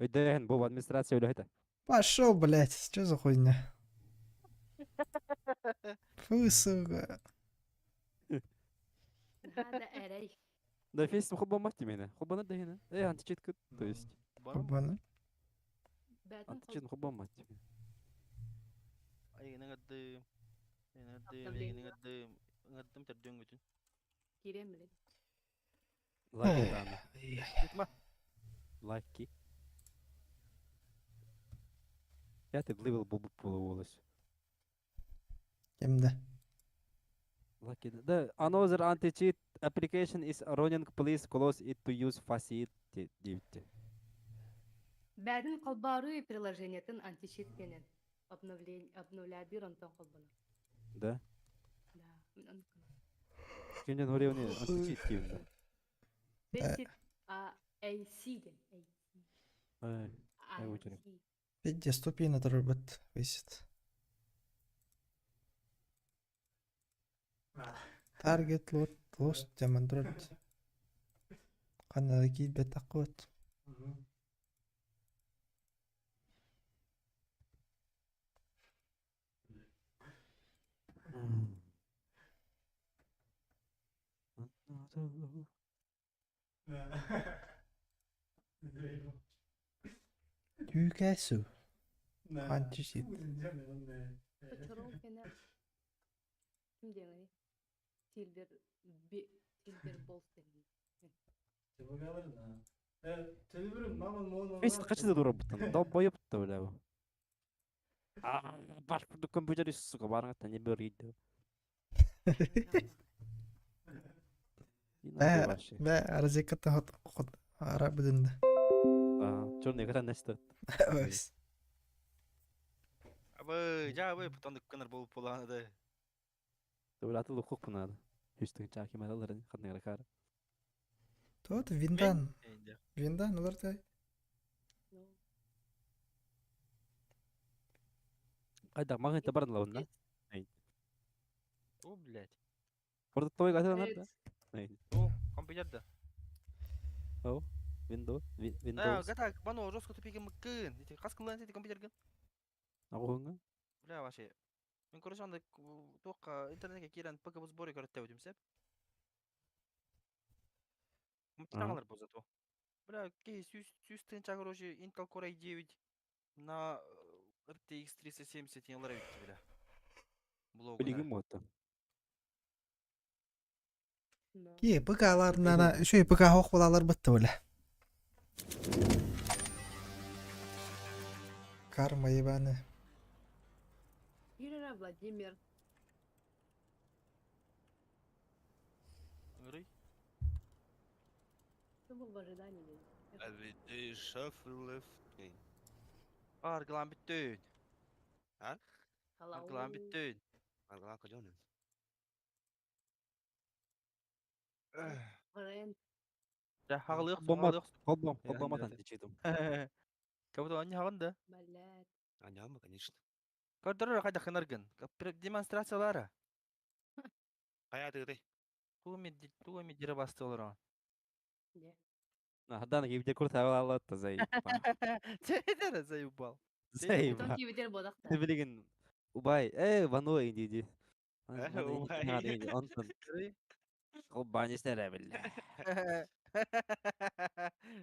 Өйдөөн, бу администрация үлэһитэ. Пошел, блядь, что за хуйня? Фу, сука. Наһаа да эрэй. Да фейс холбоммат димени. Холбонор да хина. Э, античит кыт, то есть. Холбонор. Античит холбоммат димени. Айгын ыҥырдым. Ыҥырдым, эйигин ыҥырдым. Ыҥырдым төрдүөҥҥүтүн. Кириэм билин. Лайки дааны. Тутма. Лайки. Я ты левел бу буолуолус. Кимде? Lucky. The another anti-cheat application is running. Please close it to use facility диэбитти. Бээтин холбооруу приложениетын античит кэнэн обновление обновлядыр онтон холбонор. Да? Да. Мин Кинен хоревни античит диибин. Faceit A A C ден. Ай, A C. Пиздец, тупина турбут висит. Target load lost демон турат. Ханна киирбэт аккуот. Түүкээсу. Античит. Чорол кэнэ ким диэҥий? Сильвер Сильвер Болс Фейс качы дурабыттан. Долбоеб-то бля. Баш курдук компьютер сука барыңаттан не бөрүйді. Бә, бә, розетката хот хот ара быдында. Черный экран нэстэ. Ось. Абы, жа абы, потом дыкканар болуп булааны да. Аты лукук надо. Хүстүн чаки малаларын ханныгара кара. Тот виндан. Виндан олар. Кайда магнит бар лавында. О, блядь. Орда той гатылар да. О, компьютер да. О, Windows, Windows. Да, гата, бано жестко тупиге мыккын. Эти хас кыллан эти компьютерген. Агуңа? Бля, вообще. Мен короче анда туохха интернетке киирэн ПК сборе көрөттөбүтүм сеп. Мутагалар бу зато. Бля, кей сүүс тыынча короче Intel Core i9 на RTX 3070 ялар битти бля. Блогу. Билигин мотто. Ки ПК-ларына үчүгэй ПК хоох булалар бытты бля. Карма ебаная. Ирина Владимир. Ырый. Ты был в ожидании. Аргылан бүттүн. А? Аргылан бүттүн. Аргылан кожонун. Бренд. Да, хагалык, Бомба, хагалык. холбом, холбоматан дичитум. Как будто они хаганда. Блядь. Аняма, конечно. Көрдөрөр кайда хынаргын. Демонстрациялары. Кая тыгы? Тугуми дире басты олар. Хадан кибде курт алалатта заебал. Чедер заебал. Заебал. Кибедер бодакта. Билигин убай, э, вано инди. Убай. Онтон. Холбани стере бля.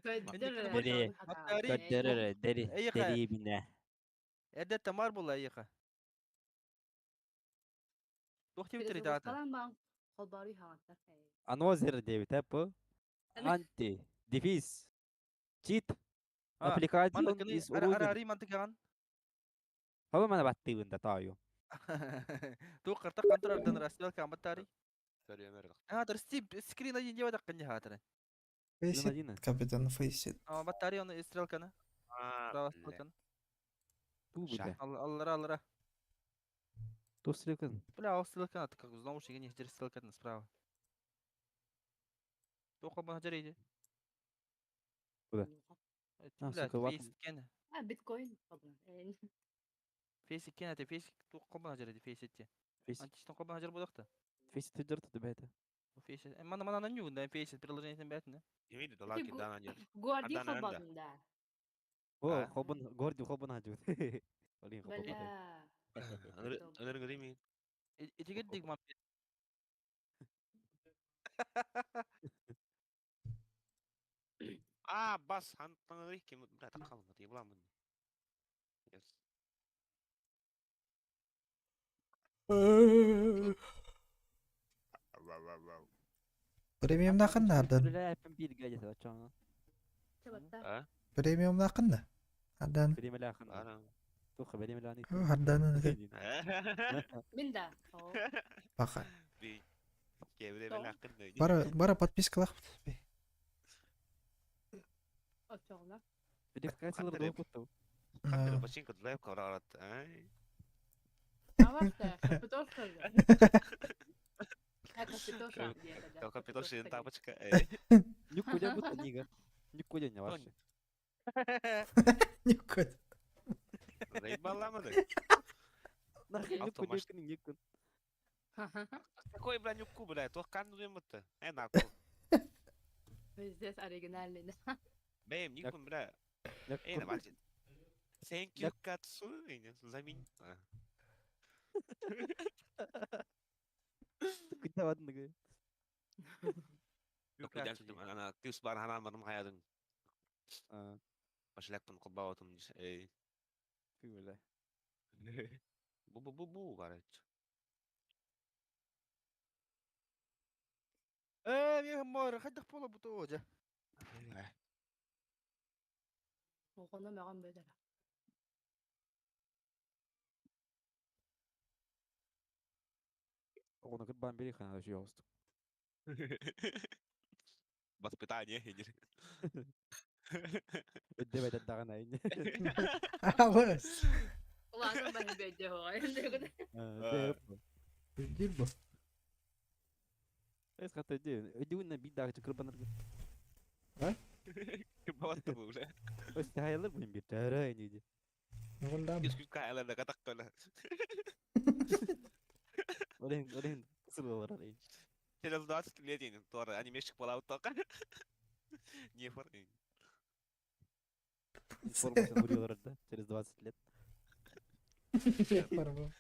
Көддөр. Көддөрөр дери дери бине. Эде тамар була ыйха. Тохти битери таата. Холбари хагаттар. Анозер дебит эп. Анти дефис чит application is Ара ари мантыган. Хава мана баттыгында таю. Ту карта контролдон расстрелка аматтари. А, дырсти скрин один делать аккын хатыры. Фейсит, капитан Фейсит. А, баттари оны стрелканы. Право стрелканы. Ту бля. Аллара, аллара. Ту стрелканы. Бля, ал стрелканы, как узнал, что не стрелканы справа. Тоқа бана жарайды. Куда? А, сука, фейс кен. А, биткоин. Фейс кен, это фейс тоқа бана жарайды, фейс етте. Античтен қобана жар бодақта. Фейс тыдырты дебете. Фейс. Мана мана ню, да, фейс приложение бәтіне. Имейді доллар ки дана жер. Гуарди холбадын да. О, хобун горди хобун хажут. Олин хобун. Бля. Ынырың мин. Итигирдик мам. А, бас, хантан ким бля, так қалмады, буламын. Yes. Премиумнаахын Ардан. Бля, bir gece açan. Чабатта. А? Премиумнаахын да. Ардан. Премиумнаахын. Ара. Туха премиумнаахын. Ардан. Мин да. О. Баха. Би. Кебре мен ақын. Бара бара подпискалаах. Очоғла. Верификациялар Хаттар болып Хаттар башын кыдлайып карарат. Ай. Аварта, капитошка. А капитоша. Капитошин тапочка. Никуда будто нига. Никуда не ваше. Никуда. Заебаламады. Нахуй Авто никуда маш- никуда. Какой, бля, нюкку, бля, то канну демытты. Э, нахуй. Пиздец, оригинальный. Бэм, никун, бля. Эй, давайте. Thank you, Кацу. Замин. Куда ладно говорит. Ана кыз бар ханамарым хаядын. А, Башылакпын кылбабатым. Эй. фу, бля. Бу бу бу бу короче. Э, мен мор, хаддах пола буту жа. Оғыны маған бөдір. Оны кыт бан бери хана жүйе ауыстық. Воспитание хедер. Өдде бәдәт даған айын. Алыс. Уланың бәхі бөдір оғай. Билдир бу. Эс хат өдде. Өдде үннен бит дағы чыкыр банар. Кыбалатты бу, бля. Өс тағайлар бұйын бір. Тәрі дейді. Нугунда. Күз күз кайларда катак кола. Олен, олен, кысыр олар. Через 20 лет енді тора анимешік бола тоқа. Не фор. Формасын вырылар да, через 20 лет. Бар бу.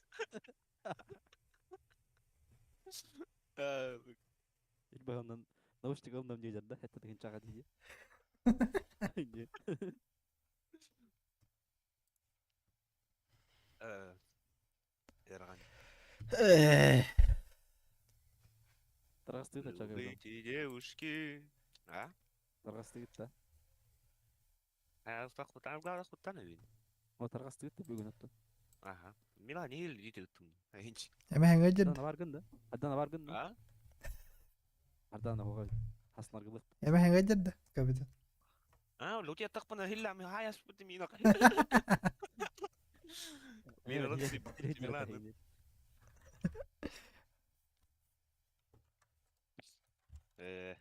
Илбаһынан наушник алынам диэжэр да, это деген чаға дейді. Не. Эрган. Тарғастыгыт да чаға. Любите девушки. А? Тарғастыгыт да. А, хуттан, хуттан эбин. О, тарғастыгыт да бүгүн атты. Аха. Мила не ил диттим. Хинч. Эме хәңгә Ардана баргын да. Ардана баргын да. А? Ардана хоға хаснаргылык. Эме хәңгә дирде. Капитан. А, лути тақпана хилла ми хаяс бут ми нак. Мила лути Мила. Э.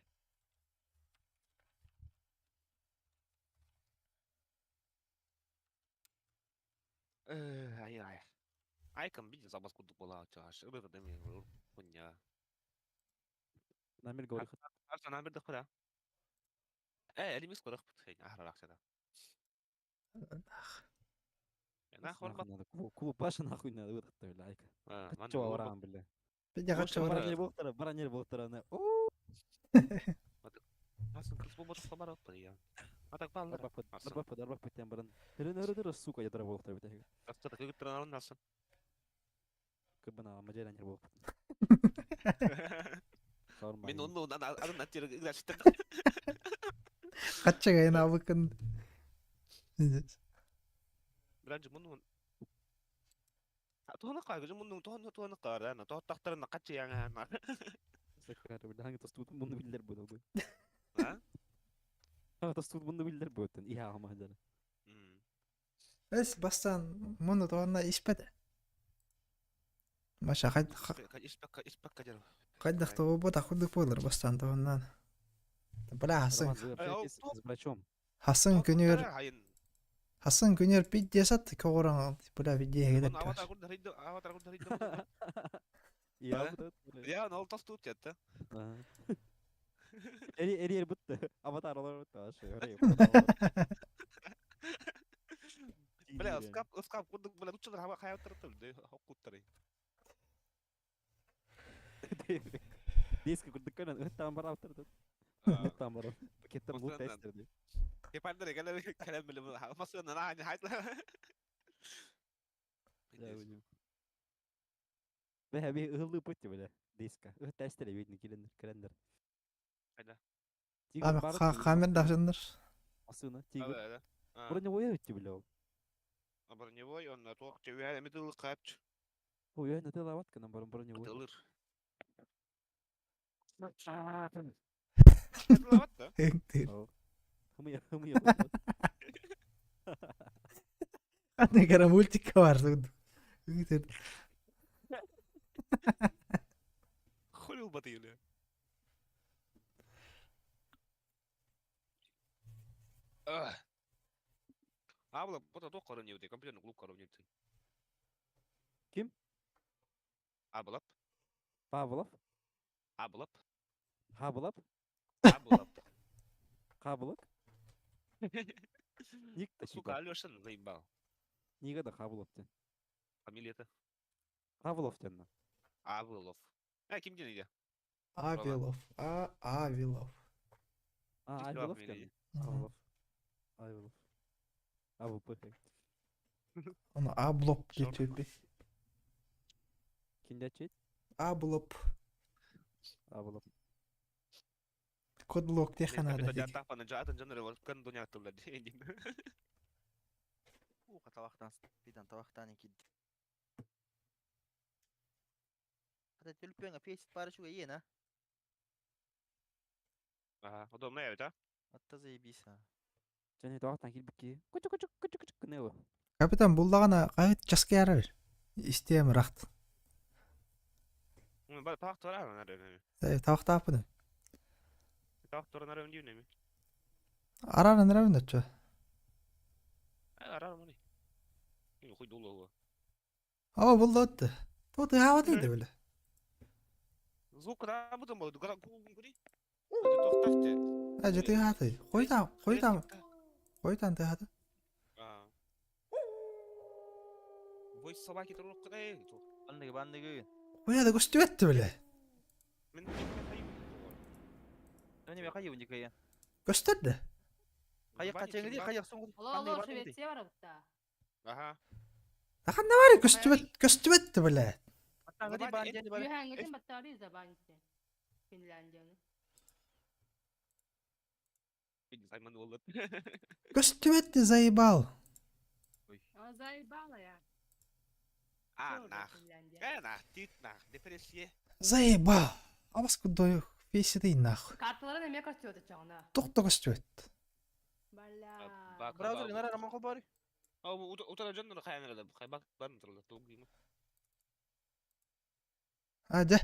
Э, ай ай. Айкам видел забас куду була чаш. Ыбы деми хуня. Намир говорит. Арса намир дохура. Э, эли мис корах пут хей. Ахра рахшада. Нахуй Надо клуб баша нахуй надо выдохнуть, бля, айка. А, Чё, авраам, бля. Бидя кача Бара бар. не боқтара, бара не боқтара, на. О, Асын кыз бу ботук бар отпы я. Атак баллар. Арбак пыт, Асын. арбак пыт, арбак пыт, баран. Ныры ныры сука, я дара боқтара бит. Аста көгүп турган асын. Кыбына мажара не боқ. Сарма. Мен оны арын аттер играшты. Кача гайна абыкын. Биранжы муну Туһаны кайгы муну туһаны туһаны кара, на туһаттактарына качы яңа. Сакар, бля, ханги тостут муну биллер бу бу. А? Ханги тостут муну биллер бу тен. Иха ама хажара. Эс бастан муну туанна испеде. Маша хад Испак испак кажар. кайдах то бу тахудук болар бастан туаннан. Бля хасан Роман, вы общаетесь с врачом. хасан күнүр Хайын. хасан күнүр 50 когоран бля видео хедеп. Аватар курда аватар курда. Я буду. Я нол тостут ятты. Эри эри бутты. Аватар олар бутты. Ашы, Хап курдук бля нуччалар хаба хайаттар да хоккуттары. Диски курдук көрөн ыттаан бараптар. Ыттаан баран. Пакеттар бу тестер ди. Кепандер кэлэн кэлэн биле масына на хайта. Бэһэ би ыһыллыы путти бile диска. Ыт тестер видно киленнер кэлендер. Хайда. Хамер дахсыннар. Асына тигр. Броневой өттү биле ол. Броневой онно туох чөбүһэ эми тыл капч. Ой, это тылават кынан баран броневой. Тылыр. Тылават да? Хымыя, хымыя. Ханна кара мультикка бар. Хули убатыйлы. Абла, бота туох көрөн компьютерный клуб көрөн Ким? Абылап. Павлов. Абылап. Хабылап. Абылап. Хабылык. Ник Сука, Алешин заебал. Нига да Хабылов ден. Фамилия-то? Хабылов ден. Абылов. А, ким ден иде? Авилов. А, Авилов. А, Авилов ден. Авилов. Авилов. АВП. Оны Аблоп деп Ким чет? Аблоп. Аблоп. Кодлок теха надо. Уха табахтан табахтан кид. Хата төлпөңө песит бары чуга иен, а? Ага, удобно я а? Атта заебись, а. Және табахтан килбикки. Кучу кучу кучу кучу кынево. Капитан буллагана кайыт часка ярар. Истем рахт. Табах тура нары. Табах тапын. Табах тура нары үндү неме. Арар нары үндү. Арар мани. Хуй дулу. Aa буллатты. Тот хават иде биле. Звук да бутын болду. Гара гугун Тохтахты. А жети хаты. Койта, койта. Койтан ты хаты. Вой собаки турук кыдай. Банныгы, банныгы. Коя да көстүбөттү биле. Мен Мен кайы уникая. Көстөрдү. Кайы качаңды, кайы соң. Алло, алло, Швеция бар бутта. Ага. Ахан бар көстүбөт, көстүбөттү биле. Аттаңды бан жени бар. Юхангытын баттары забанте. Финляндияны. Саймон болду. Көстүбөттү заебал. А заебала я. А, нах. Э, нах, тит нах, депрессия. Заебал. Абас кудой фейсиди нах. Карталарын эме көстүөтө чоңна. Токто көстүбөт. Бля. Браузер нара раман кол бар. А, утара жоннор кайнара кайбак бан турла тугима. А, да.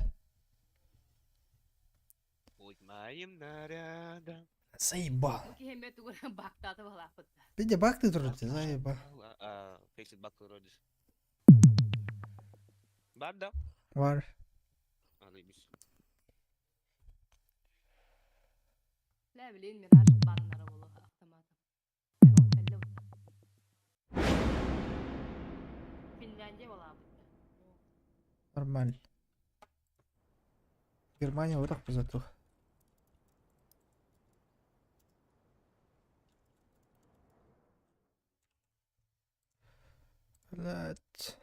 Будь моим нарядом. Заебал. Кихеме тугура бактаты балапытта. Биде бакты турду, заебал. А, фейсит бак родис. Бар да? Бар. А, заебись. Ла билин мираж баннары болу автомат. Финляндия балапытта. Нормально. Германия вот так позату. Блять.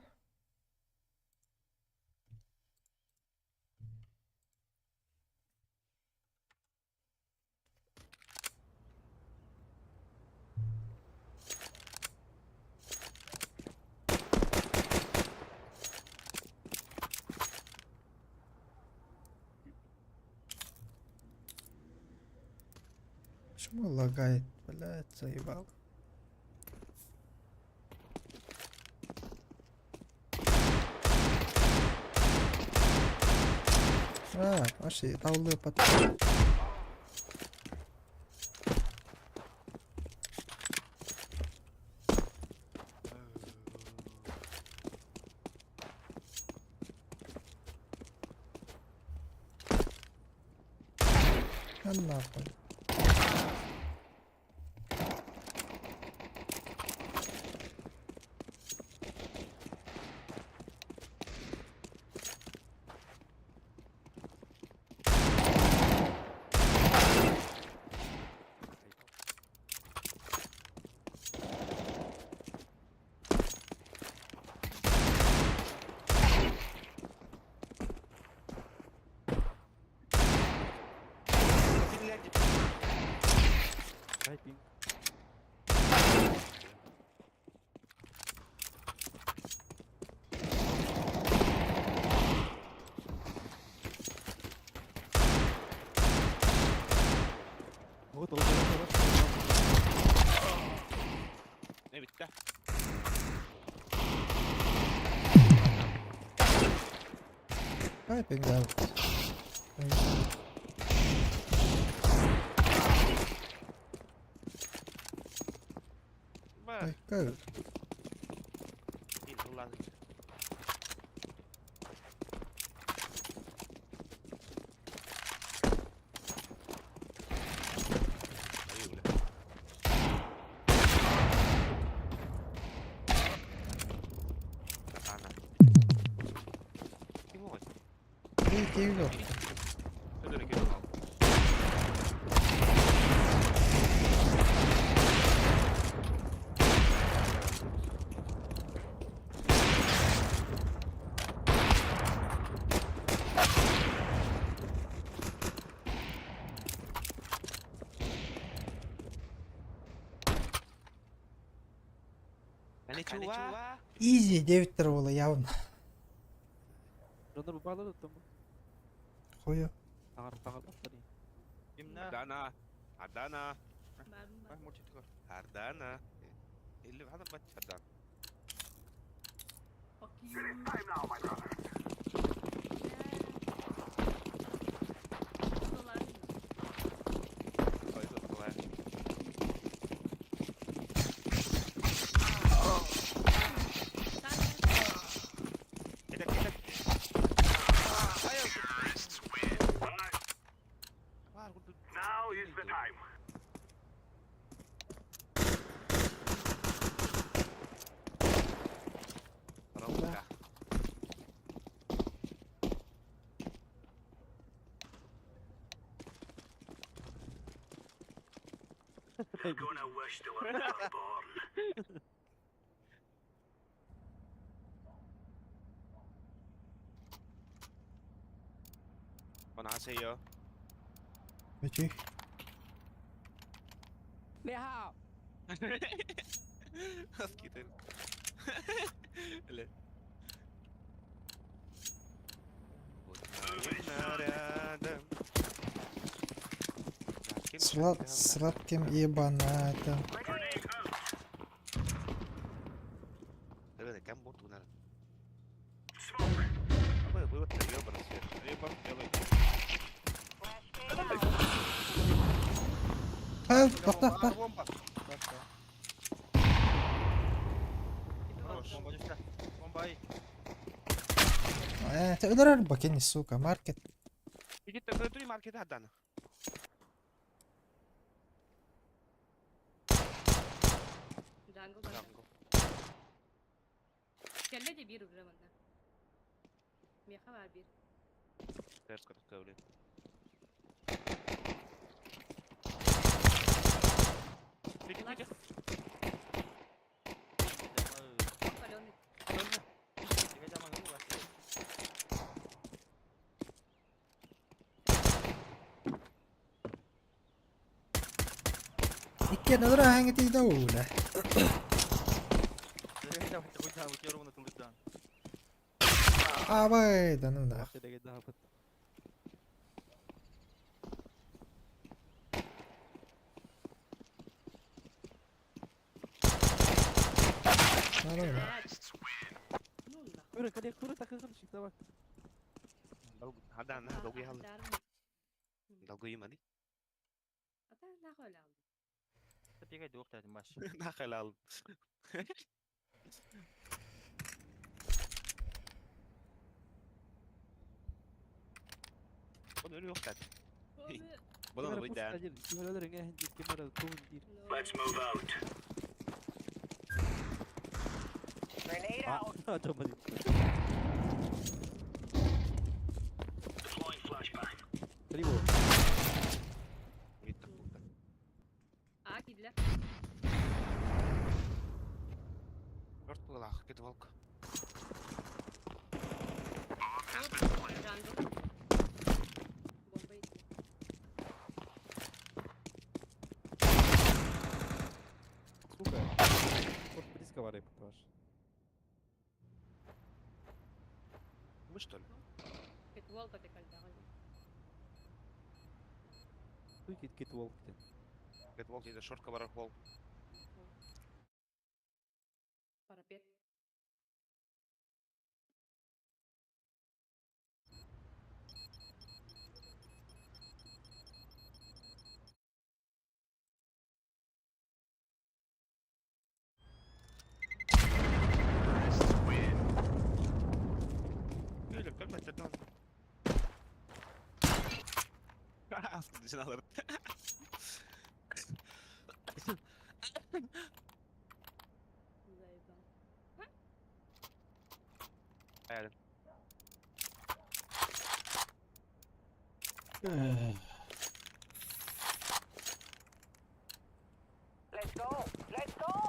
Почему лагает? Блять, заебал. А, вообще, таулы под... А нахуй. Хайпинг out. Ба, Go. ин ыллаан. Айыы, бля. Ана. Ким оҕой? Киви Өдөрө киви ол. Конnichiwa. Изи 9 буола явно. Дьоннор баалар да бу. Хую. Таҥар таҥар баттар. Кимнэ? Ардана. Ардана. Бар Бай мультик. Ардана. Или хана баччадан. Fuck you. It is time now, my brother. Ой, давай. Это это. Now is the time. Ромка. They're gonna wish they were never born. 안녕하세요. Үчүй. Скидер. Ле. Вот нарядом. Слад, сладким ебанатом. Ребята, кем буду надо? Smoke. Вы вы вот ёбаный свет. Ебан белый. Help, тохтоо, тохтоо. Бомба. Хорош. Бомба түстэ. Бомба ай. Э, өлөрөр бакени, сука, маркет. Иди ты ты маркет Ардана. Джанго Джанго. Кэллэ де биир уже манна. Меха бар биир. Терска такая, блин. Иди, иди. Паленый. Иккен өлөрөр хаңы тиде ууле. Абай, да ну нах. Даапыт. Нормально. Ну да. Көрө кале көрө такыгын шикта бар. Ардана, долгий хал. Долгий мани. Ата нахуй Нахалал. Он ölü yok zaten. Bunu bu da. Let's move out. Deploying flashbang. Трибу. Bitti burada. А, кидле. Dört bulak, git volk. Джанго. Бомба иди. Сука. Вот близко варай ваш. Мы что ли? Кит волка ты кальдаган. Туй кит кит волк ден. Git volk dedi, şortka var volk. Парапет. Начинал Заебал. Поехали.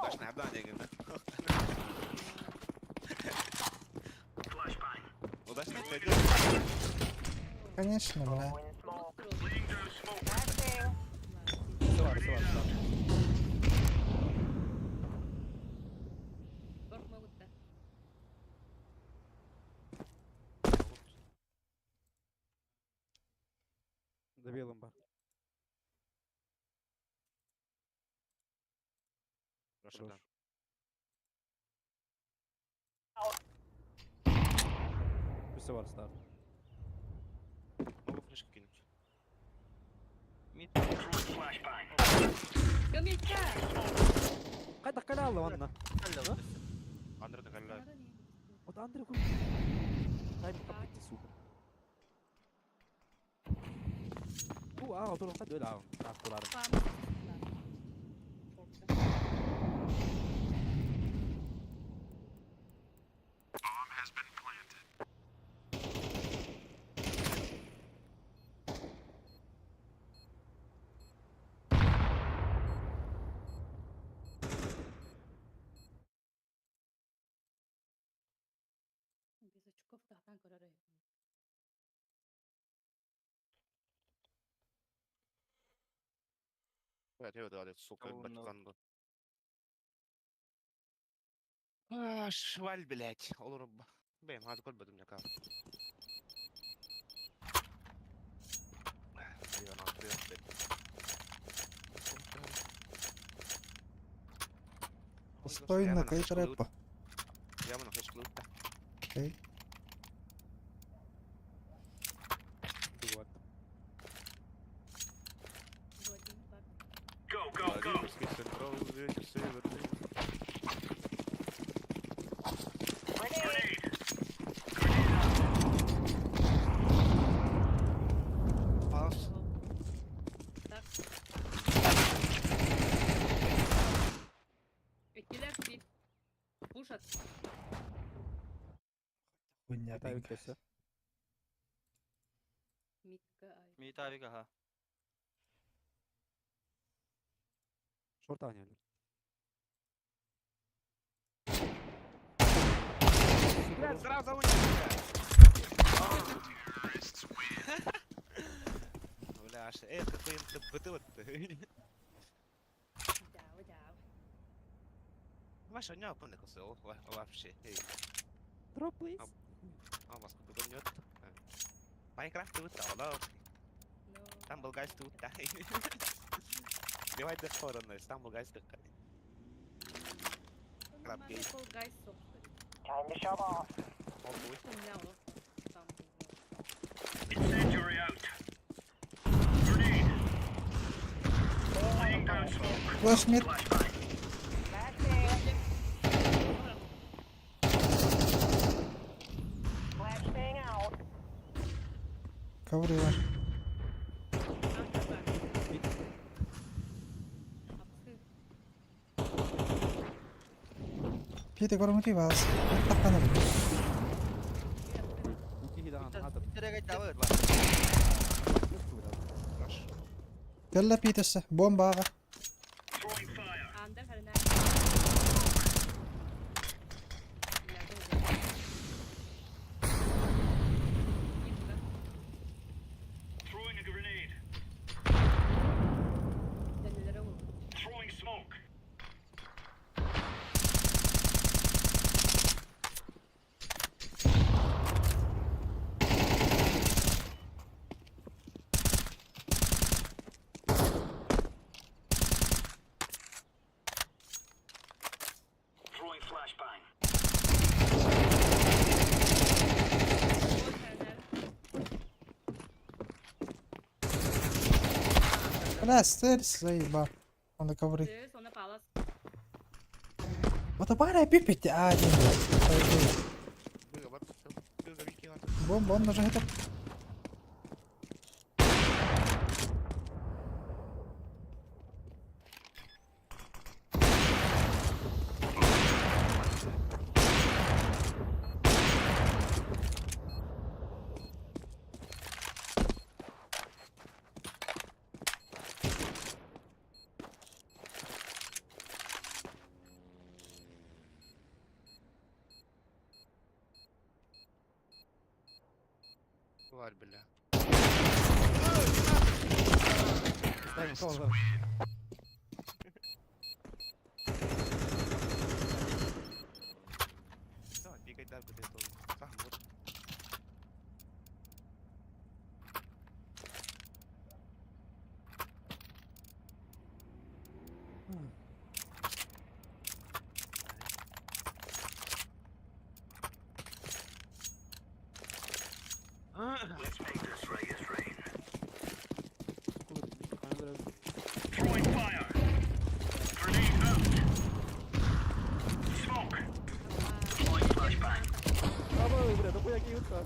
Удачная обдание, говорит. Удачно пойдет. Конечно, бля. Савар, савар, савар. Korkma gitti. Добил бар. Хорошо, да. Өссө бар старт. Могу флешку кинуть. Мид. Gömekte. Кайда каляла онна? Андре докаляю. Вот Андрей хуй. Дай мне капать, сука. Бу аа тур кайда өлө аа. Турар. Без очков тахтан көрөр. Блядь, я дали, сука, Кого ебать, на- канду. А, шваль, блядь. Олор... Бэм, хады көрбөдүм жака. Стой на кай трепа. Я мына флешку лутта. Окей. Дугват. Владимирский централ, ветер северный. Палас. Так. Экилер би. Пушат. Хуйня, Кайда блин. өссө. Митка ай. Мид авик, ага. Шорт аня. Блядь, сразу уничтожил. Бля, аж, какой им ты Дау, дау. Ваша не помню, вообще. Эй, Drop please. а вас куда нет? Майнкрафт ты утал, да? No. Там был гайс ты утай. Девай до стороны, там был гайс ты. Краб гей. Fall Guys собственно. Ой, Умнял. Там. Флеш мид. Коврила. Пите көрмөтүй балас. Таққаны. Ути хидан хата. Мидтере кайда бар. хорош. Кэллэ Питерсе. Бомбаға. Андер харина. Бля, стерс заеба. Он на ковры. Она палас. Вот бара пипить, а, один. Быга, бар, быга, вики, Бомба, он нажал это. Тварь, бля. Давай, бегай, дай, блядь, Сам, вот. Let's make this Vegas rain. Throwing fire. Grenade out. Smoke. Deploying flashbang. Абы, бля, дохуя киются.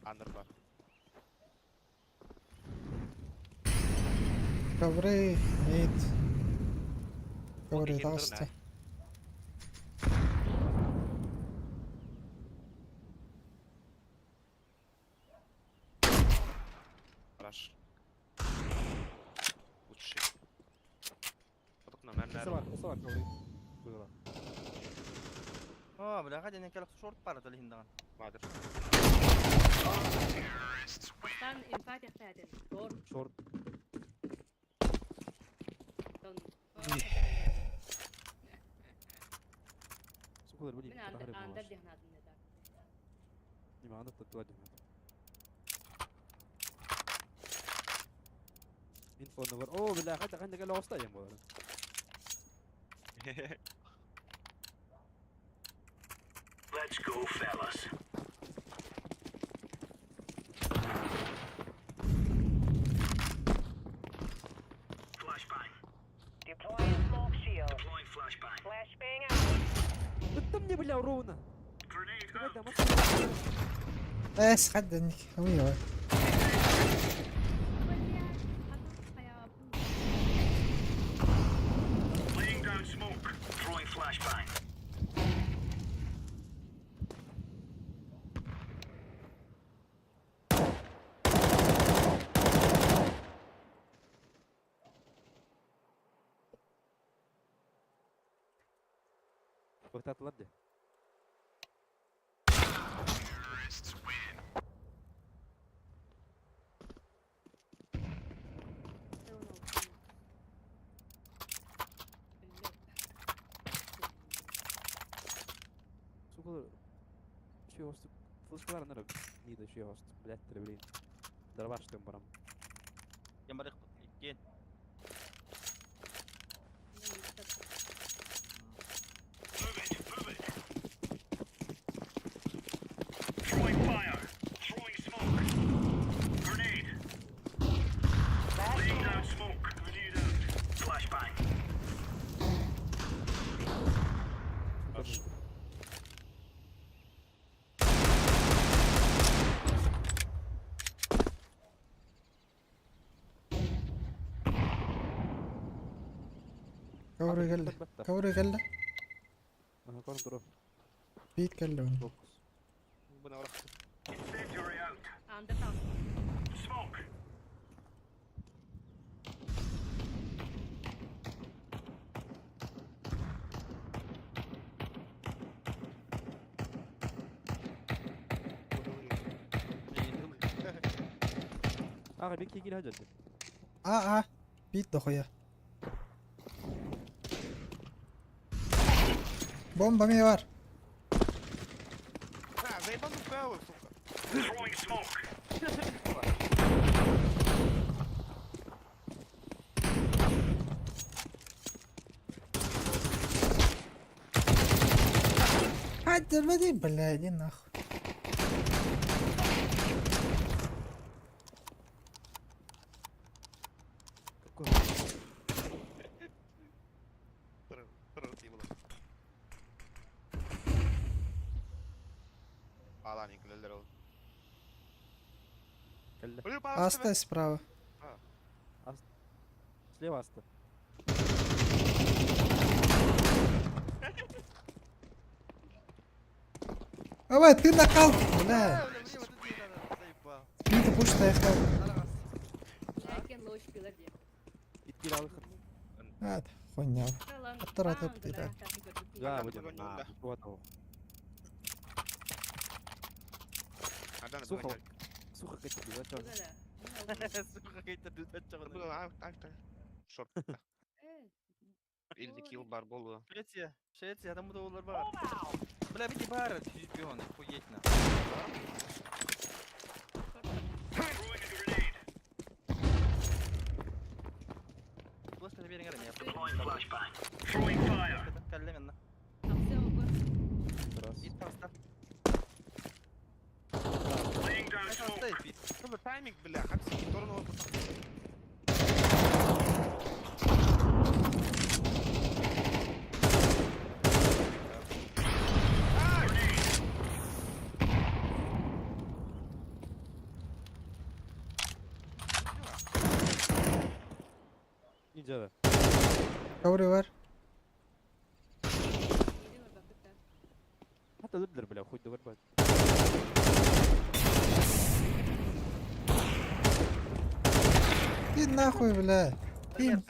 Андер бар. Ковры, мид. Ковры Окей, таҕыста. Раш. Лучший. Поток на Кысы бар, кысы бар, ковры. Буйла. А, бля, хадя не келек шорт пара то лихин даган. Бадыр. Бастан инфатих тәден. Дор. Шорт. Дон. Сукалар, блин, Мен андер дихнадым не так. Не, андер таттыла дихнад. Инфо бар. О, бля, хадя хадя кэлэ оста ем болар. Let's go, fellas. Flashbang. Deploying smoke shield. Deploying flashbang. Flashbang out. Да мне, бля, ровно. Grenade Давай, out. давай. Эс, хадда ник. Ой, ой. Laying down smoke. Throwing flashbang. Бахтатылар де. Сукалар. Шүй хостук. Флешкалар нара. Мида шүй хост. Блядь, блин. Дарбаштым барам. Кем бар иккен. Move it. Move it. Throwing fire. Throwing smoke. Grenade. Laying down smoke. Grenade out. Flashbang. Раш. Ковры кэллэ. Ковры кэллэ. Ага, корн туруп. Бит кэллэ. Фокус. Бына урах. Incendiary out. Андер там. Smoke. Ага, бек кигил хаҗа. А, а. Бит дохуя. Бомба ми бар. А, заебал ПЛ, сука. Throwing smoke. Хадда бди, бля, иди нахуй. Какой? Тыр, Аланик, лелер. Кэллэ. Блин, паласта. Аста справа. Слева аста. Давай, ты накал, бля. Бля, мне вот это не надо, заебал. Мида пуш таехал. Ләкин лош билер ди. Иткил алыхын. А, хуйня. Аттар атып дейді. Да, Ага, будем. будем, да. Вот. Сухо. Сухо кэтти, чё? Сука, какая-то Шорт. Или килл бар болу. Швеция, Швеция, там буду бар. Бля, види бар, чемпион, охуеть на. Флешка тебе не Deploying flashbang. Throwing fire. Каллеменно. Раз. И там став. Laying down smoke. Что за тайминг, бля? Хапси, сторону. Ниндзя. Ковры бар. Хата өлдүлөр, бля, хуй да барбат. Иди нахуй, бля. Ким?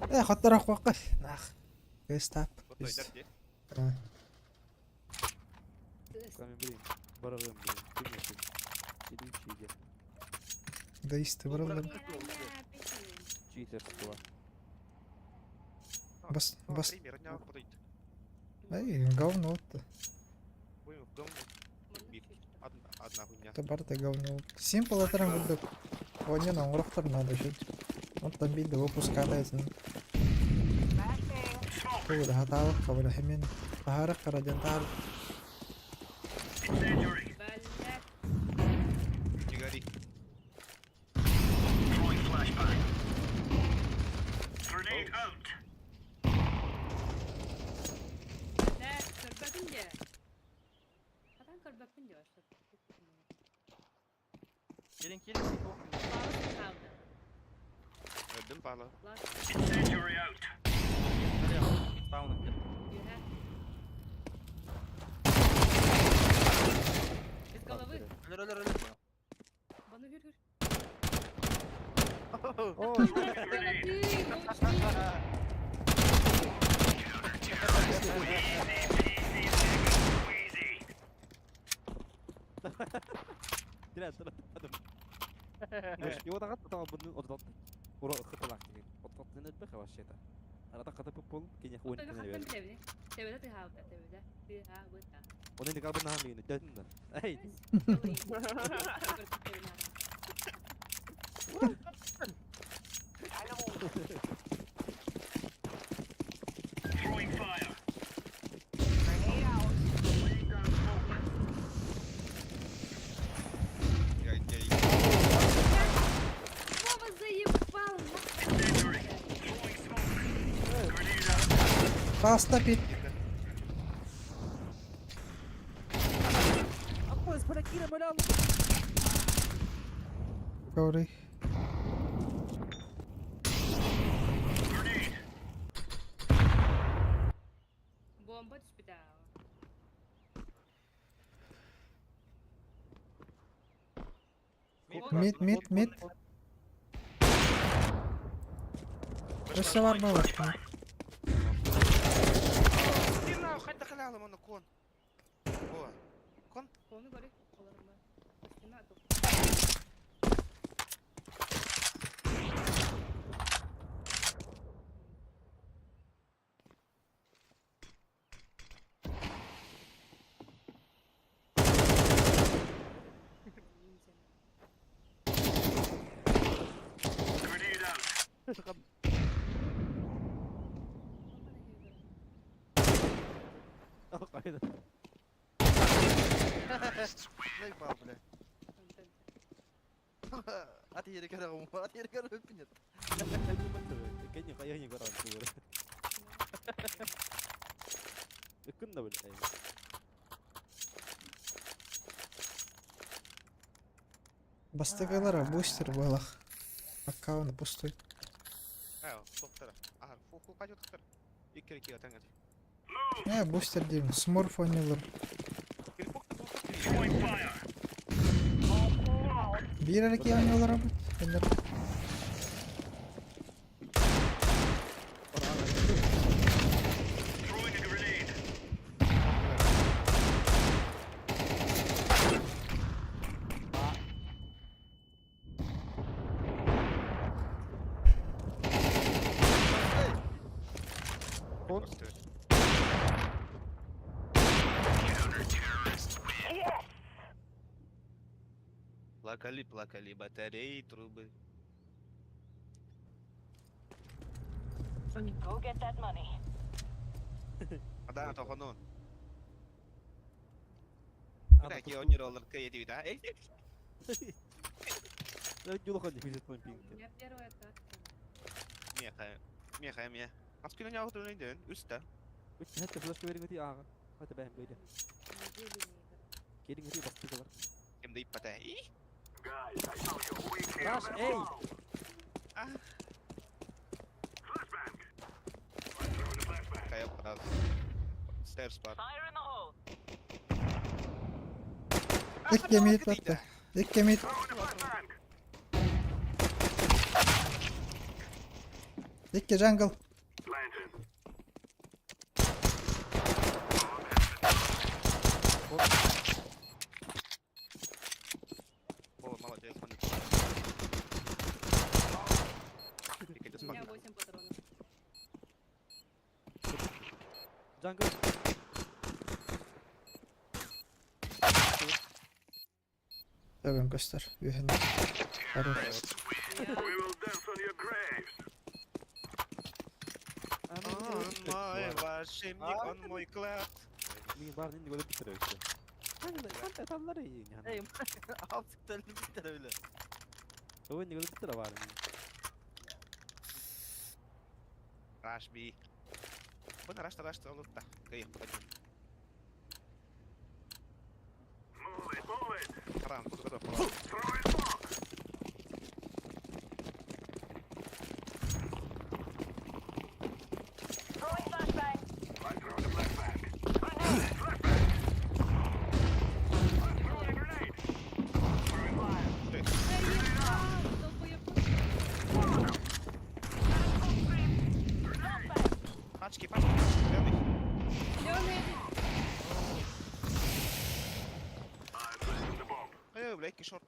Э, хотторох қуаққай. Нах. Stop. Ками, блин, барагым, блин. Ты мне тут. Иди, Да исты баралар. Читерство. Бас, бас. Эй, говно -то. Одна хуйня. Это барда говно. Симпл атрам курдук. Онен оңрохтор надо жить. Он там бидде выпускатайсын. Тугуда хатаалык кабыла хемен. Бахарак караден тар. Incendiary. Не гори. Throwing flashbang. Grenade out. Келин, келин, Дым пала. Incendiary out. Из головы. Өлөр, өлөр, өлөр. Бану hür hür. Ой, Ты, мучни. Easy peasy lemon squeezy. Тирә, тирә, тирә. Его тагат тага бұны отдалт. Ура хыталак деген. Отдалт не бэхэ вообще это. Арада катып пол кене хуын Только кене хаттан бер. билебини. Тебеде ты хаабыта, тебеде. Ты хаабыта. Оны не кабын хамын дәдин да. Эй, Throwing fire. Laying down smoke. Я, я, Вова заебал! Incendiary. Throwing smoke. Grenade out. Паста пит. Аппос, бля, кира, бля. Ковры. Grenade. Бомба түспүтэ. Мид, мид, мид. Өссө бар болар. Ты нахуй, хайда халяла, мана кон. О, кон. Кону көрү. Оларма. Стена тук. Grenade out. Кайда? Заебал, бля. Ат yeri kara, ат yeri kara öpünет. Кене каяны баран тура. Күн да бля. Бастыгылара бустер болах. Аккаунт пустой. Э, тоқтар. Ага, фу, фу, қайда тоқтар. Екі кере таңыр. Э, бустер деймін. Смурф ойнайлар. Throwing fire. Бир әреке ойнайлар абыт. Өнер. Throwing a grenade. Кон. Yes! Плакали, плакали батареи, трубы. Go get that money. Да, тохонун. Ана Бля, тустуу. онньор олор кыйа да? Эй, Дьулухан дефицит У пинг. меня первая катка. Меха, меха, меха. Аскына не алдын өйдөн, үстә. Хәтта флешка бериңити ага. Хәтта бәһем бөйле. Неделю не играла. Келиңити бастыгылар. Кемдә иппата. И? Guys, I tell you, we came Rush to A. blow. А, Flashbang. I'm throwing a flashbang. кая параз. Stairs бар. Fire in the hole. Икки мид батта. Икки мид. Throwing a flashbang. Икки jungle. Planting. О, молодец, молодец. У меня 8 патронов. Jungle. Төгөн көстөр. Үһен. Хорош. Я We will dance on your graves. Он мой волшебник, он мой клад. Мин бар нинди өлөп битер өйсө. Ханта таллар iyi. Эй, алып битер öyle. Ой, не өлөп битер бар. Раш би. Бұны раш раш алып та. Кыйын, Move it, move it. Харам, тут готов. Throwing smoke. Throwing flashbang. I'm throwing a flashbang. Grenade. Flashbang. I'm throwing a grenade. Throwing fire. Да ебать, долбоеб. Пачки, пачки, пачки, зеленый. Зелёный. I'm planting the bomb. Э, бля, икки шорт.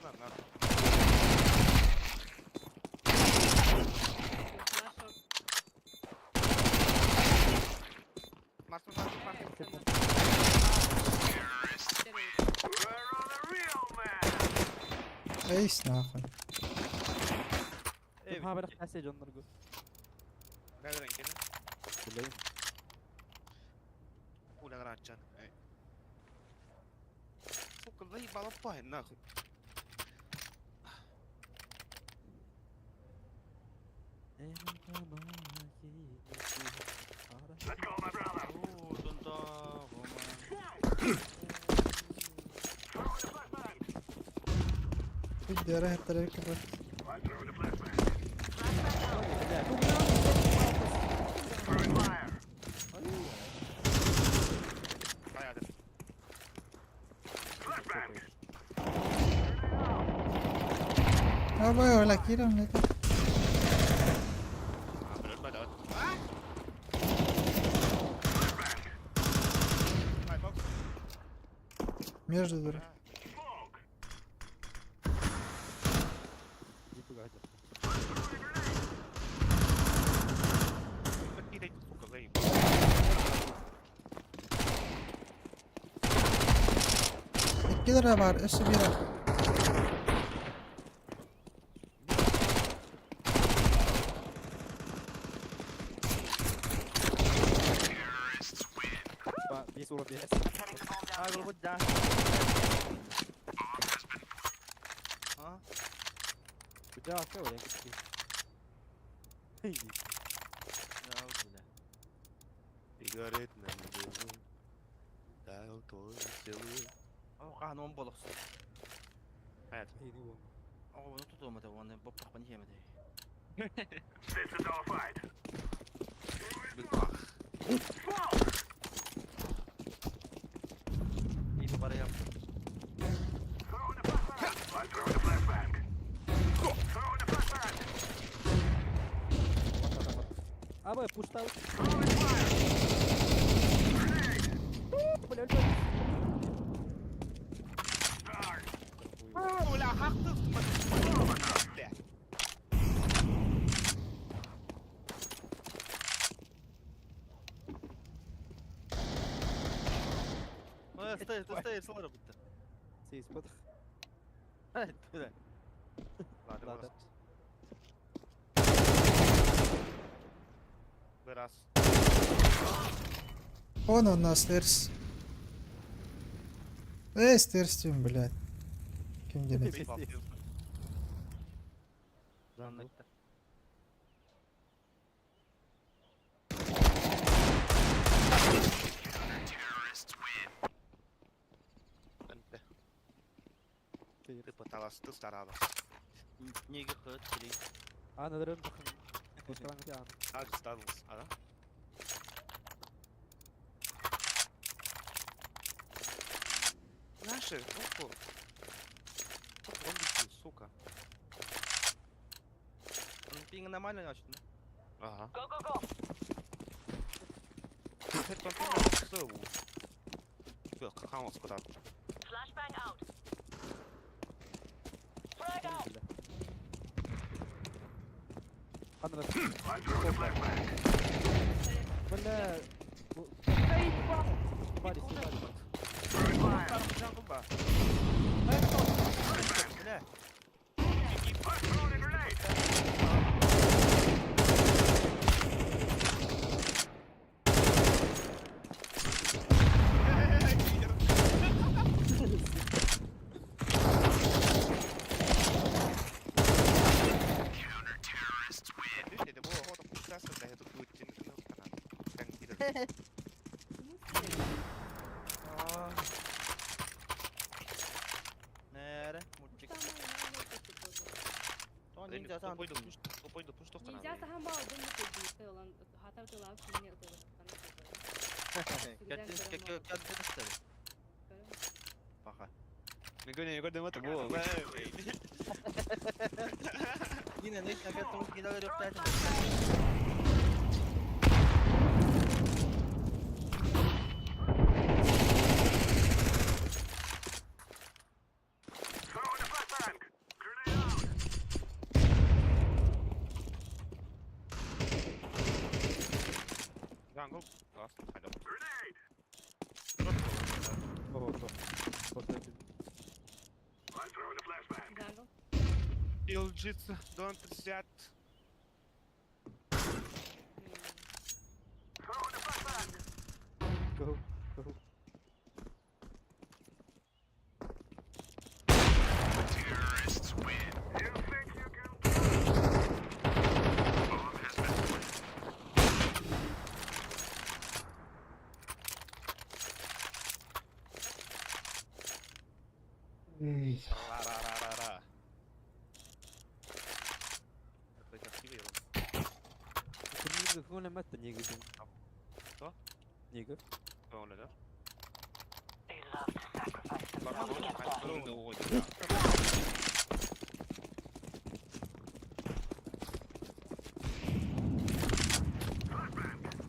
На, на. Наша. Марс, марс, марс. We're on a real man. Эйс нахуй. Эй, Ha бер хәсе жоннорго. Кайдан кene? Билейм. Уля рачан. Эй. Сука, заебало пай, нахуй. Let's go, my brother. Оо, донда, гома. Throwing a flashbang. Видео хәттер кебек. I'm throwing a flashbang. Throwing fire. Баяды. Flashbang. Абай, ола кирам не. А, блядь, блядь. Ай, бокс. Между дур. Smoke. Кидай, сука, заебал. Икки лира бар, өсө бир. Бес ура бес. А, бұл да. А? Бля, все, я купил. Я бля. И горит на небо. Дал твой поцелуй. О, кахан он болықсы. Hayat. О, bunu tutulmadı, onu боппақ баны хемеді. This is our fight. Быках. Smoke. İyi para yaptı. Throwing a flashbang. I'm throwing a flashbang. Throwing a flashbang. Абай, пушта. Throwing fire. Grenade. Бля, бля. Start. Уля, хақтық. Бля. Тустайыр сылары бутта. Сейс бодох. Бля. Ладно, Ладно. Раз. Вон он на стерс. Эй, стерстим, блядь. Ким делать? Jungle. Ты пыталась, ты старалась. Неге хыт, три. Аналарым Пускалаң ан. Так, старался, а? Наши, ну Он летит, сука. Пинг нормально начал, да? Ага. Go, go, go. Flashbang out. Frag out. Аналар. Бля. Бади, бади. Jungle ба. Бля. Нере, мурчик. Нельзя сахамбал дым olan hatar tılав кине Пока. Yine ne şakatımız giderler yok zaten. Jungle. Last. I don't. Ого, то. Jungle. Ilджица, don't set. Go, go. Ра-ра-ра-ра-ра. Какой красивый он. Күнү мәтте неге дим. Что? Неге? Он, да? They love to sacrifice themselves to get done.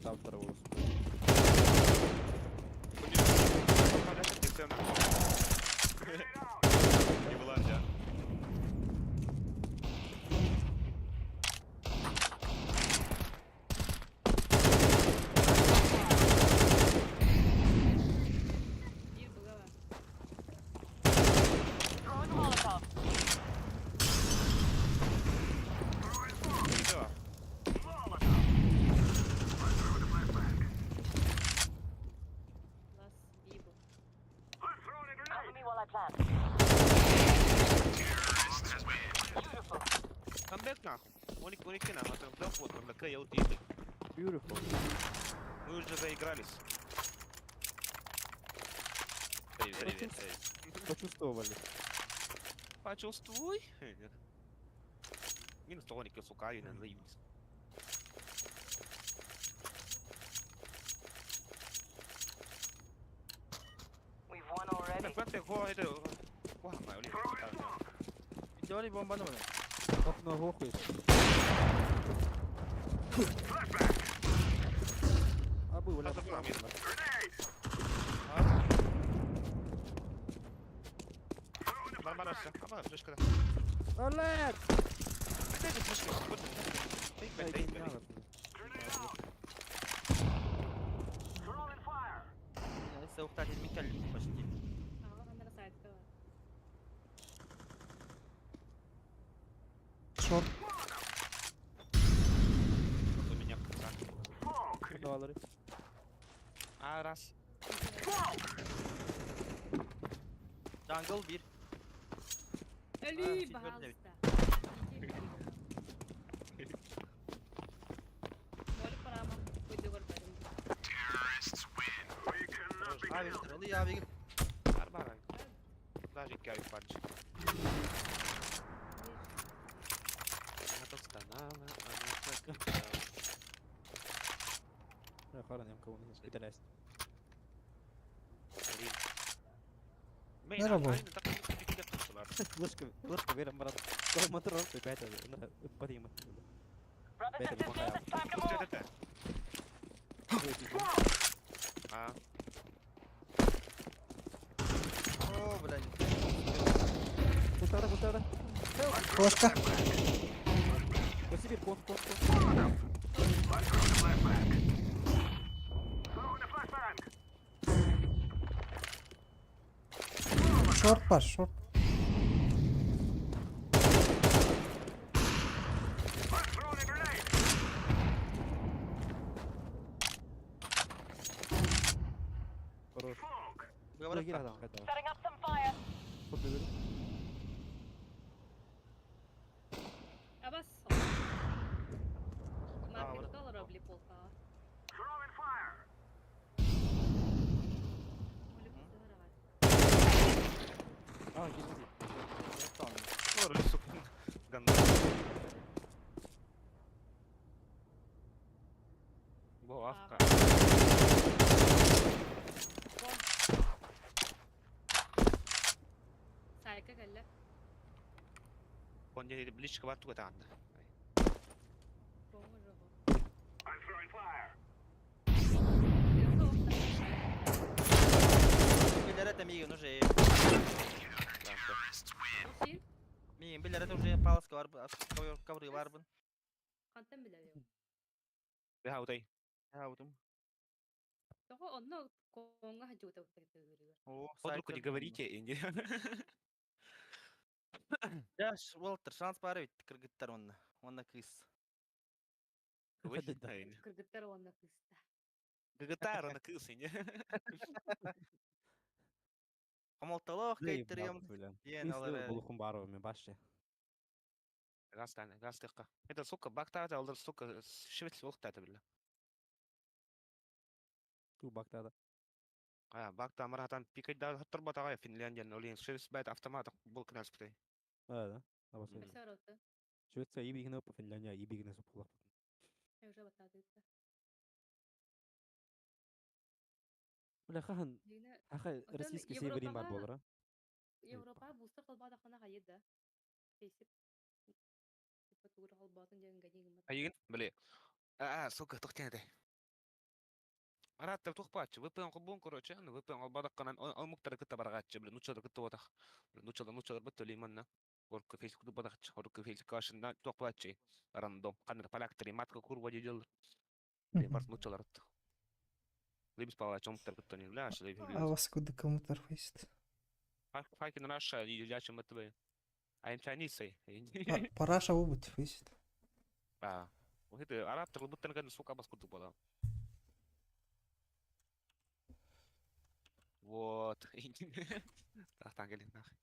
Там второго. Не вылазя. Bir bıga var. Throwing a Molotov. Всё. Last B bu. Cover me while I plant. Beautiful. Камбэк нахуй. Оник нахуй. Там дох вот, там на КЛ Beautiful. Мы уже заигрались. Привет, привет, привет. Почувствовали. Почувствуй. Минус тоники, сука, и наверное, заебись. We've won already. Teori bombanı mı? Окно гохует. Абы, бля. Олег! Neyse uktar 20 kelli почти. Шорт. Вот у меня пацан. Давалары. А, раз. Jungle 1. Өлүү, син пожалуйста. Молик парама, выйду горбарым. Abi bitir. Alı abi git. Арба. Даже кайф панч. Она так стонала, она так кричала. Харан я кого не спиталась. Блин. Мейн, Не работает. айна так не тушилар. Флешка, флешка верен брат. Кой мотор бәтә. Бәтә. Brothers Better and be sisters, it's time to move. А, О, блядь. Кустара, кустара. Флешка. Сибирь, кон, кон, кон. Шорт бар, шорт. Хорош. Говорят, Гир адам кайта. Setting up some fire. Абас. Маркет долларов ли полка. Молик здорово. А, гир. Ой, сука. Гандон. Бо, авка. Сайка кэллэ. Он не близко в ату это анда. Коңор Билер это миген уже. Миген билер это уже паласка бар, ковры бар бун. Хантан билэр. Да, утай. Ha, удум. Тоҕо онно коҥҥо хадьута уттагытыгырыгар. О, Под руку не говорите. и не- Я Уолтер шанс бар бит кыргыттар онна. Онна кыз. Ой, Да. ай, Кыргыттар уонна кыста. Гагатар, она кысы, не? Комолтолох кейтерем. Диэн алар. Булухум бару мен башы. Газ таны, газ тыкка. Это, сука, бактар алдар, сука, швец волк-та бля. Ту бактада. А, бакта мархатан пикать да хаттар батага Финляндия, но лин швец байт автомат был кнас птай. Да, да. Абасы. Өсөр оту. Швеция ибигине оп Финляндия ибигине супулар. Уже баттаатыгытта. Бля хахан Дигинэ хаха Отон российский северин бар Европаҕа- болар. Европа бустар холбаатаххына хайыт да. Фейсип. Типа тугур холбаатын диэн гэнигиммат. Айгин, бля. А, сука, тохтен это. Араттар тухпааччы, VPN холбуун короче, аны VPN холбаадакканан омуктары кытта баргааччы, бля, нучалар кытта батах. Нучалар, нучалар бат төлейманна. Орку фейсбук батахчы, орку фейсбук ашында тухпааччы. Рандом, каныр поляктары, матка курва дедел. Барт нучалар. Либс палач омуктар кытта не, бля, аш А вас куда кому-то фейсит. Fucking Russia, я чем это I'm Chinese. Параша обут фейсит. А, вот это араб будто на сука баскуту была. Вот. Так, так, нахуй.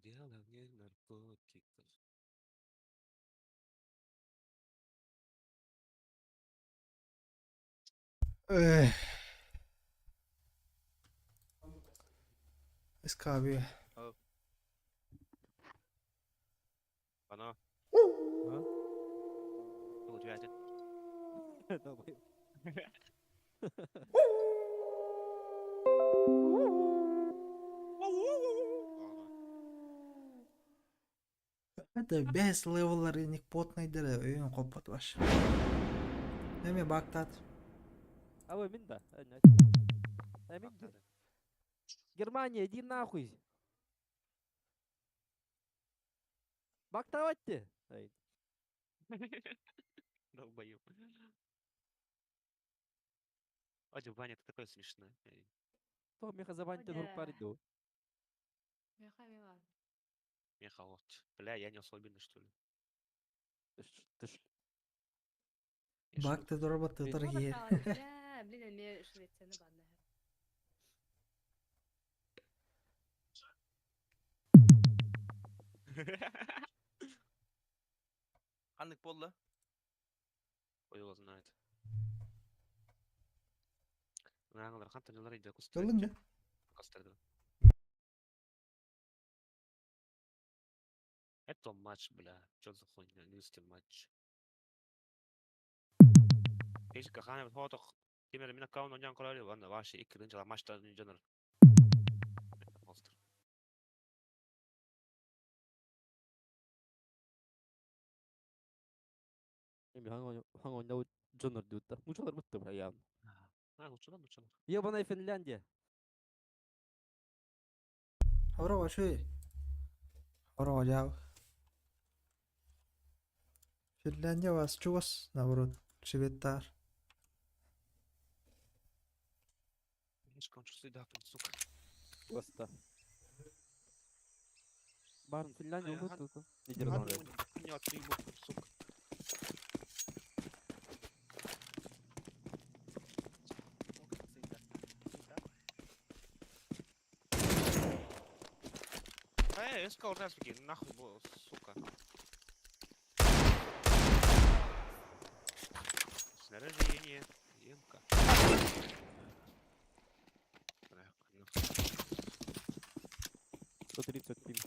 Дело не в наркотиках. Эх. СКБ. Ана. А? Ну, у тебя один. Долбоёб. Это бэс левеллары ник потнайдары өйүн хоппот баш. Эме бактат. А вы мин да. А мин да. Германия, иди нахуй. Бактавать ты. Ай, Долбоёб. Одя, Ваня, ты такой смешной. Эй. То меха забанить Да. тур париду. Меха мила. Меха, вот. Бля, я не особенный, что ли? Ты ж- ты ж- Я что? Бакты дорбат тытар кие. Бля, блин, мен Швецияны бадна. Ханнык болла. Ой, его знает. Нағылар, хан таңылар иде Толын да. Костырды. Это матч, бля. Чё за хуйня? Английский матч. Физика хана хотох. Кемер мин аккаунт онян корали, ладно, ваши икки дынчала матчта жанр. Монстр. Эми хаң ойнау Джоннор диутта. Мучалар бутты бля явно. А, лучше да, лучше. Ебаная Финляндия. Ора башуй. Ора жау. Финляндия вас чугас, наоборот, Шведтар. Видишь, кончился да, сука. Баста. Барн, Финляндия Ай, бутты. Нидерланды. Меня три буквы, сука. Эй, я сказал, раз нахуй, сука. Снаряжение. Емка. Бля, нахуй. 130 пинг.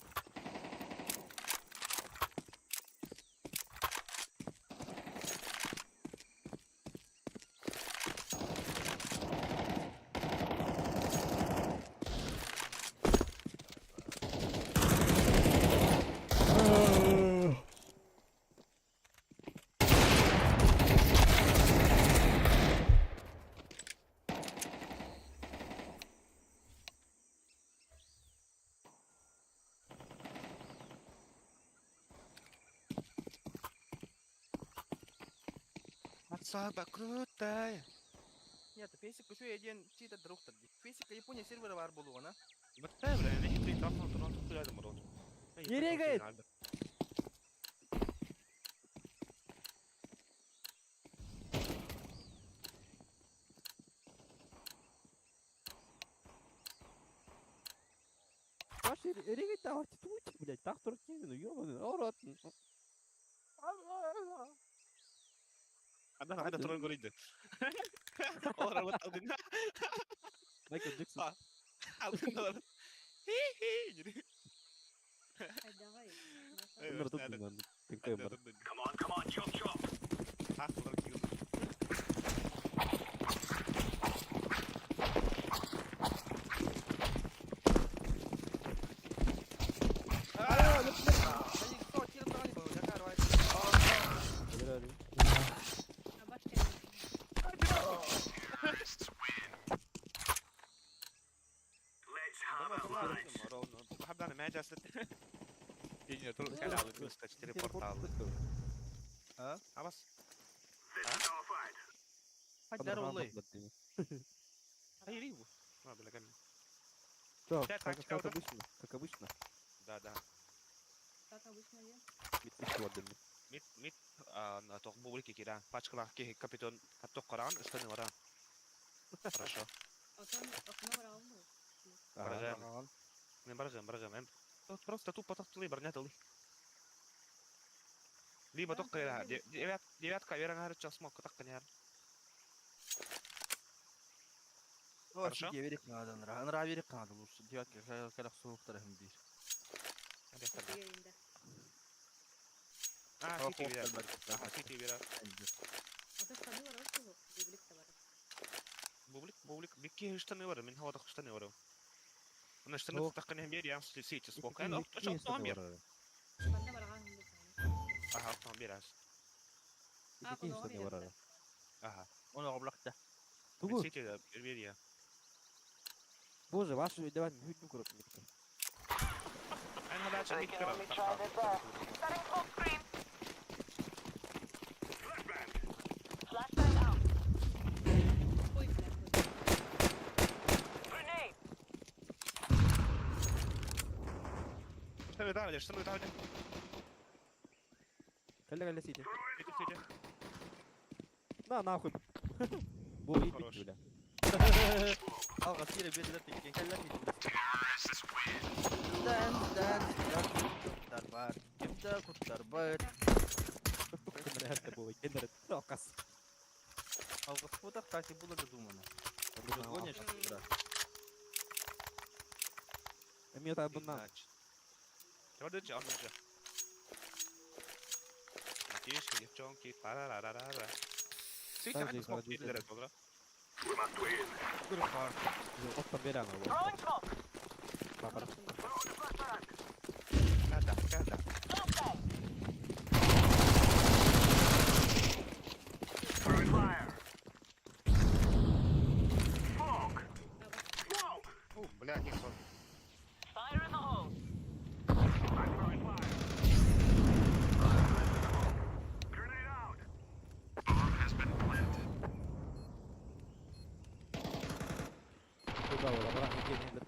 Отсаба крутая. Нет, Фейсик еще один чей-то друг тогда. Фейсик Япония сервера бар болуғана. Бітті, бля, мен хитрый трафон тұрған тұққыядым, рот. Не регает? Ваши регает давайте тут, блядь, так туркин, ну ёбаный, о, рот. Ана, ана тұрған көрейді. Олар алдын. Майкл Джексон. Алдын олар. Хи-хи. Ай, давай. Эй, Өмір надо. тұтын, пинг бар. Come on, come on, chop chop. Олар кигізді. А? Абас. This is our fight. Хайдар олай. Ай, Риву. А, бля, камень. Чё, Вся как, тактика как уже? обычно, как обычно, Да, да. Как обычно, я. мид отдельно. Мид, мид, на тоқ бублики кира. Пачкалар ки капитан капток қараған, үстіне баран. Хорошо. Отон, окно брал, ну. Барғам. Мен барғам, барғам. Эм. Просто тупо тохтулый барнятылый. Либо Да, только да, девятка вера смог так не. Хорошо. Хорошо. Верик надо, нра верик надо лучше. Девятка калах суықтар хым бир. Дегенде. А, сити вера. Ага, сити вера. Ата штаны бар, ол жоқ. Бублик та бар. Бублик, бублик, бикки штаны бар, мен хавадах штаны бар. Уна штаны Ну. так не бер, я сити смог. Икки- Ну, икки что штаны бер? бар. Манна барған хым десең. Ага, там бер аз. А, Икки бұны штаны бар. Ага. Оны облакта. Тугу. Сити бер я. Боже, вашу давай хуйню короче. митка. Ана дальше They can only try their best. Setting smoke screen. Flashbang out. Ой, бля. Grenade. Штаны давай, штаны давай. Калля калля сити. Сити, сити. На нахуй. Бо и Хорош. бля. Алға сире берілер деген кәлләр Дан, дан, куттар бар. Кимде куттар бар. Бля, было гендер. Алкас. Алға спотах так и было задумано. Ты гонишь, брат? Эми это bundan. Чёрдыч, он уже. Мальчишки, девчонки, парарарарара. Сити, Подожди, ана смог подожди, бер, добро. Оттан бер ана. Throwing smoke. Бакар. Когда, когда? Flashbang. Throwing fire. Smoke. Smoke. О, бля, не сон. Fire in the hole. I'm throwing fire. Grenade out. Куда ол абра гендер.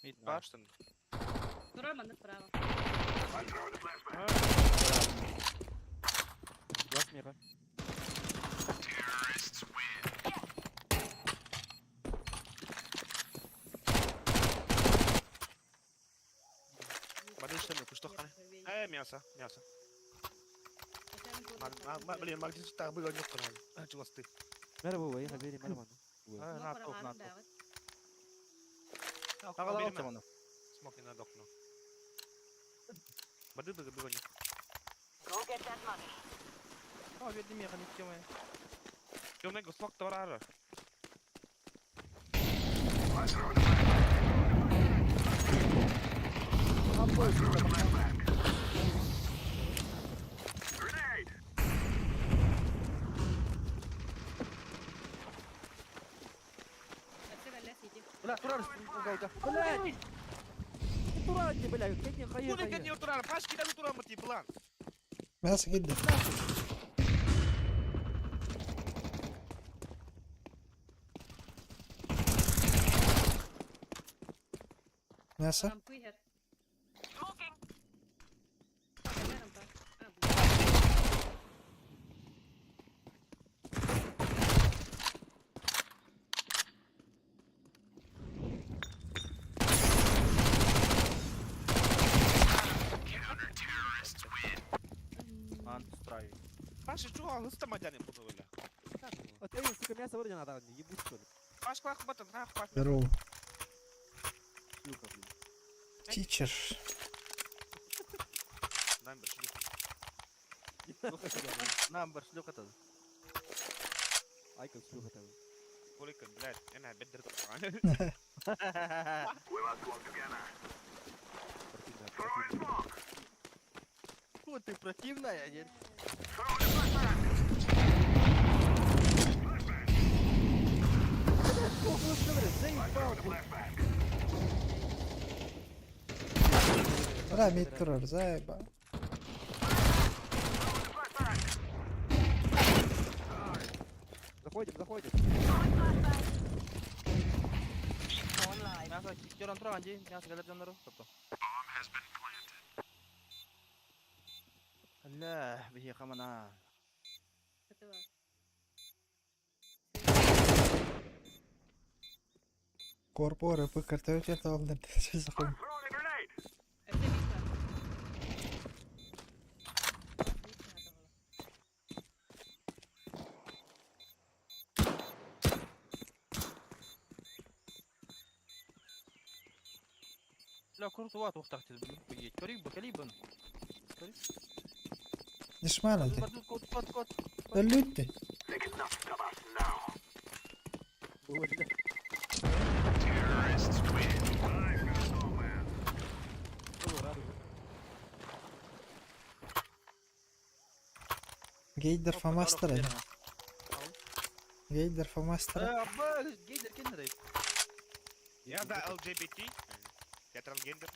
Мид бар. Штаны. Тура манна справа. I'm throwing a flashbang. Два смеха. Бады штаны, куштох ханы. Мясо, мясо. Блин, Магдин так было не второй. Чувасты. Мэр бу, я хабери мэр ман. На топ, на топ. Ағала алсам оны. Смог не надо окно. Бады было было не. Go get that money. А, бердим я қанет кемай. Ёнего смог товара. I'm throwing a flashbang. I'm throwing a flashbang. Grenade. Бля, турар, угалга. Блядь! Тура, бля, кенни хайыр. Куда кенни турар? Пашки да турар мати план. Мясо кидде. Мясо. Рампы хер. Smoking. Рампа. А, бля. Антистрай. Паши чего? Лыста мадяне подавали. Вот эй, сука, мясо вроде надо, не ебут что ли? Паш клах батан, хах паш. Здорово. Шлюха, блин. Тичер. Намбер шлюха. Намбар, шлюха тады. Ай, как шлюха там. Колика, блядь, я бедер. We must work together. Противная, Throwing противная. smoke. Фу, ты противная, нет? Throwing a flashbang. Flashbang. I'm throwing a flashbang. Бля, мид турар, заеба. Throwing a flashbang. Заходим, заходим. Throwing flashbang. Going live. Мясо, киктеран туран, ди. Мясо, кәлер жаннары. Топ-топ. Ля, бихи хамана. Этого. Корпора пыкыртыы толлар I'm throwing a grenade. Өссө биир баар. Биир наада буолла. Бля, куртуа туохтаах диэн көрүй бу кэлий бун. Нишмана ти. Кот кот кот. Өлүттэ. They cannot stop us now. Бля. Terrorists win. I've got no man. Гейдер фамастера. Гейдер фамастера. Абба, гейдер кеннер. Я за LGBT. Я трансгендер.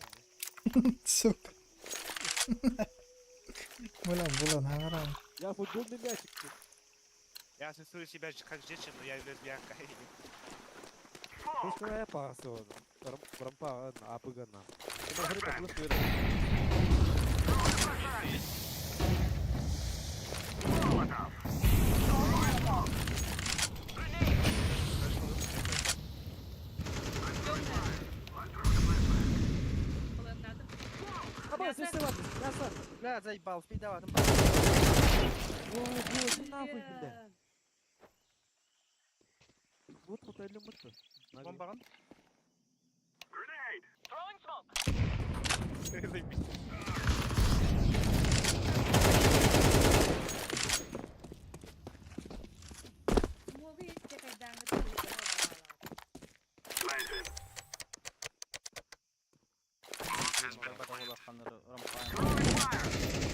Сука. Булан, булан, хаҥаран. Я футбольный мячик. Я ассоциирую себя как женщина, но я лесбиянка. Пускай пасо. Рампа, апыгана. Molotov. Throwing smoke. Grenade. I'm throwing a flashbang. Холоднатым. Аба, сестры, мясо. Бля, заебал, спидава там. О, боже, нахуй, бля. Вот вот әлі мықты. Бомбаган. Grenade. Throwing smoke. Смогу я когда-нибудь Planted. Рампа. Throwing fire.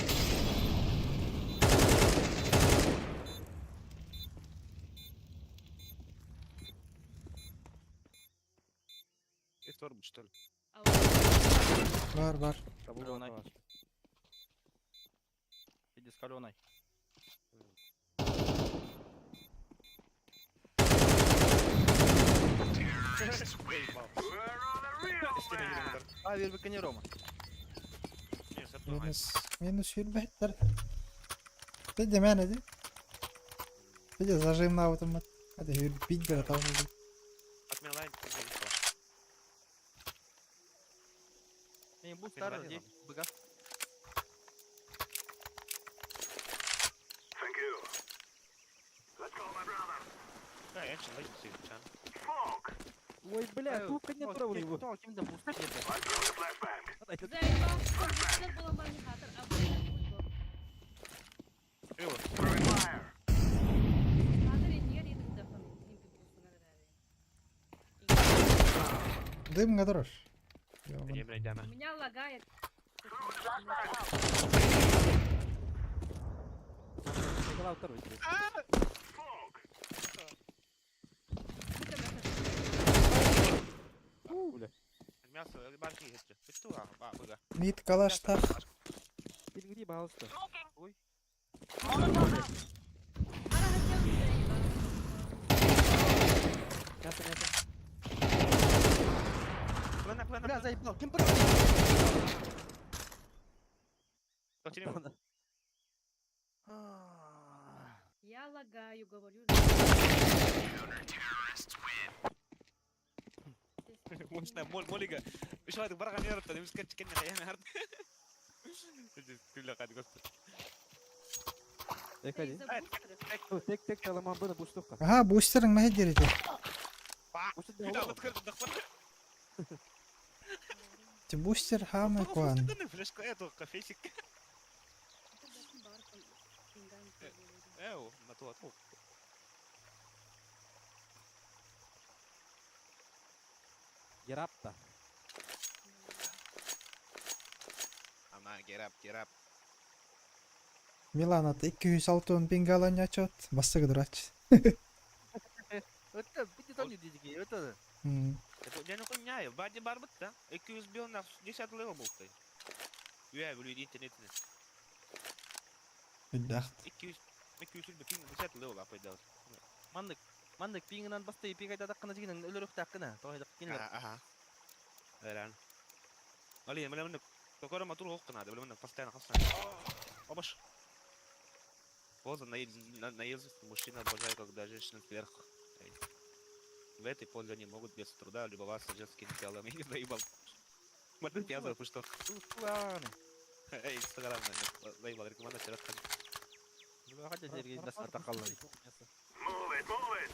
И вторым, что ли? Бар, бар. Каленый. Иди с каленой. Terrorists win. We're on the real man. А, вербика не Рома. Не, с одной. Минус, минус хүрбэттэр. Видя мэн эди. Видя зажим на автомат. Это хүрбит бер там. От меня лайн, ты не видела. Не, бу Ты старый, не здесь, быга. Thank you. Let's go, my brother. Да, я начал лайн, ты, чан. Smoke. Ой, бля, тут нет травы его. Ким да бустер где-то. I'm throwing a flashbang. Заебал. Бустер буламан хатыр. А бустер Живо. Throwing fire. Хатыр иннигер етіп тахын. Дым гадрош. Не, блядь, дама. У меня лагает. Smoke. Бля. Мясо, барки, это. Ты а, быга. Мид калаштах. Перегри, пожалуйста. Ой. Мясо, мясо. Плена, плена, Бля, плена. заебал. Ким Кто Я лагаю, говорю. Мощная молига. Еще это барга не рта, не скажешь, кем я не арт. Ты ля кад гост. Экади. Тек тек таламан бына буштуққа. Аха, бустерың мәһе дерете. Ти бустер хамы куан. Флешка эту кофесик. Эу, на то, то. Герапта. Ама, get up, get up. Милана 206 пингалан ячот. Басты дурач. Это, бити там не дидики, это. Это я не понимаю, бади барбыт да? 200 бил на 10 лево был ты. Я говорю, интернет. Биддахт. 200 200 бил 10 лево лапай дал. Маннык, маннык пиңинан басты, пигайда даккына жигинен өлөрөх таккына. Тойдак кинлер. Ага, ага. Эран. Али, мен мен кокора матур хоккана, да мен постоянно хасан. Обаш. Вот на наелся мужчина обожаю, когда женщина сверху. Эй. В этой позе они могут без труда любоваться женским телом. Я заебал. Матын пьяза, что? Туганы. Эй, Инстаграм, заебал, рекомендация расскажи. Хадя дерге дастата қаллай. Move it, move it.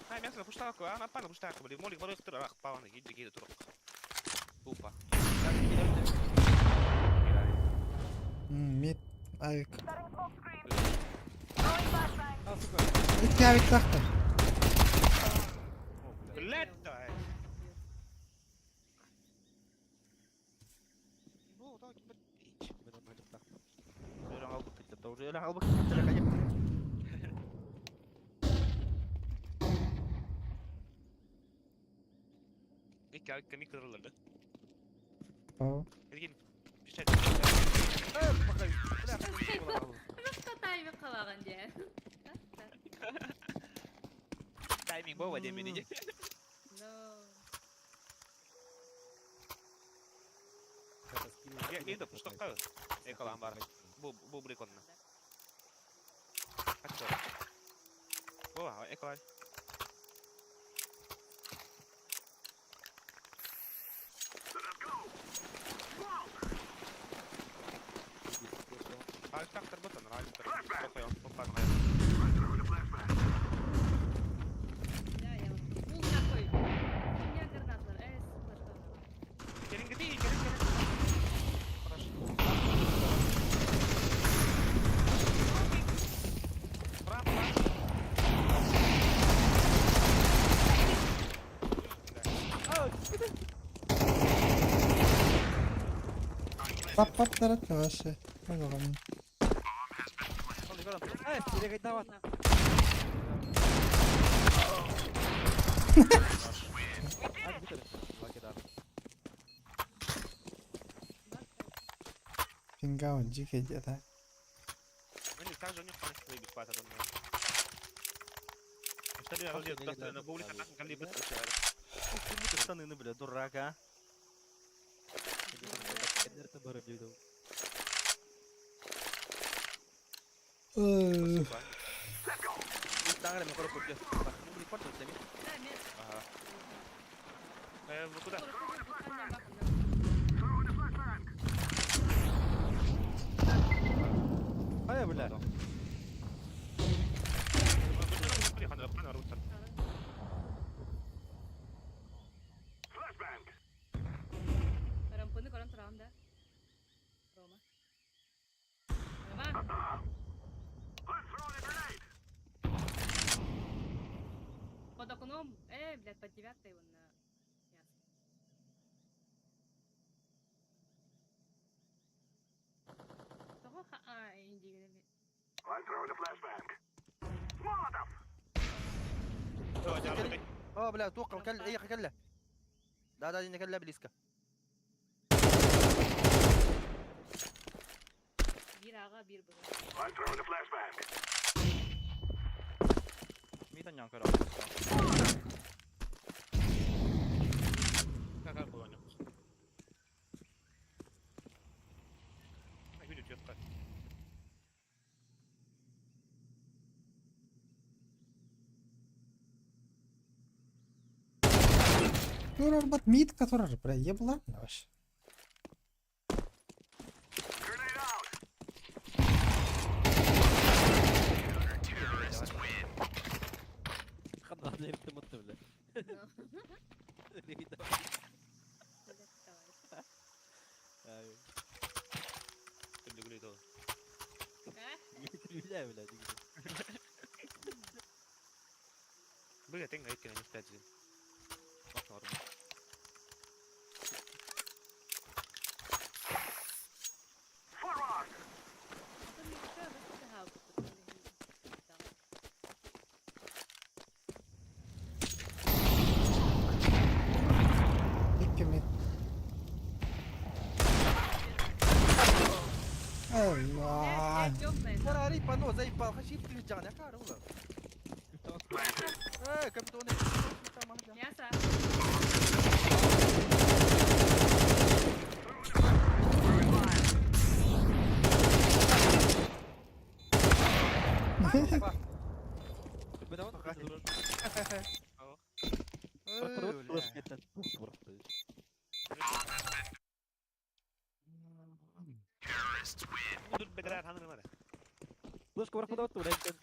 А, мясо пуштаку, а, напана пуштаку, блин, молик барых турах, паваны, гиджи гиджи турок. Тупо. Мид авик. А, сука. Икки авик тахта. О, бля. Блядь, давай. Ну, так, блядь. Мен нормально тахта. Өлең албык кетті. Уже өлең албык кетті. Конечно. Икки авик микроларды. О. Эргин, пишет. Тайминг қалаған де. Тайминг бова демени. No. Я иду, что вкаю? Эколан бар. Бу бу бриконна. Хачо. Бова, эколан. А так тарботан, рай, попан. Я, я. Ул такой. У меня гранатлар. Э, сука, что? Келин гди, келин келин. Хорошо. Браво, браво. Пап-пап тарат вообще. Пожалуйста. Эй, перегайдават. А, бүтер. Лакедар. Пингаун дикий где-то. Ну не, также у них конечно бесплатно там. Что ли, Охуеть, на да, бублика да. так кали быстро. Штаны, бля, дурак, а. Энерті барып дейді. Инстаграм, я короче, купил. Да, мен. Ага. Вы куда? Ай, бля. Рампыны көрөн турам да. Рома. Рома. Под окном, блядь, под девятой он на мясо. Того ха а инди. О, бля, тоқал, кәл, эй, кәллә. Да, да, не кәллә близко. Бир ага, бир быга. Митан ян көрө. Турар бат мид который, бля, еблан вообще. Хандан ерті мытты, бля. Давай. Ай, Э? бля, бля, деген. Бля, тең айткан не стать. Атын микро быстро хау. Икки мид. Allah. Темная. Карари пано, заебал, хашип ты жан, я карула. Э, капитоны. Мясо. Бля, Будут бедрар ханырмара. Флешка барах куда отту, блядь.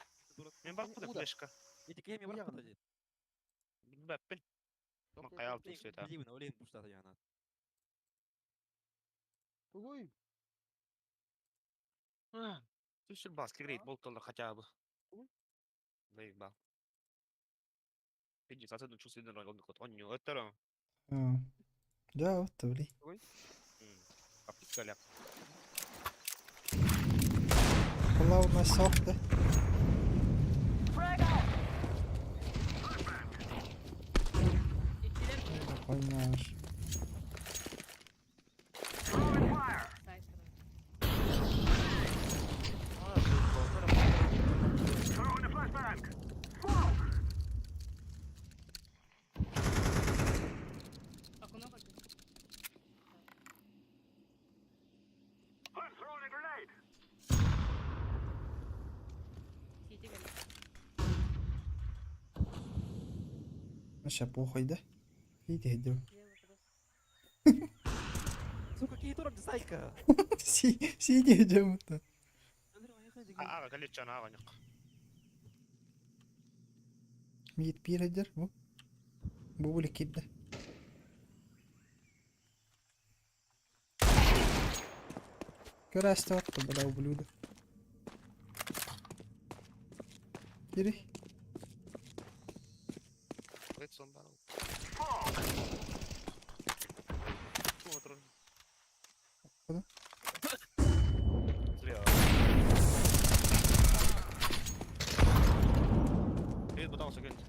Мен бар куда флешка. Эти кеми барах куда дед. Бэппин. Макаял тут все это. Билибин, олен буштата яна. Тугуй. Түсір бас кирейт болтолар хотя бы. Заебал. Иди, сасыдын чувствует он не это. Да, вот бли. Апикаля. Главное сохты. Иккилер Понимаешь. Throwing fire. сайт Throwing a flashbang. Smoke. Окно как I'm throwing a grenade. Сити кэллэ. Вообще похуй, да? Иди, иди. Где вопрос? Сука, какие турок десайка. Сиди, идем-то. Ага, калечан ага нюк. Мид пиридер, бу. Бу кидде. Көрәсті атты бля ублюдок. Кири. Редсон бар. Куда? Зря. Привет, пытался говорить.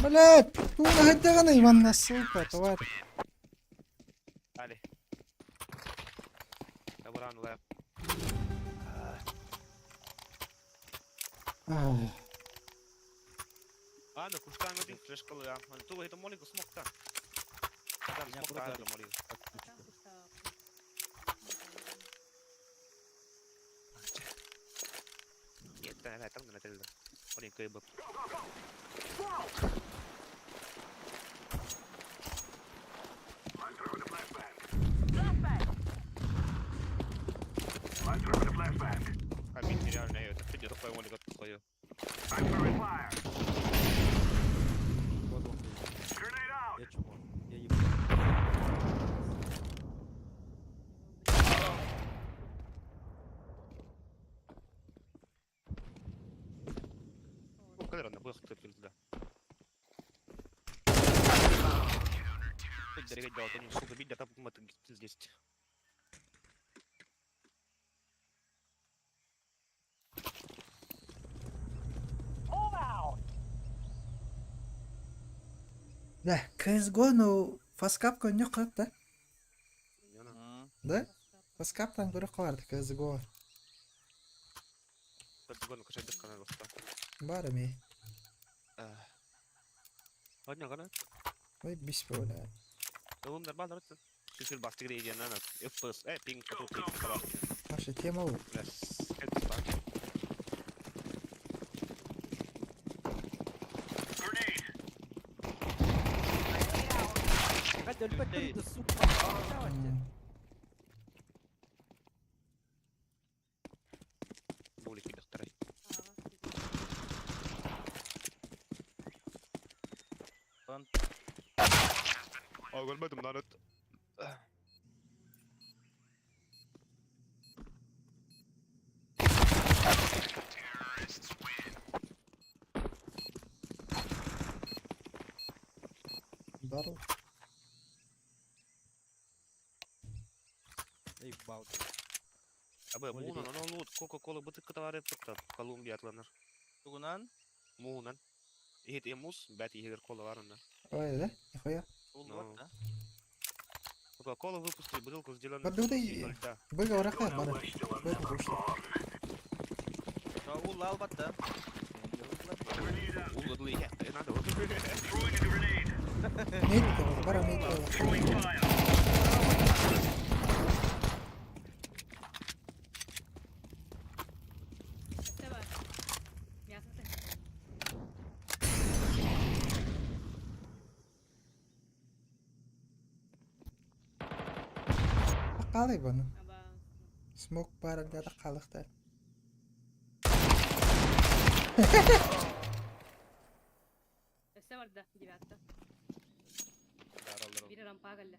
Блядь, туна хаттагана Иван, сука, тварь. Али. Добран лэп. Ах. А, ну кушкан один флешка ла. Ту это молик смок та. Там Меня смок та просто- это молик. Там пуста. Нет, да, там на теле. Молик кайб. Smoke. I'm throwing a flashbang. I'm throwing a flashbang. Камин реально это. Ты такой молик такой. I'm throwing fire. Grenade out. Я чмо. Я ебу. Кадр на бых ты пизда. Дорогой делать, они сука видят, а мы здесь. Да, CSGO, ну, фаскап көннө кырып да. Да? Фаскаптан көрө каларды CSGO. Подгону кашайдык канал баста. Бар эми. Одня гана. Ой, бис бля. Улум нормально рыцарь. Сүсүл бастык дейден ана. FPS, пинг тут Наша тема бу. Бля, это так. Grenade. Катя, Эй. ты, сука. Боли кидахтарай. Lan А, görmedim lan et. Здорово. Эй, бал. Абы, Боли муунан, анан лут, Кока-Кола бытык кыталар эптеп Колумбия атланар. тугунан Муунан. Ихит эмус, бәт ихигер кола бар онда. Ой, да? Нихуя. улу Ну. да. Кока-кола выпустили, бутылку сделали. Барды Да. Быга уракай бары. Быга кушла. Улу албат да. Улу ихе, надо. Throwing a grenade. Мейт бара мейт. Throwing fire. Қалай бұны? Аба. Смок бар деді қалықтар. Өссө барда, девятта. Бири рампа кэллэ.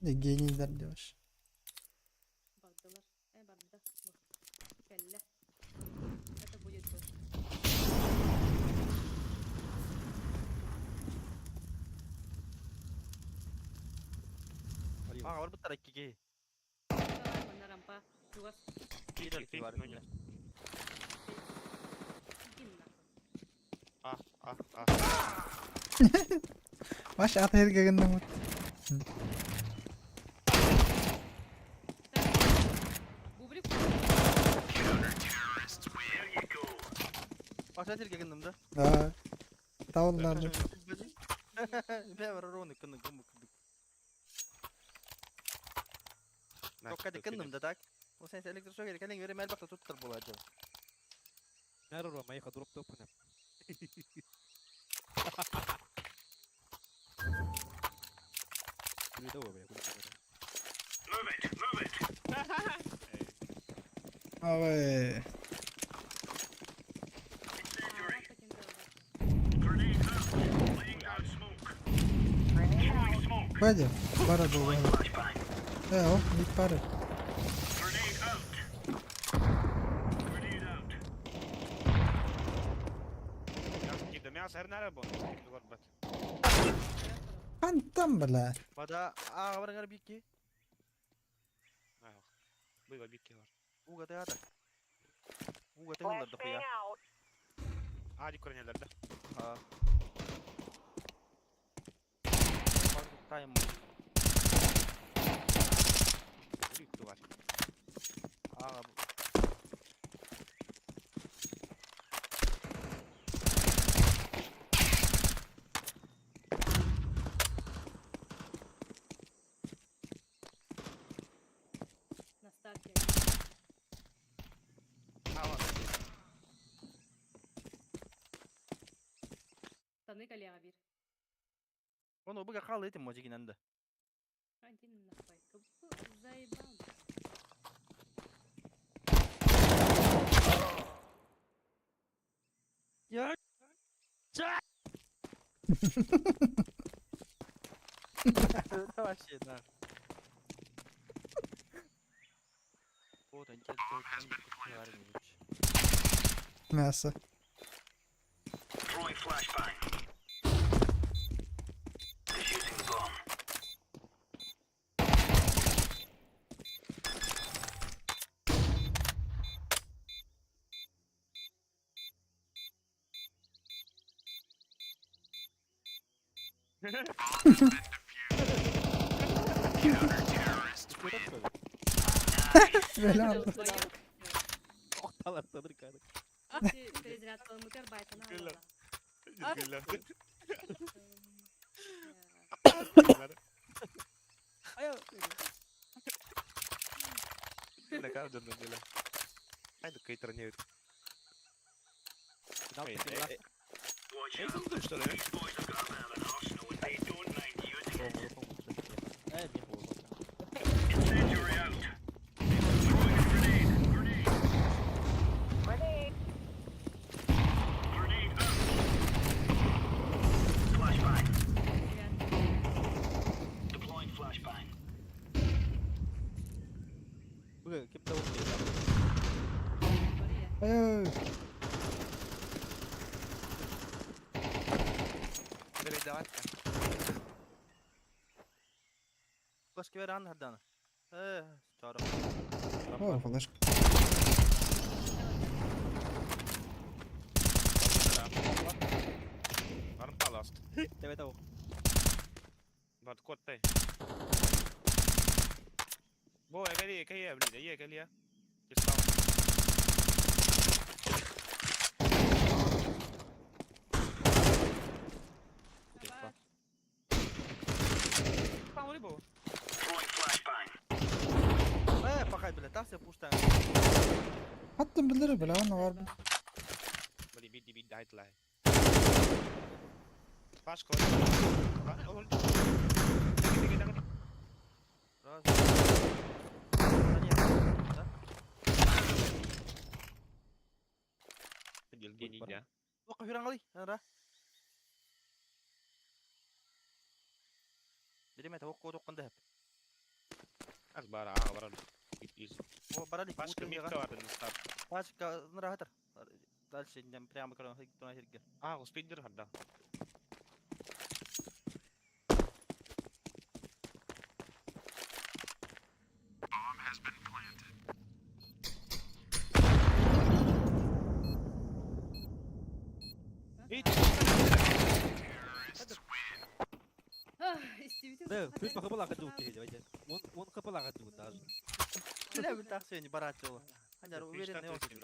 Не генийдер деваш. Бардылар. Э, барда. Кэллэ. Это будет б. Ага, бар быттар иккиге. Манна рампа. Чугас. Киирэр бар. Иди нахуй. А, а, а. Маш ат эргегиннің вот. Бублик. Баша телге гынным да. Да. Таулларды. Бе бар роны кынны гымы кындык. Токка кынным да так. Ол сен электрошокер кэлен вере мел бакта туттар буладжы. Нарро майха дроп топына. Move it, move it. Ой. Incendiary. Grenade out. Laying down smoke. Throwing smoke. Пойдем. Пара был. Flashbang. Э, о, не пара. Grenade out. Grenade out. Кида мясо эрнара бон. Кида барбат. Антан бля. Бада ага бар гар бикки. Быга бикки бар. Уга та ата. Уга та да хуя. Ади корнелер да. А. Тайм. Бикки бар. Ага. На старте. Ага. Таны коллега бир. Оны буга кал этим можигинен да. Иди нахуй. Как будто заебал. Я. Вообще, да. Вот он, Мясо. Throwing flashbang. Defusing the bomb. Бля. Охталар тадыр кадыр. Перезарядка байтана. Да каждый неделя. Айда кейтер не. Watch out. Что ли? These boys have got a bit of an arsenal and they don't mind using it. Incendiary out. Throwing a grenade. Grenade. Grenade out. Flashbang. Deploying flashbang. Быга кеп тавык. Ой. Флешки бер ан харданы. Э, чара. О, флешка. Барым паласт. Тебе тавык. Бар кот тай. Бо, эгали, кая, блин, е, эгали. Кистал. Throwing flashbang. Э, пахай, бля, там все пушта. Хаттым білдірі бля, оны бар. Бли, би, би, дайт лай. Пашка, Раз. Да нет, да? Гений, да. Тоққа хүраңалы, ара. Билеме тоққа тоққанда хеп. Аз бара, а, бара. О, барали. Пашка митка барды ныстар. Пашка нырахатыр. Дальше идем прямо корона тона хирге. А, успейдер хадда. Истибитин. Да, плюс пахабала гаду киһи дебайда. Он он капала гаду даже. Бля, бил тахсы не барат жолы. Ханжар уверен не olsun.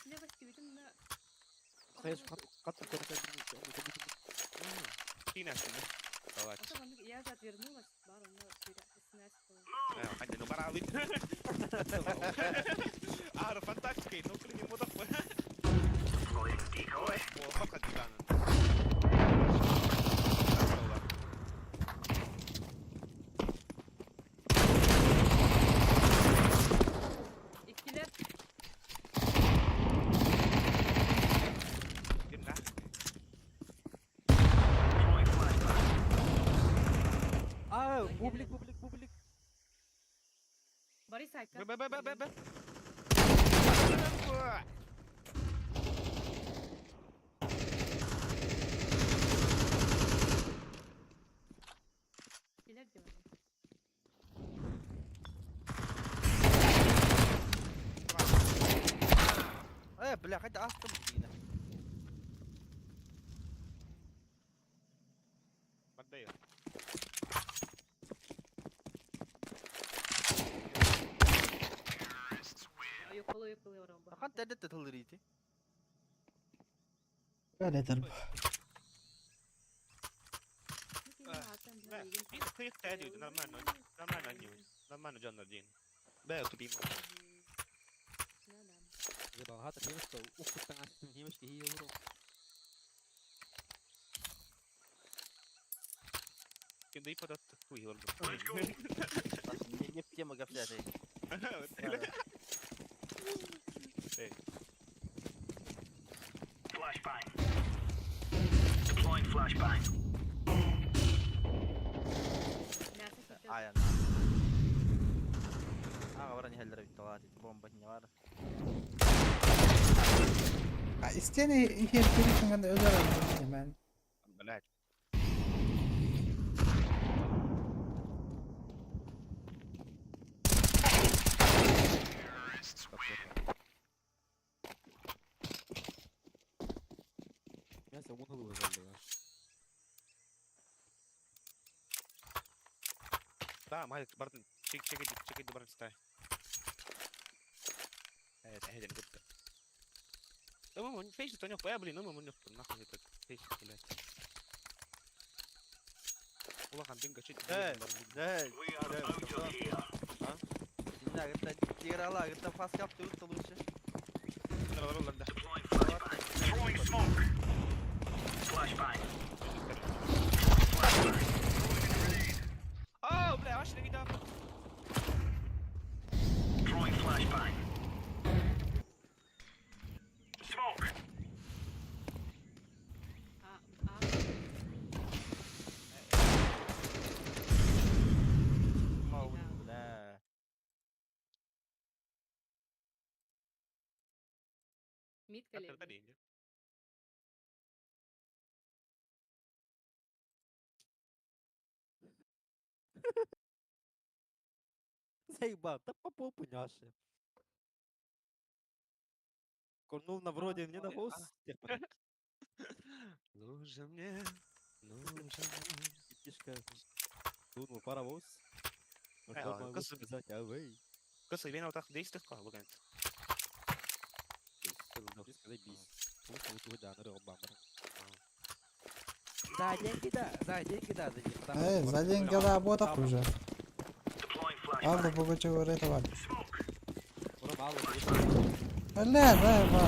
Слева истибитин на Хайш кат кат Я же отвернулась, бар, он Иккилер А, бублик, бублик, бублик. Борис Айка. Б, б, б, б, б. Иккилер диэн. Э, бля, хотя астым дигине. Бардайы. Ойукулу ойукулу ороба. Ахан тәдет тылырыйты. Öyle derim. Нормально, нормально они, нормально дьоннор диин. Бэ, тупим. Хата химишка, уккуттан астым химишка хи олору. Кенде ипадат туй олду. Не в тему гафляты. Flashbang. Deploying flashbang. Ая. Ага, баран хеллер бит талат. Бомба не бар. İsteyene her de özel hemen. Блять. Мясо он хылы özelliği. Да, май бардын. Чек чек чек барын стай. Э, это гытта. Ымы фейс то не блин, ымы не нахуй этот фейс, блядь. Улахан динга чит. Э, э, Инна гытта тиграла, гытта фаскап тут лучше. Throwing smoke. Flashbang. А, бля, аш не видал. Throwing flashbang. Smoke. А, а. Мау, бля. Мид коллеги. Заебал, да по попу няши. Курнул на вроде мне на голос. Нужен мне, нужен мне. Фишка. Дунул паровоз. Э, Что могу кысы- сказать, а вы? Кысы мен отақ дейстік қой бүгін. Сказать бис. За деньги да, за деньги да, за деньги. Э, за деньги да, работах уже. Deploying flashbang. Алды бугача öğreti var. Smoke. Бля, да, ба.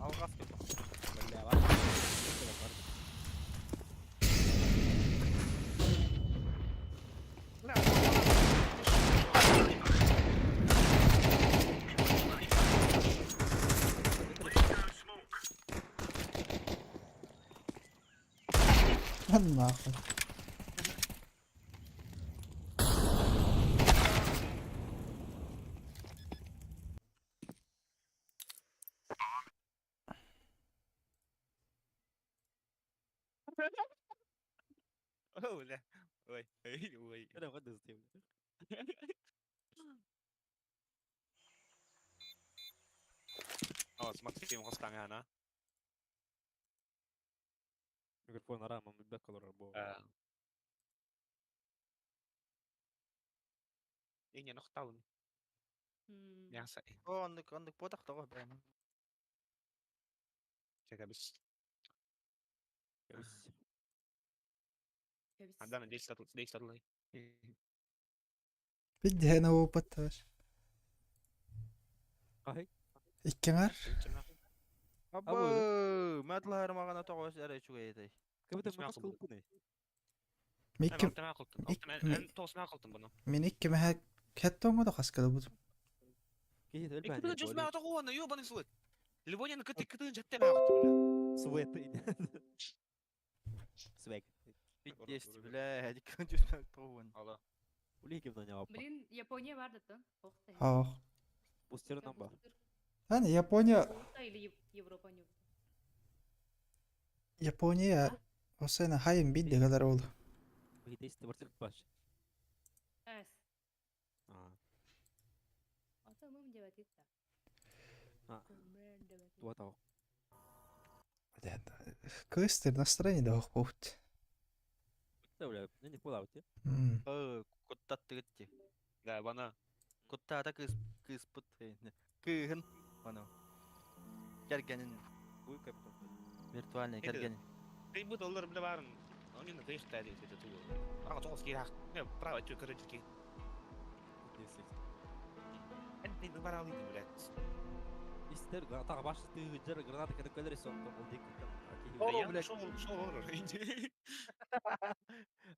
Алҕас кэлбэх. Бля, бар. Нахуй. О, бля. Ой, ой, ой. Это вот сделали. О, смотри, он станга, Микрофон арама, бек олорор бу. Ине нохталын. Мясо. О, оннук оннук буотах тоҕо бэйэм. Чекабис. Кэбис. Кэбис. Андана 10 статул, 10 статул. Бидде хена опыт var. Ай. Иккиңар. Абы, мэтлар маҕана тоҕо эрэ үчүгэй этэй. Кэбитэ Мин мас смакыл. кылпыны. Микки Мен мен икки мәһә хәтта оңа да хаскала бу. Киһи Икки өлбән. бile жүз мә тоғуана, ёбаный свет. Ливонияны кыты кытын жатты мә бля. Свет. Свек. Есть, бля, диккөн жүз тоҕуон. Алла. Улей кем наня апа. Блин, Япония бар да Ох ты. Ах. Бустерынан ба. Hani Япония Или Европа не. Япония o sene hayın bildi kadar oldu. Бихите исте бартык баш. Эс. А. Ата мым деп атит А. да. Мым деп атит. Туа тау. Кыстыр настроение да ох бут. Да, бля, не куда у тебя? Э, куттаттыгытти. Да, бана. Куттаата кыыс кыыспыт. Кыыһын. Аны. Кэргэнин. Ой, капитан. Виртуальный Это- кэргэнин. Ты бы доллар бля барын. Они на тыш тади это ту. Ага, тоғыз кирах. Не, право, чё, короче, ки. Ты бы барал иди, блядь. Истер, граната баш ты жер граната когда колер сон то ол дик. О, Я блядь. шел, шел,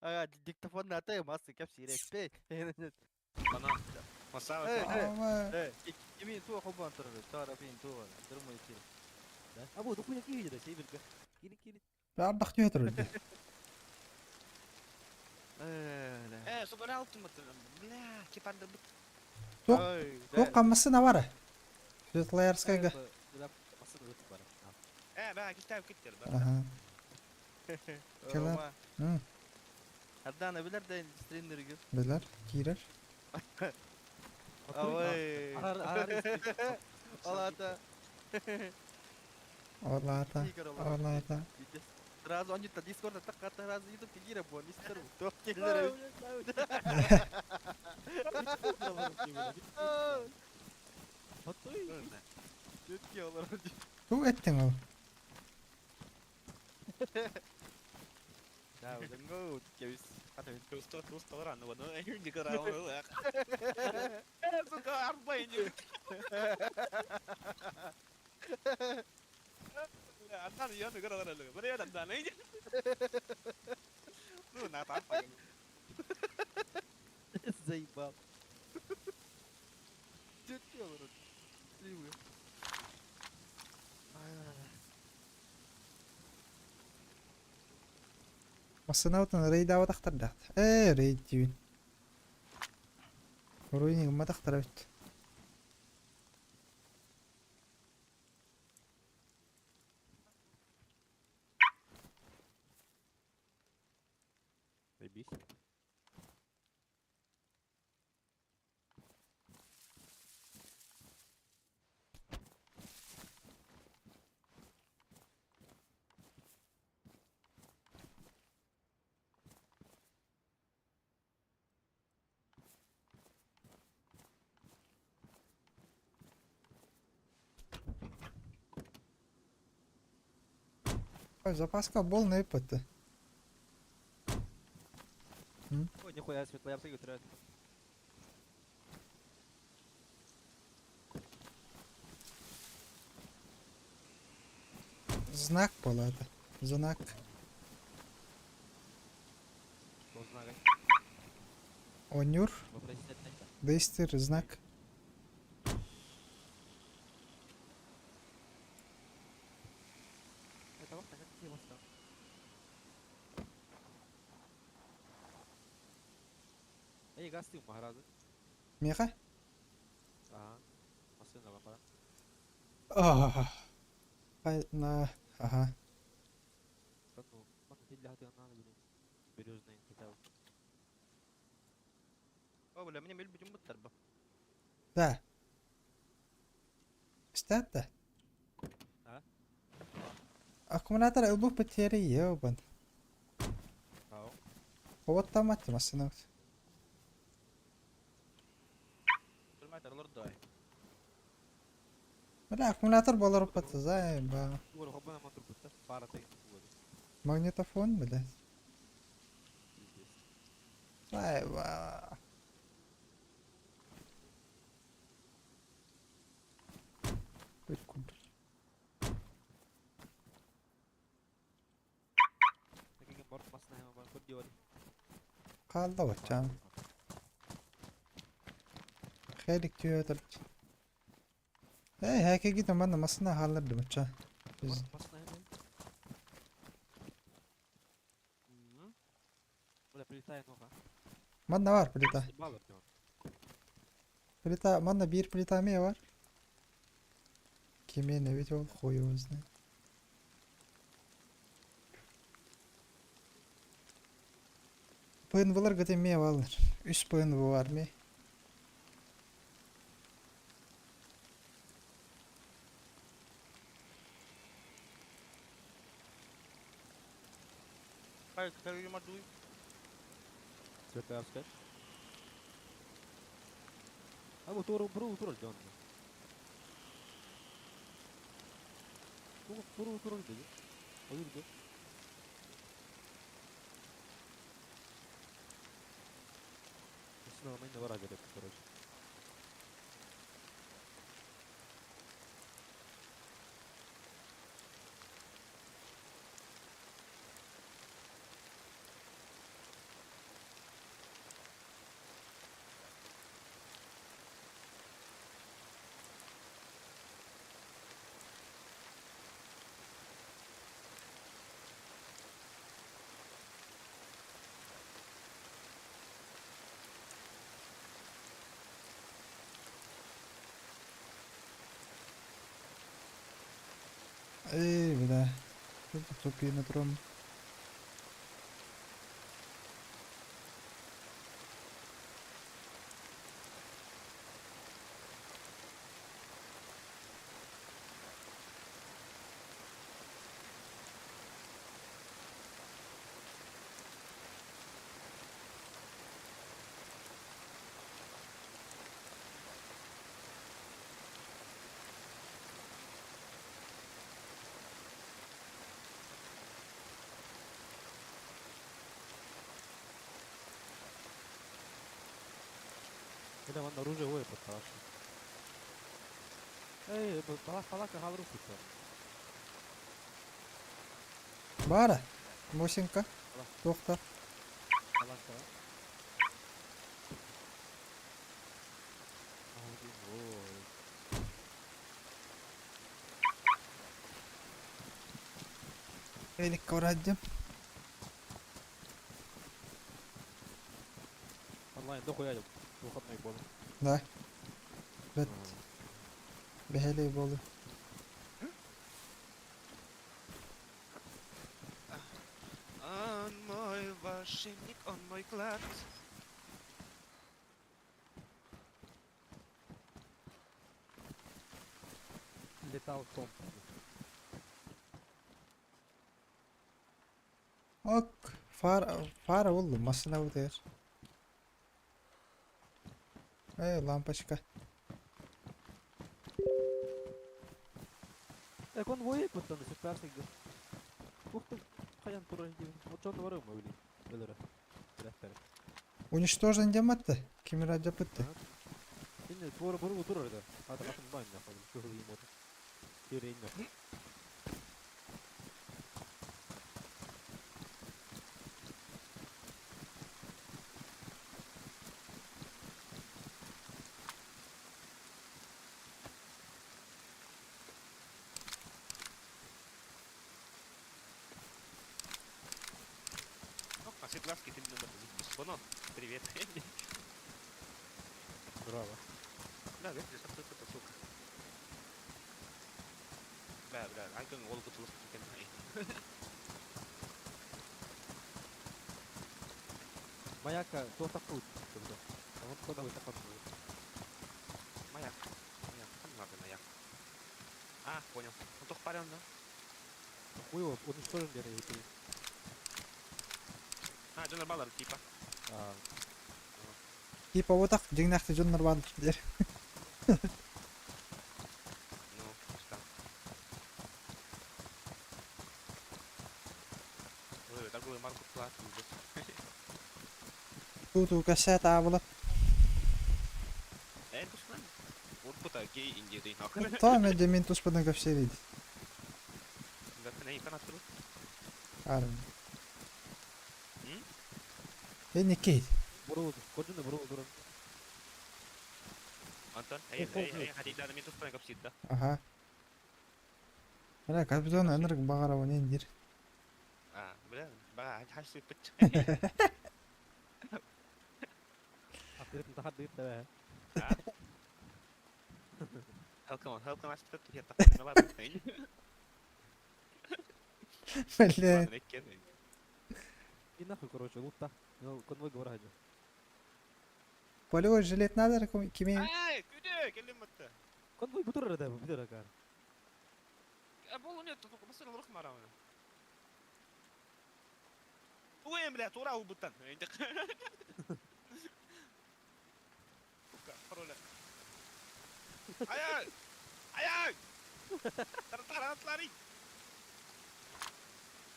Ага, диктофон ата массы кэпсиир эппе. Бана. Масава. Э, э. Ama Э, кимин туа холбоон турар, туара бин туа. Дурмай кир. А бу докуня киһи да сейбирге. Кини кини. Ардах түйе турду. Э, да. Э, собрал ты, бля, кипанды Туох Ой, да. туох каммасын авара. Светлоярскайга. Э, бә, киттәп киттер, бә. Аха. Кэлэр. Ома. Hı, Ардана билер да стримдерге. Билер, киирер. Ой. Алата. Орлата. Орлата. Сразу они то Дискорда так ката сразу YouTube кигире бо мистер то келер. Четке олар. Туг эттиң ол? Да, го кебис. Ката бит. Туста, туста, рано, ну, не карал. Э, сука, арбай, Андан я не карал, бля, андан, эй. Ну, на там. Заебал. Четке олар. Стримы. Массынаутан рейд аватахтар дахт. Э, рейд дүйүн. Руйниг матахтар бит. Заебись. Ой, запаска бол не пытты. Ой, нихуя, Светлоярская говорит. Знак буолаата. Знак. Что знак? Оонньуур. Вопросительный. Быстр знак. Это вот так тема стала. Эй, газ ты магаразы. Миэхэ? Ага. Машина бара. Ай, на, ага. Да ну, мана тилля хатыганнаан били. Березный хотя бы. О, бля, мне мел бүтүн буттар бу. Да. Истээт да? А? Аккумулятор ылбыт потери ебан. Ау. Поваттамат массыынабыт. Турмайтар олордой. Бля, аккумулятор буолар уппат заеба. Угор хоббана ман турбутта. Пара тегин угор. Магнитофон, блядь. Пиздец. Заеба. Прикольно. Такие борт масна бар коддиори. Хаалла баччаан. Хелик түөтэр. Эй, хэкэгит манна массына хааллар дымачча. Борт масна Бля, прилетает нога. Манна бар плита. Ебало, Артём. Плита, манна биир плита эмиэ бар. Кимиэн эбит ол хуй его знает. ПНВлар гыт эмиэ бааллар. Үс ПНВ бар ми. Хай, кытары мардуй. Цветарская. А вот туру бру туру дён. Туру туру туру дён. Ойур дён. Снова мы на варагере, короче. Эй, бля. Тупи на трон. Бля, вон оружие ой, подпалаши. Эй, палак палака галру кутта. Бара. Мосинка. Доктор. Палака. Ой. Элик кораддем. Онлайн дохуя выходной был. Да. Бет. Бэһэлэй буолу. Он мой волшебник, он мой клад. Летал комп. Ок. Фара, фара буллум. Массына бутыгар. Эй, лампочка. Э, конвой буттан сепарсик. Ух ты, хаян турай дибин. Очон барым били. Белере. Билеттер. Уничтожен дематты. Кимир аджапытты. Инне туора буру турар да. Ата атын байн на хабы. Көхүл имот. Кирин. А Светлавский ты мне Боно, привет. Браво. Да, да, это сука. Бля, бля, айкон ол кутулук екен. Маяка, туохтакка ыттыбыта. Онон конвой таккан. Маяк. Маяк, там надо маяк. А, понял. Ну только парен, да? Хуево, уничтожен дere ити. А, Джонар Баллар, типа. А, Типа вот так, дьиҥнээх дьоннор баар диэр. Ну, что? Ой, торговый марку плат, ужас. Ту-ту кэссээ таабыла. Э, тусман. Урпута, гей, индия, ты. Тоом эдэ мин туспутун кэпсиир Да, не, канат Арым. М? Энникей. буруу, кожуну буруу туран. Антон, эй, эй, эй, ходи, да, мен туспан капсит, да. Аха. Бля, капитан ынырык баҕарабын эн диир. А, бля, ба, хашсы пыт. Атырытын тахардыыт да. Хелком, хелком, аспет, я так, ну ладно. Бля. И нахуй, короче, лутта. Ну, конвой говора хадья. Полевой жилет надо кими. Ай, күдө, келем атты. Конвой бутур да, бутур кар. А бол нет, только басыр рух марауна. Уем, бля, тура убытан. Сука, пароля. Ай-ай! Ай-ай! Таратлари!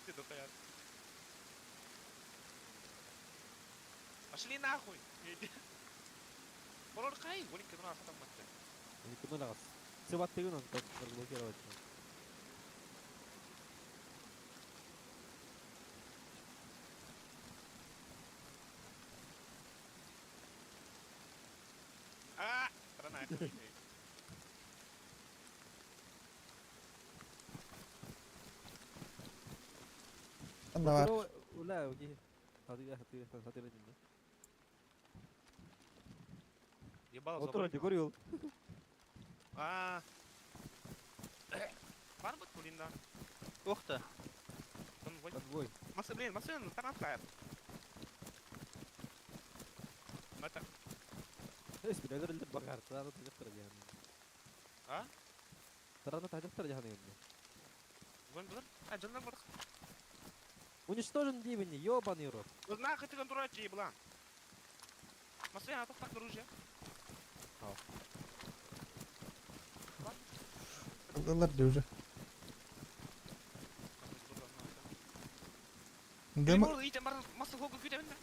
Ты дохуя. Пошли нахуй! Пароль кай, гулик кына хатам матты. Никому лагас. Сыбаттыгын онтон разблокировать. А, страна. Онно баар. Ула, окей. Хатыга, хатыга, хатыга динде. Ебало Отур, көрүл. А. Бар бут булинда. Ох ты. Конвой. Конвой. Масы, блин, масы, тарантлар. Мата. Эс билер багар, тарана тажактыр жаһаны. А? Тарана тажактыр жаһаны енді. Вон булар. А, жанна бар. Уничтожен дибини, ёбаный рот. Нахуй ты контроль еблан. Масы, а тохтак оружие. А. Ылар дии уже. Дым Масы хогу күтәмен да.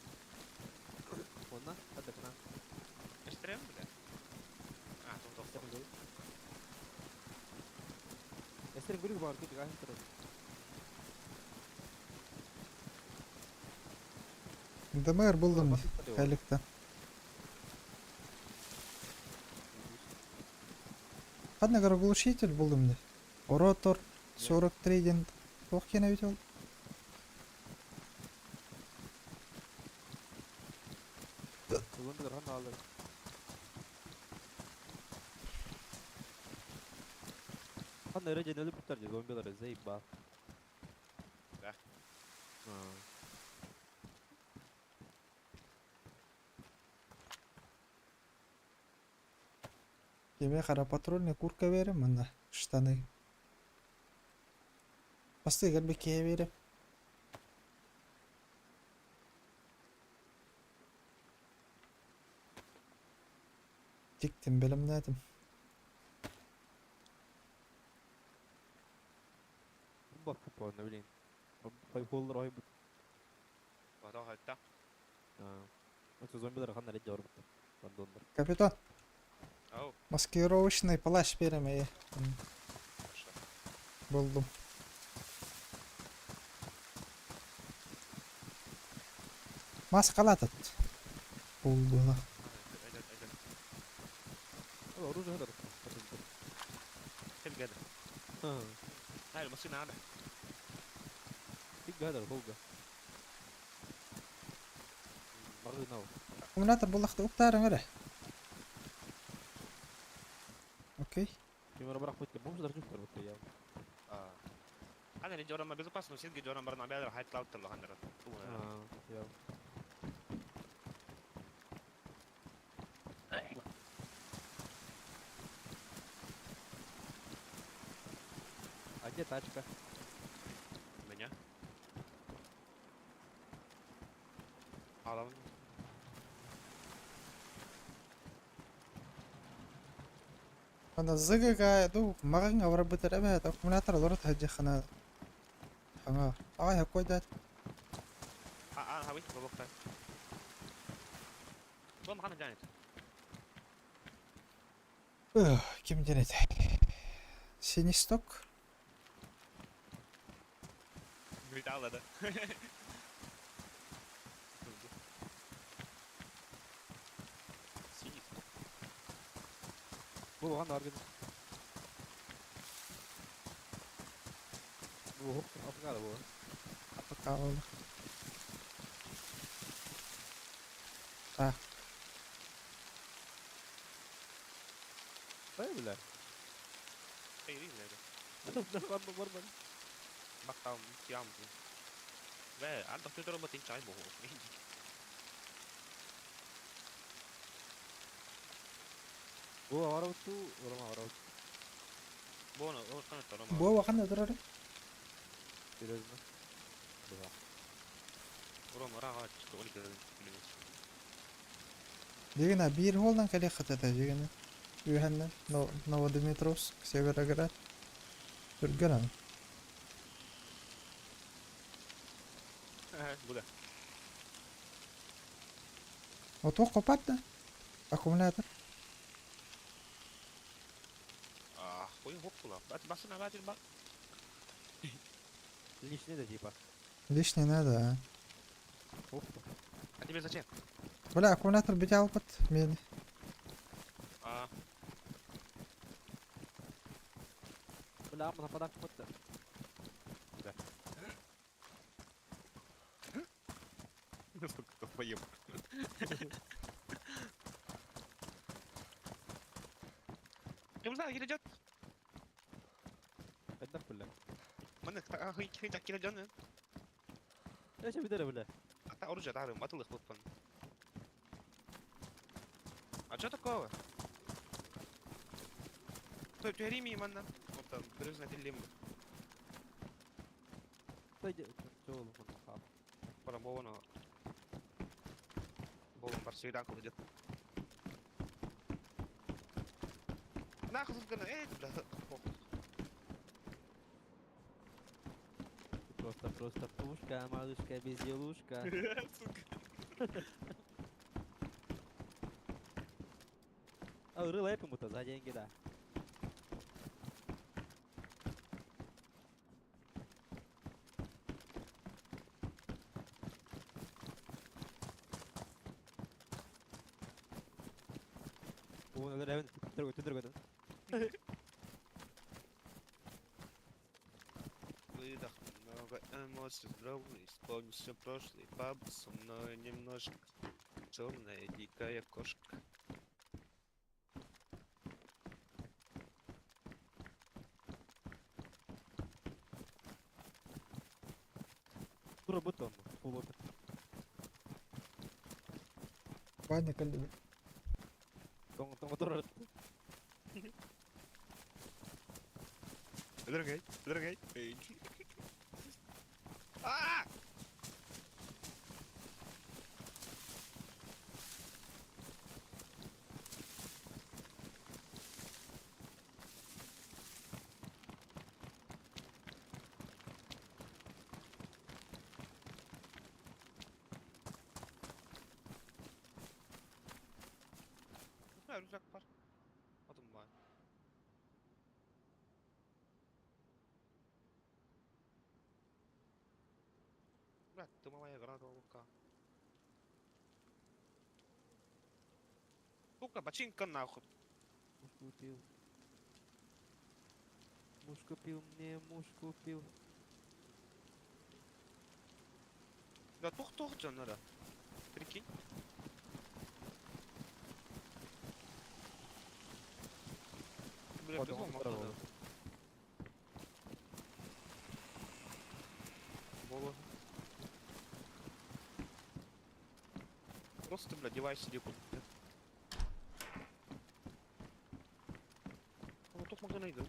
Онна, хадда кына. Эштерем, бля. А, тоқ тоқ. Эстерин гүрүг бар, күтүг ахын турат. ДМР булдум хәликта. Хадна глушитель булдум ди. Ротор 43 ден туох киэнэ эбит ол. Зомбилар ханна алыр. Ханна өрө жен өлүп буттар же зомбилар заебал. Да. А. Тебе хара патрульный куртка берем манна штаны. Посты кэлбиккэ берем. Тиктим бэлэмнээтим. Бак пупа, блин. Файхоллар ой бут. Потом хатта. А. Это зомбилар ханна реде бар буттар. Рандомдар. Капитан, Ау, маскировочный плащ берем ээ. хорошо. Булдум. Маскалатат. Булдула. Айдет, айдет. О, оружие хадар. Хел гада. А. Ай, машина ада. Тик гадар холга. Барыына ол. Аккумулятор буллахта уктаарыҥ эрэ. Окей. Ким бырахпыт бомждар жүктөр бутта я. Ана не жорама безопасно сирге жорам баран абялар хайтлаптыр ханнара. А, я. А где тачка? Меня. Аламын. Ана зыгыга ду маҕаҥ абарбыт эрэ эбээт аккумулятор олоро таһырдьаххына хаҥа аҕай хоккойдаат А, а, хабы, бабокта. Бом хана жанет. Ким диэн этэй? Синисток? Металла, да. Синий. Бу оған аргын. Бу хоп, афгада бу. Пока ол. Так, Ой, бля. Эй, бля. Бар бар бар. Бактам, тям. Бә, андак төтөр батын чай бу. Бу арауту, орама араут. Боно, о, кана тарама. бу улахан да турар. Серьезно. Да. Урам рага чык, ол кere. Дигена биир холдан кэлиэх хатата дигена. Үһэннэн Новодмитровск, Североград. Түргэн аны. Бу да. Отуох копат да? Аккумулятор. А, хуй хоп кула. Бат басына бат ба. Лишний да типа. Лишний надо, а. Оп. А тебе зачем? Бля, аккумулятор бүтэ албат миэнэ. А, Бля, мына падак бутта. сука, долбоеб. Кем знает, кире жат. Кайдак бля. Мана, хый хый так кире жан. Эче бидере бля. Ата оружие дарым, атылых буппан. А что такого? Той түһәрими манна. Оттан бирөзүнө тиллем. Той жол мына хап. Барам болоно. Болон бар сүйдан кылды. На кызыл гына, э, бля. Просто просто пушка, малышка, безделушка. Сука. А рыла ему-то за деньги, да. О, надо другой, ты другой, да? Выдох, много эмоций, здоровый, вспомни все прошлое, паб со мной немножко. Черная дикая кошка. Тура бутон, фул опит. Ваня кэллибит. Тоң тоң тура. Дорогой, дорогой. А! Да, рюкзак бар. Атым бар. Брат, дымовая граната лука. Сука, бочинка нахуй. Муж купил. Муж купил мне, муж купил. Да тух-тух надо. Прикинь. Бля, Подумал, ты здорово. Бола. Просто, бля, девайс сиди куда. Ну, тут могу найду.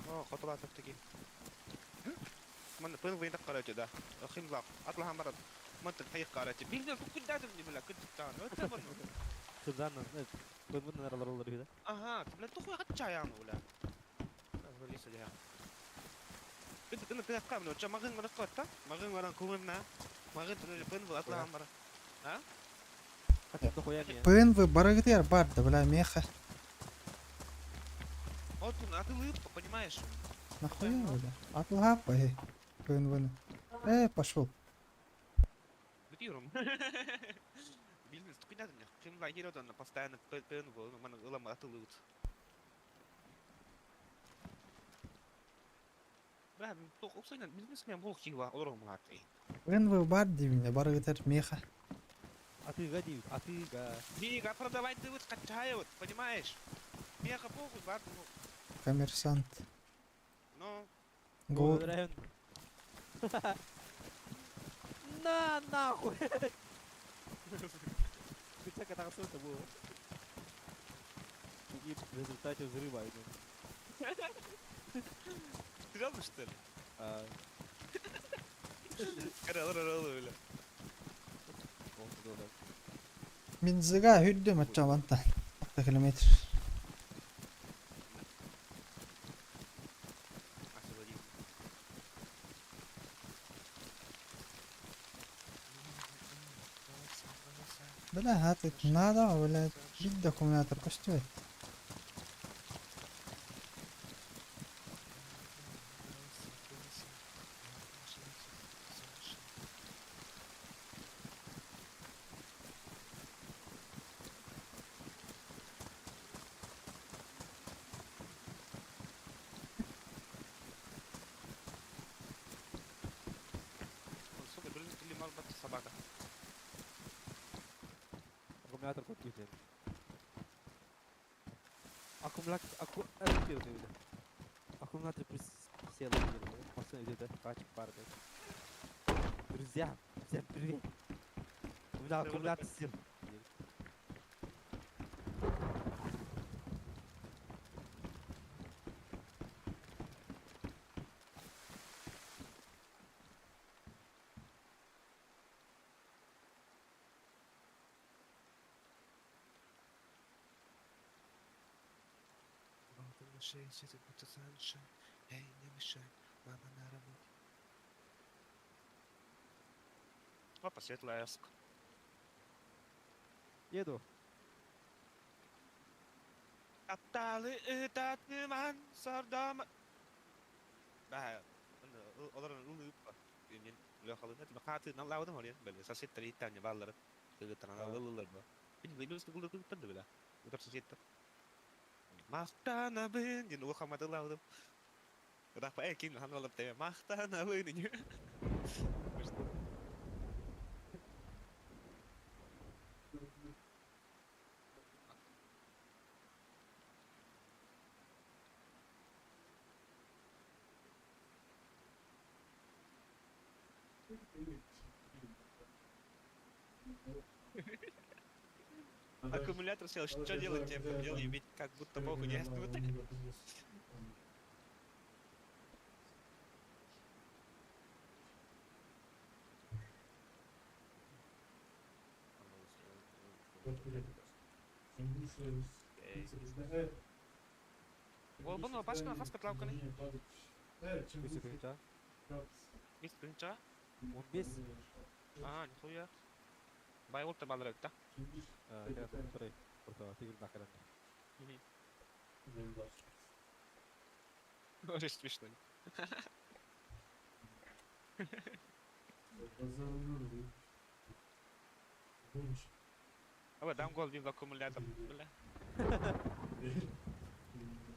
О, хоталатов таки. من فين وين قرأت ده أخي ملاق أطلع مرض ما أنت الحقيقة قرأت بيقدر كل لازم بلا كنت تانا Сызанна, ПНВ наралар үһү да. اها بلا تخوي غتشا يا ولا ليس لها كنت انا كنت قابل وجا ما غير ولا قطة ما غير ولا كومنا ما غير بن اطلع مرة Хотя дохуя не. ПНВ барыгытыгар баар да, бля, меха. Вот он, а ты лыбка, понимаешь? Нахуя, бля? Атылһааппа, эй. ПНВны. Пошел. Бутиром. Бизнес, ты куда мне? Кем лагерь он постоянно ПН был, ну, man ылам атылыт. Бля, тоқ бизнесмен бол хива, олором хаты. ПНВ баар диибин, барыгытыгар меха. А ты гади, а ты га. Мига, продавать ты вот качают, понимаешь? Меха похуй, бар, ну, Коммерсант. ну, Го... На нахуй! Ты так это было. И в результате взрыва. Серьезно, что ли? А, Бля. он туда. Мин зыга хүрдүм аччабантан. 6 километр. Освободил. Бля, хатыт надо, бля, бит документатор көстүбэт. Сука, блин, ты лимал бат собака. Аккумулятор купите. Аккумулятор, аку, э, Аккумулятор присел, машина идет, хватит пар, Друзья, всем привет. У меня аккумулятор сел. На шее сидит будто sunshine. Эй, не мешай, мама на работе. Опа, светлая эск. Еду. Тапталы ытатыман сардама. Баа, олар улыппа. Мен лөхалы на хаты на лаудым орен, бele сосед три там баллар. Кыгытан алылылар ба. Бин бин кылды кылды бele. Утар сосед. Мактанабын, ден улахамады лаудым. Рахпа кин хан алып тебе мактанабын. Аккумулятор сел, что делать тебе? Делай, ведь как будто богу не Ол бұны башкана хас катлауканы. Бес тыгынча. Бес тыгынча? 15. А, нихуя. Бай ол табалар да. Очень смешно. А дам гол в аккумулятор, бля.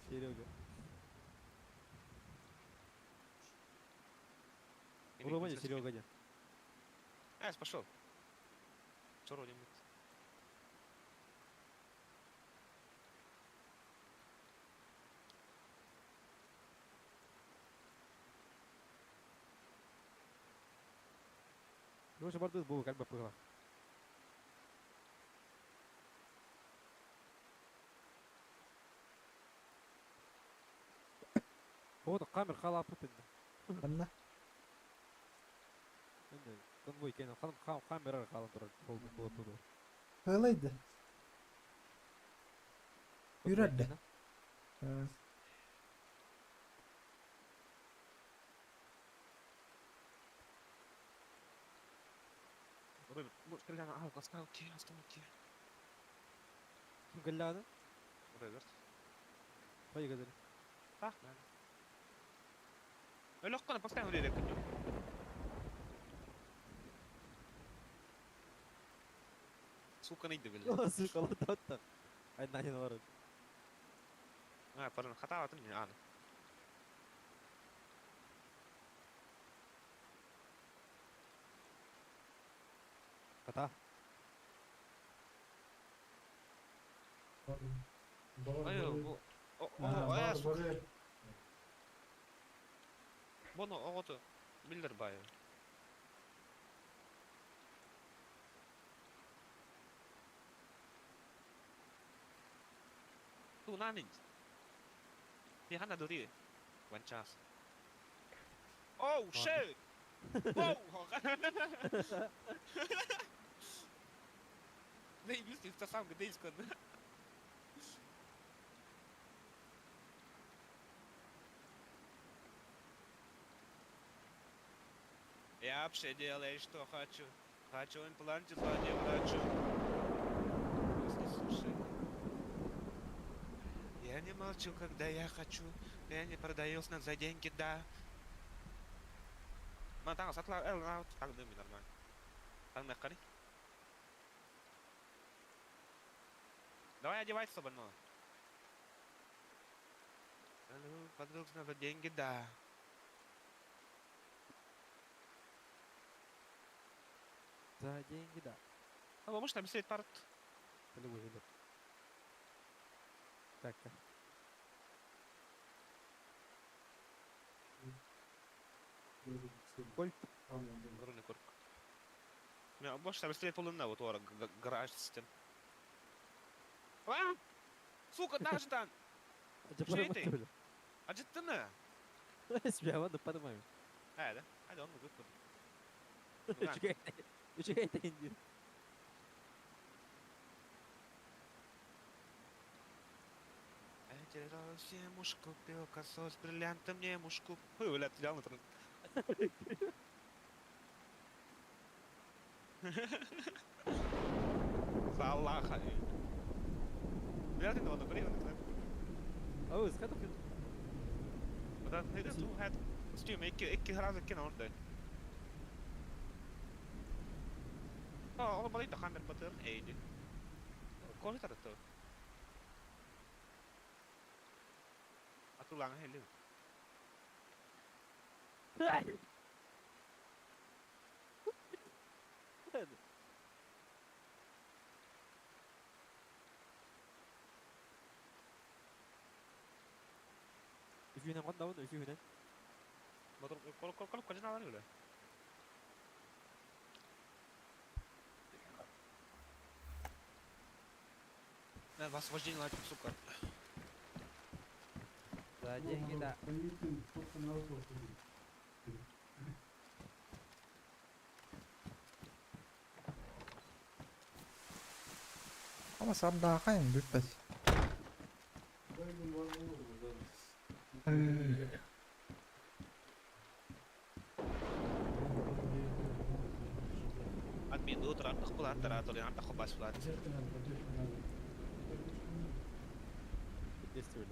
Серега. Урубай Серега дьэ. Эс, пошел. Чоро деммит. Короче, бардыз бу кальба пыгла. Вот камер халапы тынна. Манна. Конвой кен хан камера халан турар. Бол бу туду. Кылайды. Yürüdü. Роберт, бу стреляна ал, оставки, оставки. Ким келланы? Роберт. Пай газели. Так, надо. Легко, постоянно время күнню. Сука, найди, блядь. Сука, ладно. Ай, на не народ. А, пардон, хата, а не, а. Хата. Ой, о, о, о, сука. Боно, оҕото биллер бай. Ту нанин. Ти хана дори. One chance. Oh shit! Whoa! Nej, just det, ta fram det ska. Я вообще делаю, что хочу. Хочу импланты, не врачу. Просто слушай. Я не молчу, когда я хочу. Я не продаюсь на за деньги, да. Ма таҥас атла эл на таҥ дым нормально. Таҥ меккани. Давай одевайся больного. Подруг за деньги, да. За деньги, да. А может там сидит парт. Полевой идет. Так. Кольт. Груный корк. Может там стоит полумна вот ора гараж систем. А! Сука, даже там! Что А ты на? Себя ладно, подумаем. А, да? А, да, он выпал. Үчүгэй тегин Все муж купил косо с бриллиантом, мне муж купил. Ой, бля, ты реально За Аллаха. Бля, ты на говори, Oh, схата фил. Да, ты ту хат. Стюм, икки икки раза кино он дай. А, ол балай да камер батыр, эйди. Коли тарато. Атулаң хелю. Үсүүнэн қонда оны үсүүнэн. Мотор кол кол кол кожина алар үле. Вас вождение лайк, сука. За деньги, да. Ama сардаахайын бүппэт. Админ утра антах таратол антах бас булат. Действует.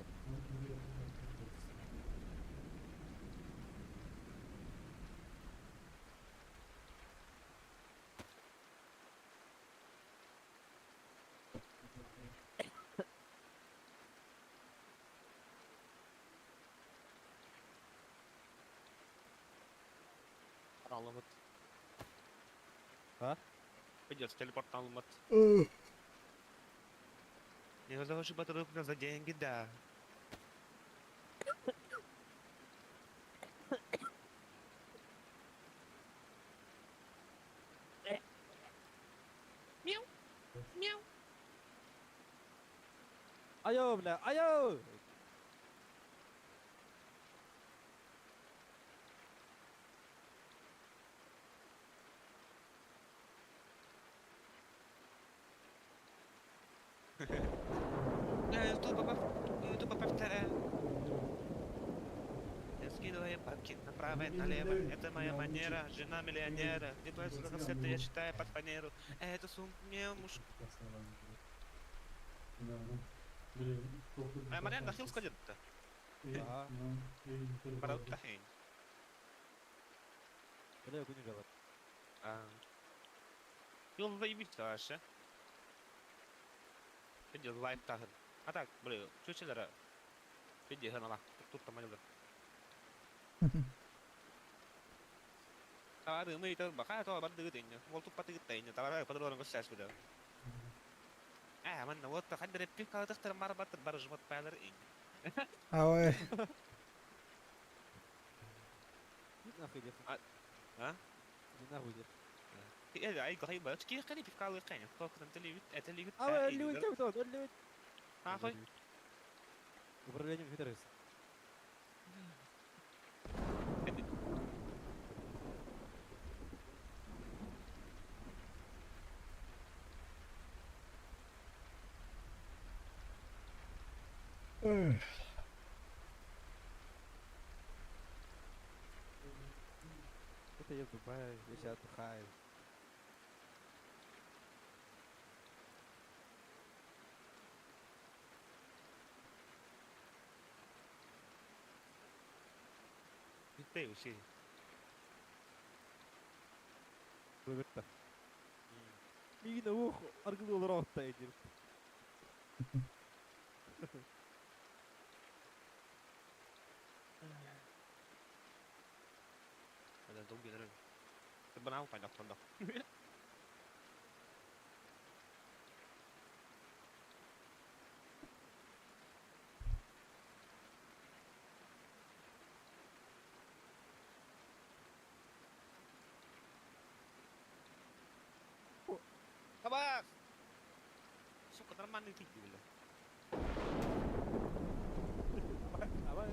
Телепорттан А? Пойдет, телепортан алмат. Я захочу батарейку за деньги, да. Мяу. Мяу. Айо, бля, айо! Я ютуба повторяю. Я скидываю бабки направо и налево. Это моя манера, жена миллионера. Не бойся концерта, я читаю под фанеру. Эту сумку мне муж. А Марьян нахил сходит-то. Ага. Барат тахин. Бля, күнү жалат. А. Юл заебись вообще. Видел лайф тахын. А так, блин, чучелера. Види, ганала. Тут там малюга. Тавары мы это баха то барды гытыння. Ол тут паты гытыння. Тавары подруга гостяш буда. А, манна вот хандыр пик калдыктыр мар батыр бар жмот пайлар ин. А ой. Иди нахуй, дед. А? А? Иди нахуй, дед. Э, ай гай ба, чки хани пик калы хани. Кок там телевит, это левит. А, левит, кем то, левит. Нахуй. Управление Федерации. Это я в Дубае, я сейчас отдыхаю. Ты уси. Роберта. Мигина ух, аргылы ротта эдир. Это долгий дорог. Ты банал, понятно, да. Табак! Сука, нормальный ты, бля. Давай.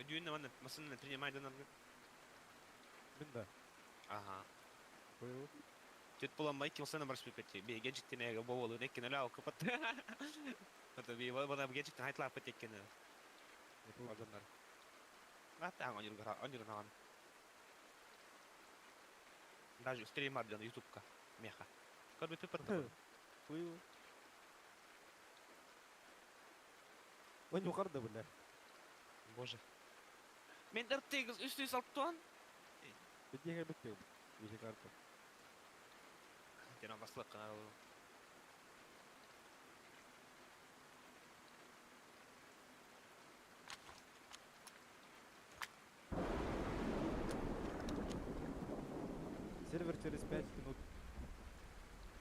Дүйін манна масына принимай да надо. Бинда. Ага. Понял. Тет буламай ким сана барс пипети. Би гаджеттен болу неккен эле алып капат. Это би бана гаджеттен хайтлап кеткен. Адамдар. Ата анюр анюр. Даже стримар ден ютубка. Меха. Корби пипер. Понял. Вон yukarıda бля. Боже. Мен RTX 360. Битеге битте. Бите карта. Дена баслык кана. Сервер через 5 минут.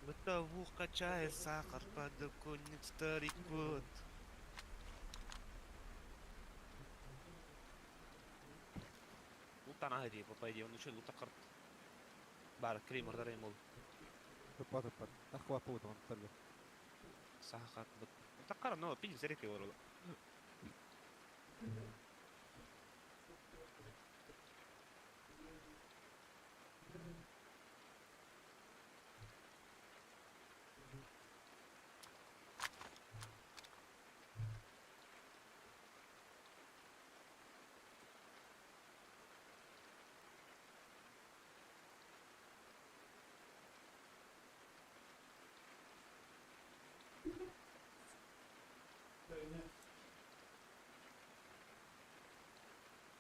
Бытовуха качает сахар, подоконник старый кот. Лутана هذه по идее, он еще лута карт. Бар, кремер дараймол. Тупа тупа. Нахуй пут он тали. Сахар. Такара, но пить зарека его.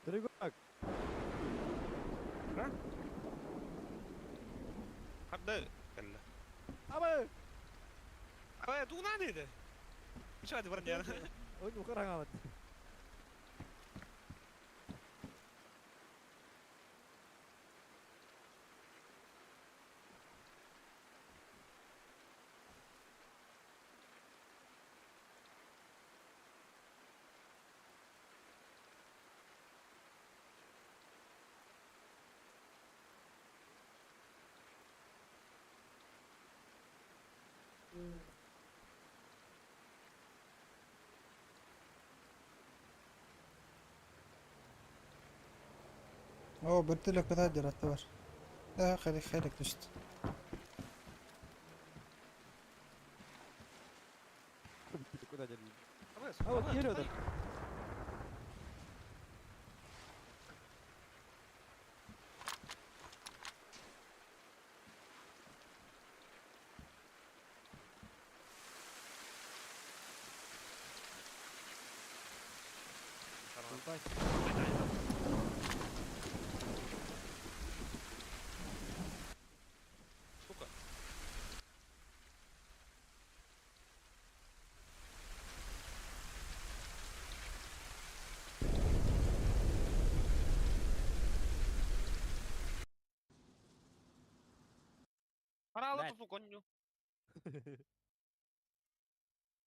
Трегок. Харды. Кэллэ. Аба! Абай, тугунаа дейді. Мишады бар дияр. Ой, ну қараңалат. О, бөртөлөк көтө атты бар. Да, хелек хелек түстү. Куда дели? Абай, А вот келеді. Сука. Паралы Блядь. тупу коню.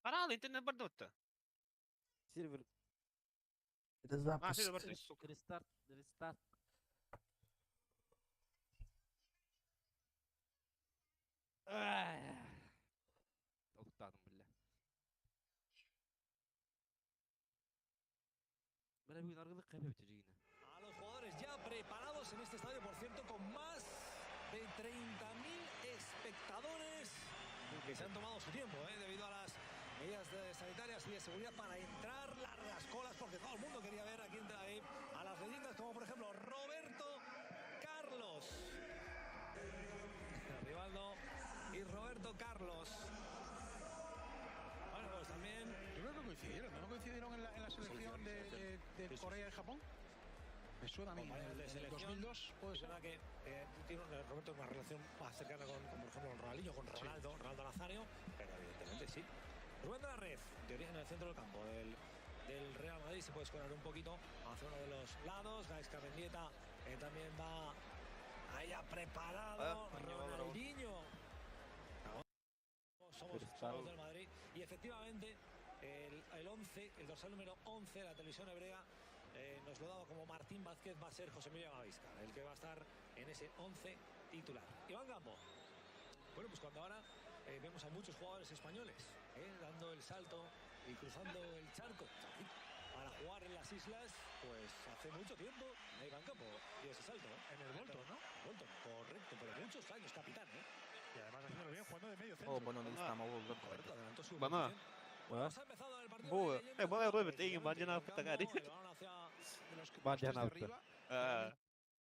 Паралы интернет бардотта. Сервер. Это А, сервер запуск. барды, сука. Рестарт, рестарт. Толуктадым, бля. Бля, бүгін арғылық қайбеп жигине. A los jugadores ya preparados en este estadio, por cierto, con más de 30.000 espectadores que se han tomado su tiempo, ¿eh? Debido a las medidas sanitarias y de seguridad para entrar, largas colas, porque todo el mundo quería ver aquí en Tel Aviv a las leyendas como por ejemplo Roberto Carlos. Rivaldo y Roberto Carlos. Bueno, pues también Yo creo que coincidieron, ¿no? ¿No coincidieron en la selección de Corea y Japón? Me suena a mí. En Compañeros el, de en el selección. 2002, puede Es ser. verdad que tiene Roberto una relación más cercana con, por ejemplo, con Ronaldinho, con Ronaldo, Ronaldo Nazario, pero evidentemente sí. Rubén de la Red, de origen en el centro del campo del Real Madrid, se puede escorar un poquito hacia uno de los lados. Gaisca Mendieta también va ahí ya preparado. Ah, coño, Ronaldinho. Somos del Madrid y efectivamente el 11, el dorsal número 11 de la televisión hebrea nos lo daba como Martín Vázquez, va a ser José Miguel Gavisca, el que va a estar en ese 11 titular. Iván Campo. Bueno, pues cuando ahora vemos a muchos jugadores españoles dando el salto y cruzando el charco para jugar en las islas, pues hace mucho tiempo Iván Campo dio ese salto, ¿eh? En el Bolton, ¿no? Bolton, correcto, pero muchos años, capitán, ¿eh? Y además haciéndolo bien, jugando de medio centro. О, бана листама ол Correcto, adelantó su Bana. posición. Ба? Pues ha empezado el partido Бу, de leyendas. Bana Robert, Efectivamente, egen бадина Iván Campo, фотографии. el balón hacia De los, que- Van los tres de Jan Alta. arriba, А,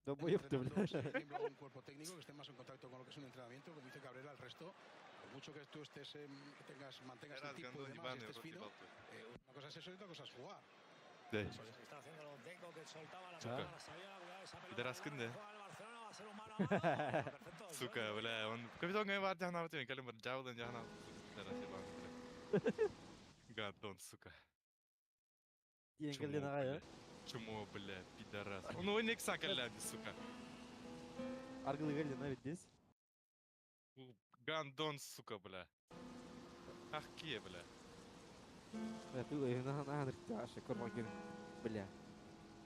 Да боевты, бля. entrenando, por ejemplo, un cuerpo técnico que esté más en contacto con lo que es un entrenamiento, como dice Cabrera, el resto, por mucho que tú estés, que tengas, mantengas el tipo y demás, y estés fino, una cosa es eso y otra cosa es jugar. Eso es, está haciendo Deco, que soltaba la Сука. pelota, sabía la cuidado esa pelota, Пидораскын, да? juega el Barcelona, va a ser un mano a mano. Perfecto, Сука, Jordi. бля, он капитан бар жахнап өтен, кәлем бір жабылдан жахнап. Пидорас ебаный, бля. Гадон, сука. Еңгелден Чмо, ағай, бля. Чмо, бля, пидорас. Он ойнек сакалляди, сука. Аргылы келден, а ведь здесь. Гандон, сука, бля. Ах, кие, бля. Бля, ты на на на кормаген. Бля.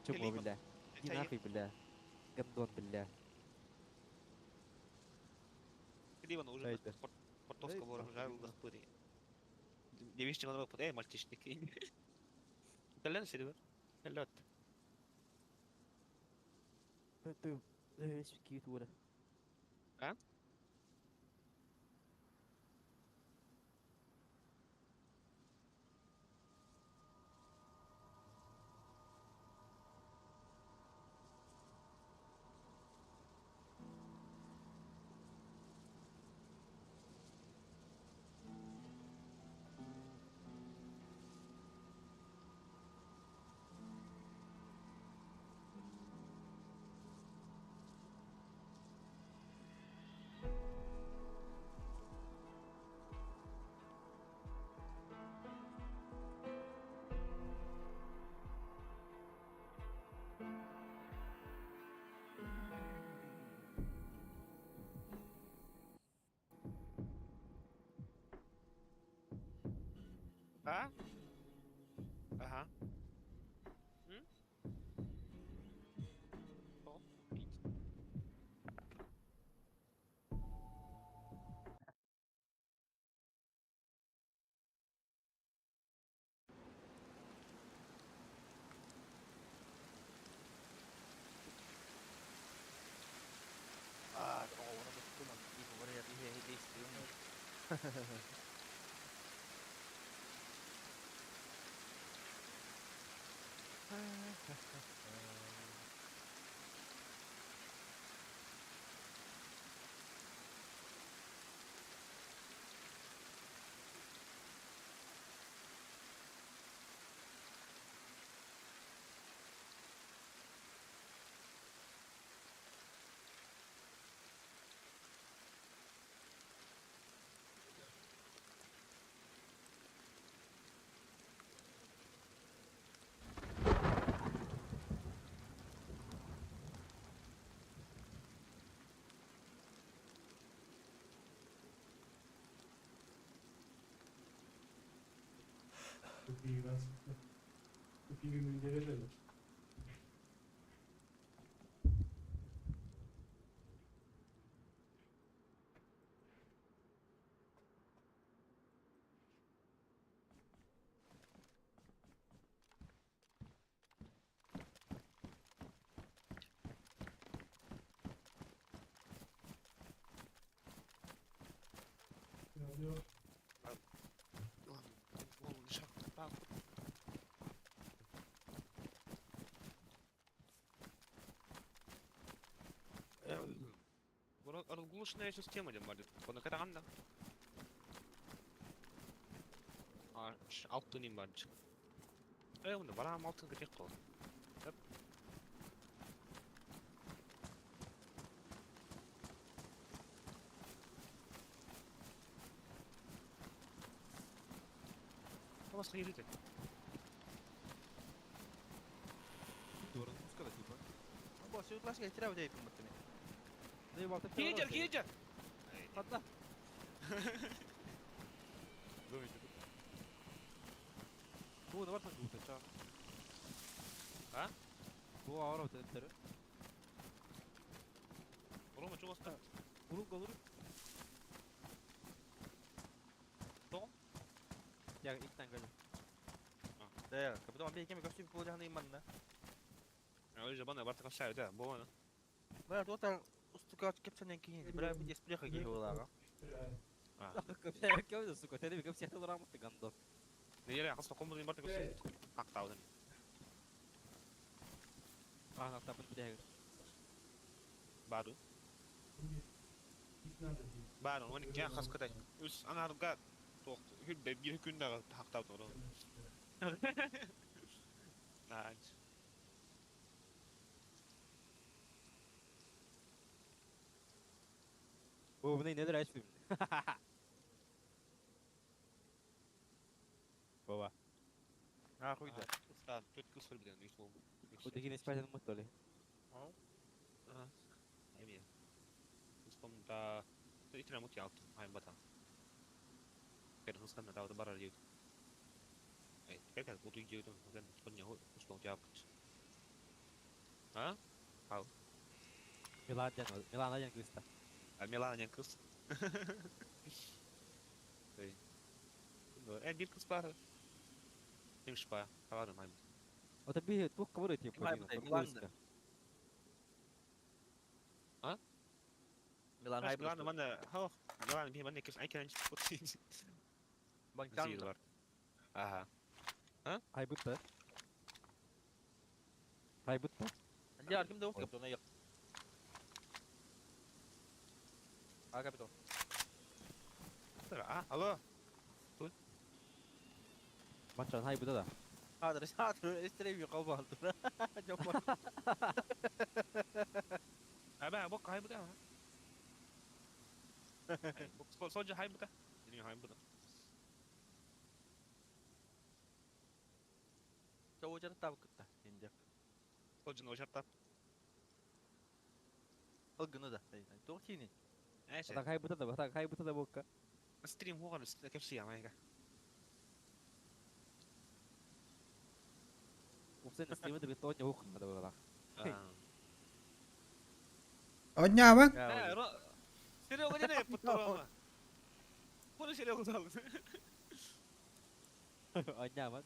Чмо, Либо. бля. Иди нахуй, бля. Гандон, бля. Ливан уже Дайте. Портовского Дайте, урожая пыри. Девичий надо было, мальчишник. Кэллен сервер. Кэллет. Ты весь киит ура. А? А? Ага. М? О, пить. Ah, оҕону туттум, тип барыйар иһэ действием. Разглушенная система, дем бар. Бұны қарағанда. Алтын им бар. Эй, онда барам алтын керек қол. Басқа елді. Дорын мускала типа. Бо, сүйүт лашка тирав дейп мыттыны. Кейджер, кейджер! Хатта. Бу да барсан гута ча. А? Бу аура теттери. Рома, чего оставил? Урул голур. Тоң? Я иктен гали. Да, капитан бей кеме көстүм болжаны иманна. Öyle bana барта кашай да, бу аны. Бля, тута устука кепсенен кийин, бля, бу десплеха кийин болага. Кем сука, тени кем сехте дурамы гандон. Неге каста комбо барта кашай. Хактаудан. А, на тапын бидеге. Бару. Бару, оны кен хас катай. Үс анарга тох хүббе бир күндә хактау туры. Нач. Бу буны neler açtım. Баба. А, хуйда. Уста, тут кус билен, үс бу. Bu degin испайтын муттоли. Эми. Ус комда итина мут ялт, айм бата. Кер хускан да барар ют. Эй, кер бу ют, ген коня хус лон жап. А? Ау. Милан ден, Милан ден кыста. А Милан ден кыз. Эй. Э, бир кыз бар. Имш па, таварым айм. Ота би тук кабыр типа. Милан. А? Милан хай Милан мана, хо, Милан би мана кис айкен Банкан. Ага. А? Хай бутта. Хай бутта. Я ким да капитан аяк. А капитан. А, алло. Тут. Матчан хай бутта да. Хадыр, хадыр, истреби калбан. Жок. Аба, бок хай бутта. Бок сожа хай бутта. Ini хай бутта. Чоу жар табыкта. Инде. Сожа но жар тап. Ылгыны да. Туох тини. Ата хай бутта да, ата хай бутта да бокка. Стрим хуган кепси ямайга. Упсен стримы да битон yok да была. Онньаабаҥ? Серега не путурама. Куну Серега зал. Онньаабат.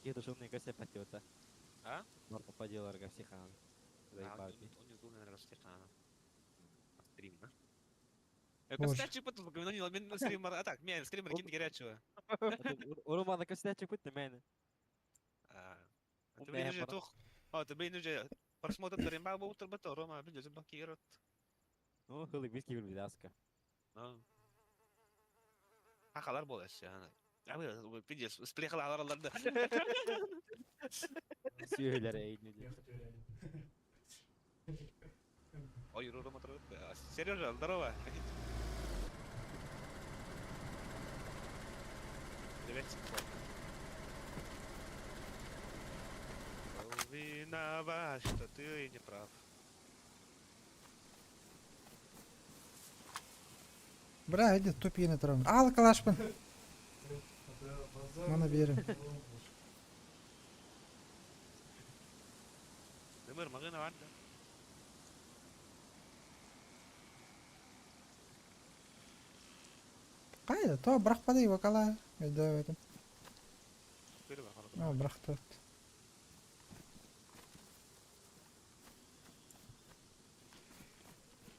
Киһи душевный косяк патиота. А? Норма поделарга всех Заебал. Он не наверное, всех Стрим, да? Боже. Костячик потом, мен стрим, а так, мен стрим ким горячего. Урумана костячик пут мен. А, ты же тух. А, ты блин уже просмотр ремба был турбато, Рома, блин, заблокировать. Ну, хылык виски виласка. Ну. Ахалар боласың, ана. А пиздец, сплехалар. Сүйелер эйни. Ой, Рома, Сережа, здорово. Привет, Виноват, что ты не прав. Бля, иди тупи туран. Ал калашпын. Мана берем. Дымыр, магына бар да. Кайда? То бырахпады вакала. Өйдөбөтүм. А, бырахты.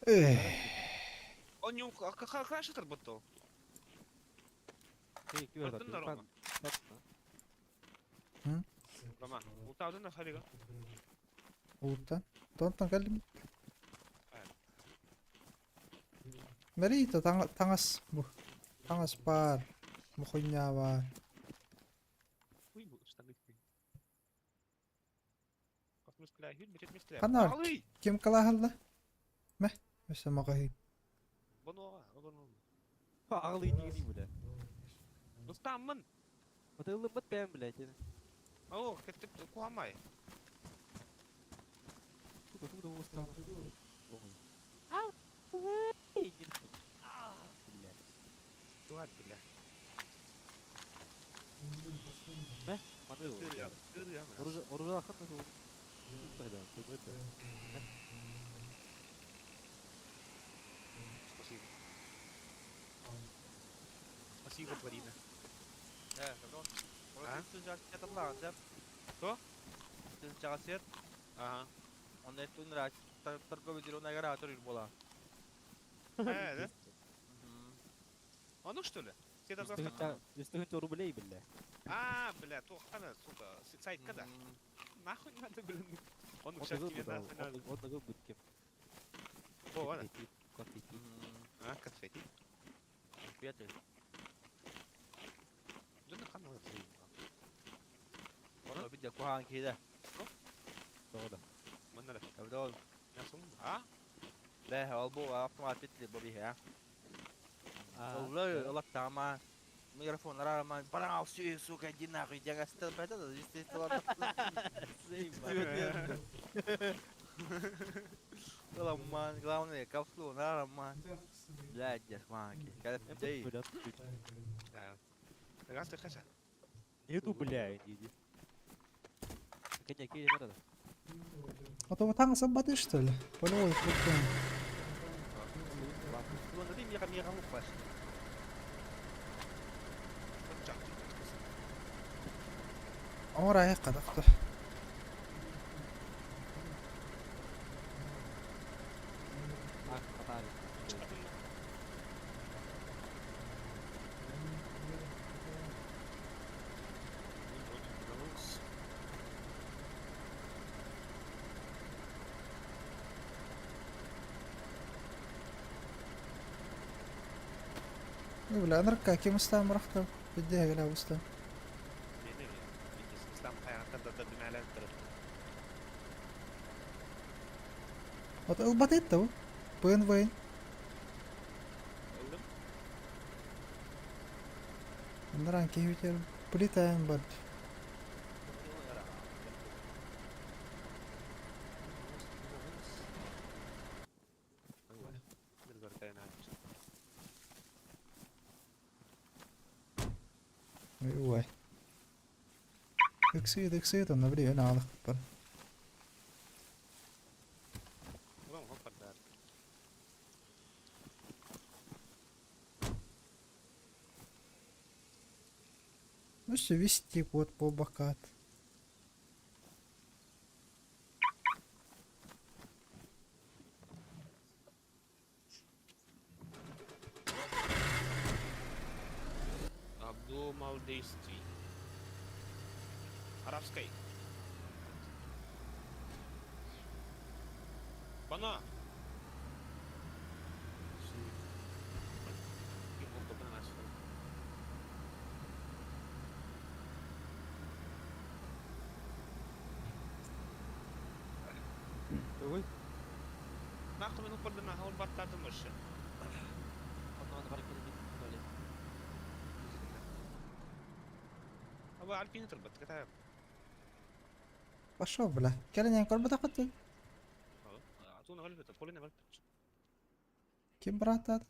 Эх. Он не хорошо работал. Рома. Рома, ултаудын харига. Улуттан. Тонтон кэллим. Мерито таңас бу. Таңас бар. Мухуйня бар. Канар. Ким калахалла? Мә, өсө магай. Ағылы деген бля. Устаммын. Отылым бит бәм, блядь. О, кеттик куамай. Сука, туда устал. Туар, бля. Мә, маны. Оружие, оружие ахат Тогда, Спасибо. Спасибо, тварина. А? Что? Ага. Он это торговый генератор была. Да? А ну что ли? Все завтра. 100 рублей, бля. А, бля, то хана, сука, сайт когда? Нахуй не надо, блин. Он сейчас тебе нахуй надо. Он такой будет. О, ладно. Конфетти. А, конфетти. Конфеты. Да нахуй надо. Оно видя кухан кида. Тода. Манна. Тавдол. А? Да, албу автомат битли бобиха. Оллой, олак тама. Микрофон рама. Брал, все, сука, иди нахуй, я гостил, это, естественно. Ламан, главное, капсулу, нормально. Блядь, дешманки. Когда ты Да. Раз ты хаша. Нету, бля, иди. Коня, кири, надо. А то вот там сабаты, что ли? Полевой фрукты. Ора қадақты. Бля, нырка кем устам рахта. Бидде гела устам. Вот ылбат этти БНВ. Ныран кehүтер плитаен бар. Ыксыы да ыксыы да, били өн аалык бар. Ну свисти вот по бокат. Обдумал действий. Арабской. Бана! Ой. Пошел, бля. Кэлин көрбөтөххүт Ким бырааттаат?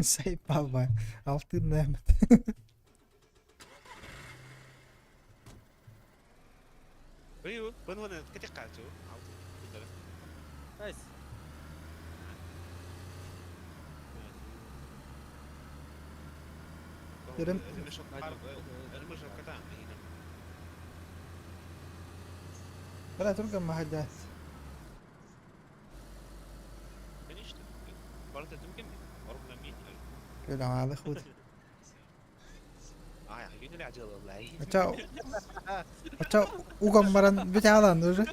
Сайпал бай. Алтын нәмет. Ирем. Бля, түргэн махадят. Кэлэн аалых бут. Ача Ача уган баран бит алан уже.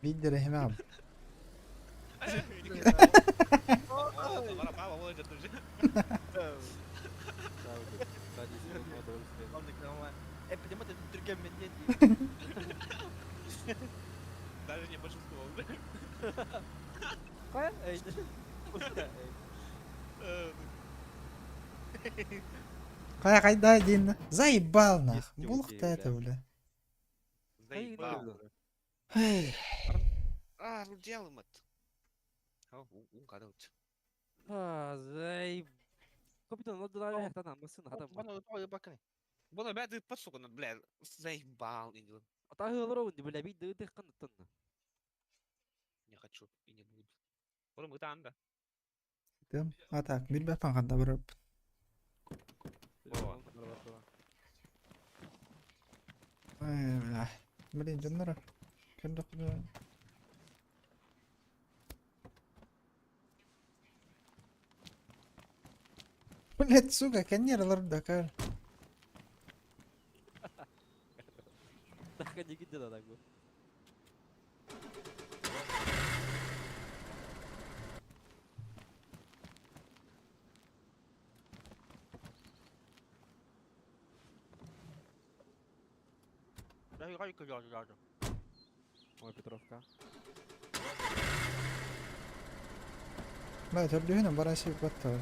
Видели химам. Даже не почувствовал. Кая кайда дин. Заебал нах. Булх-то это, бля. Заебал. Эй. А, ну делаем это. Була, бля, ты сука, ну, бля, заебал. Не хочу и не буду. Потом это да. Тым. А так, билбэппин ханна барар. Эй, бля. Блин, дьоннор. Көрдөх Блять, сука, каньер да кар. Ой, Петровка. Бля, төрдүһүнэн баран сип батта.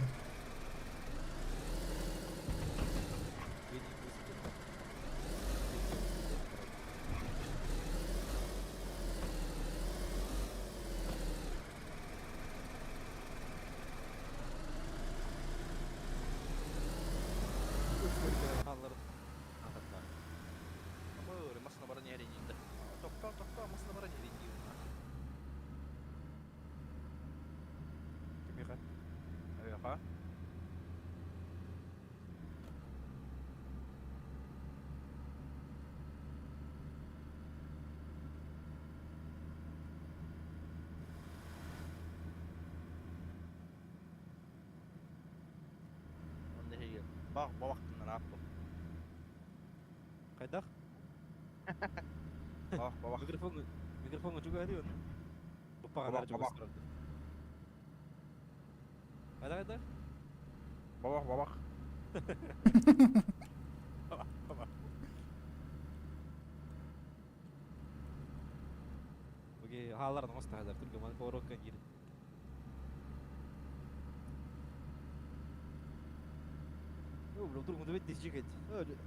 Бля, вдруг он дижигать.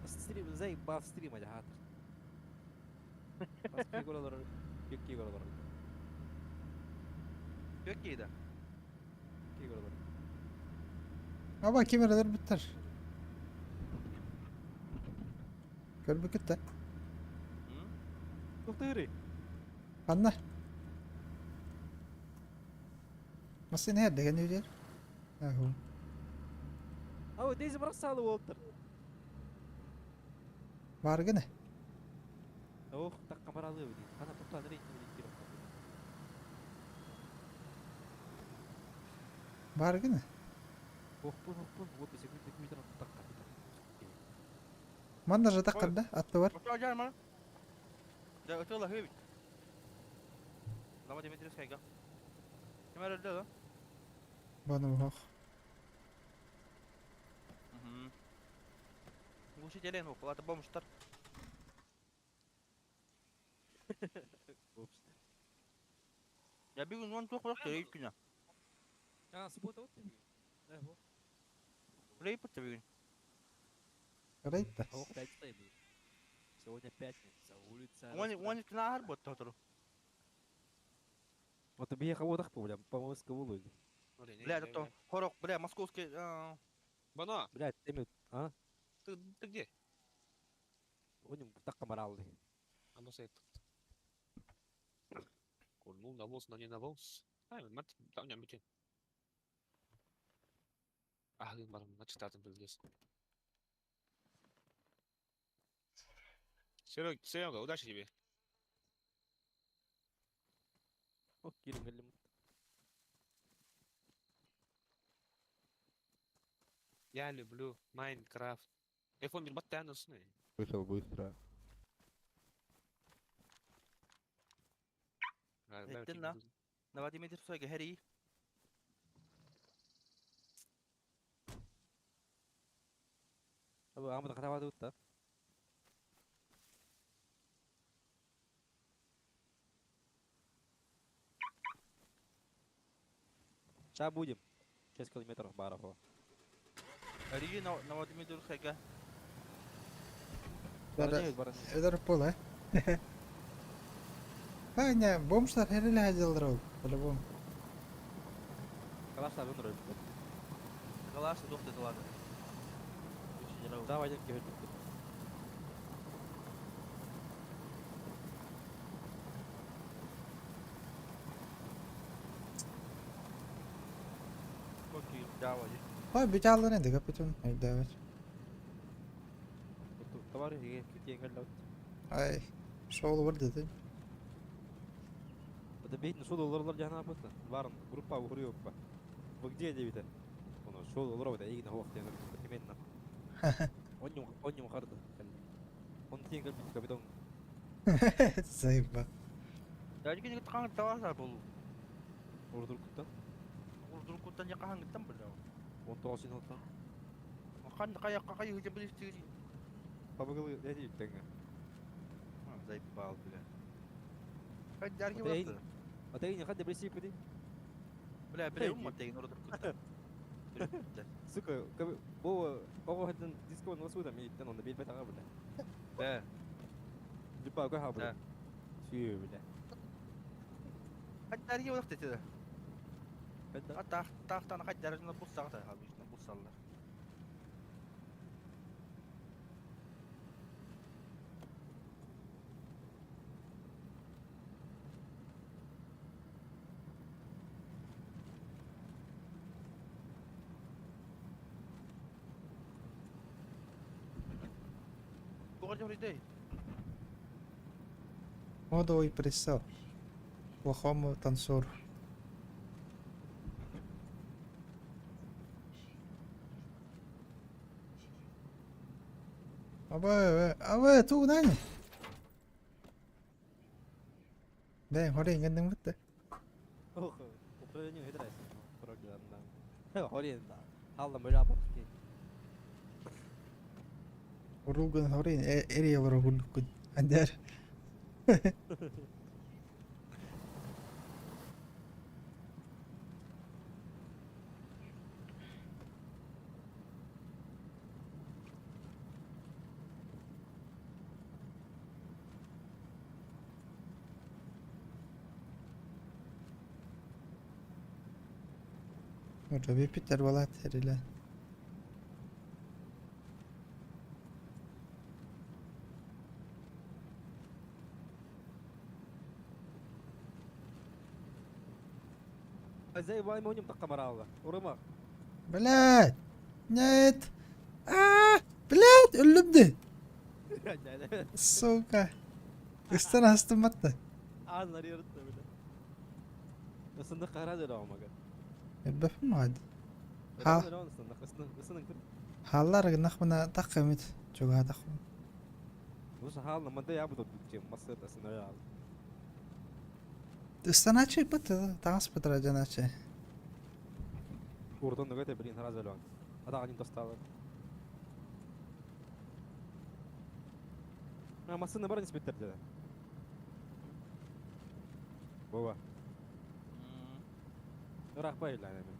Стрим, заебал стримать, ага. Какие гололары? Какие да? Какие гололары? Аба ким эрэ өлөрбүттэр. Көрбүккүт да? Туохтыырый? Ханна? Массыына эрдэген үдер. Аху. А Дейзи бросала уолтер. Бааргын Ох, так камаралы били. Хана тоқтан рейтинг били. Бааргын. Охпун, охпун, вот секунд метр так. Манна же таққырда атты бар. Ма? Да, ытыла хыбит. Лама Дмитриевскайга. Ким эрэлдэ да? Баны бох. Угу. Глушителен около бомжтар. Я бүгүн он туох барах төрөйүт күнэ. А, суббота вот тебе. Рейпот бүгүн. Рейпта. Ох, пятница будет. Сегодня пятница, улица. Он он кнаар бот тотору. Вот бияха вот так, бля, по Москву. Бля, это хорок, бля, московский. Бано. Бля, ты а? Ты ты где? Он так камаралды. А ну сайт. Курнул на волос, но не на волос. Ай, мат, там не бите. Ах, барым, начитатын билгес. Серега, Серега, удачи тебе. Ох, кирим Я люблю Майнкрафт. Айфон bir battı olsun. Вышел быстро. Эттин на. Новодимитровскайга хери. Амада хатабады утта. Сейчас будем. 6 километров Барахова. Хери Новодимитровскайга. Эдер пол, э? А, не, бомжтар хереле хадилдыр ол, по-любому. Калашта вынырып. Калашта доқты ладно. Давай, дядька, Давай. Ой, бүтә алыр инде, капитан. Давай. Товарищ, китен Ай, шоул бар деди. Это бейтин шол олорлар жана апыты. Барын группа ухуруйоппа. Вы где дебите? Оны шол олор бит эгин хуак деген именно. Оннюм оннюм харды. Он тен кел бит капитан. Заеба. Дәлге не каң таваса бул. Урдуркуттан. Урдуркуттан я каң гыттан била. 19 минуттан. Кан кая кая хыҗа билишти. Пабыгыл дәди үттәңгә. Заебал, бля. Хай дәрге булды. Атайын хәдә билси пиди. Бля, бля, умма теген урдуркуттан. Сука, бу ого хәдән диско носуда ми иттен онда билбет ага бля. Да. Жипа га бля. Сүйө бля. Хай дәрге булды теде. Тах тахтан хай дәрге бу сагата обычно бу саллар. Модовый прицел. Плохому танцору. Аба, аба, ту нани. Бә, хорин гендең битте. Ох, управление хитрайс. Программа. Хорин да. Халла мөля бак. Урулган хорин эриялар гулкун. Андер. Бүппүттэр буолаат эрилэ. Азай бай моним такка Урыма. Блядь! Нет! А, блядь, өллүм дии! Сука! Ыстан астыммат да. Ааннар ярытты бile. Ысынды кара деді омага. Элбэппин маҕа Ха. Хааллар гыннахпына тахха эмит чугаһаатахпын. Хаалла манда я буду масыр ысына Ыстанааччы ыппыт таҥас бытара дьанааччы. Урдун нугате блин харазалон. Ата досталар. А массыны бар инспектор деді. Бова. Ыраах байлаа эми.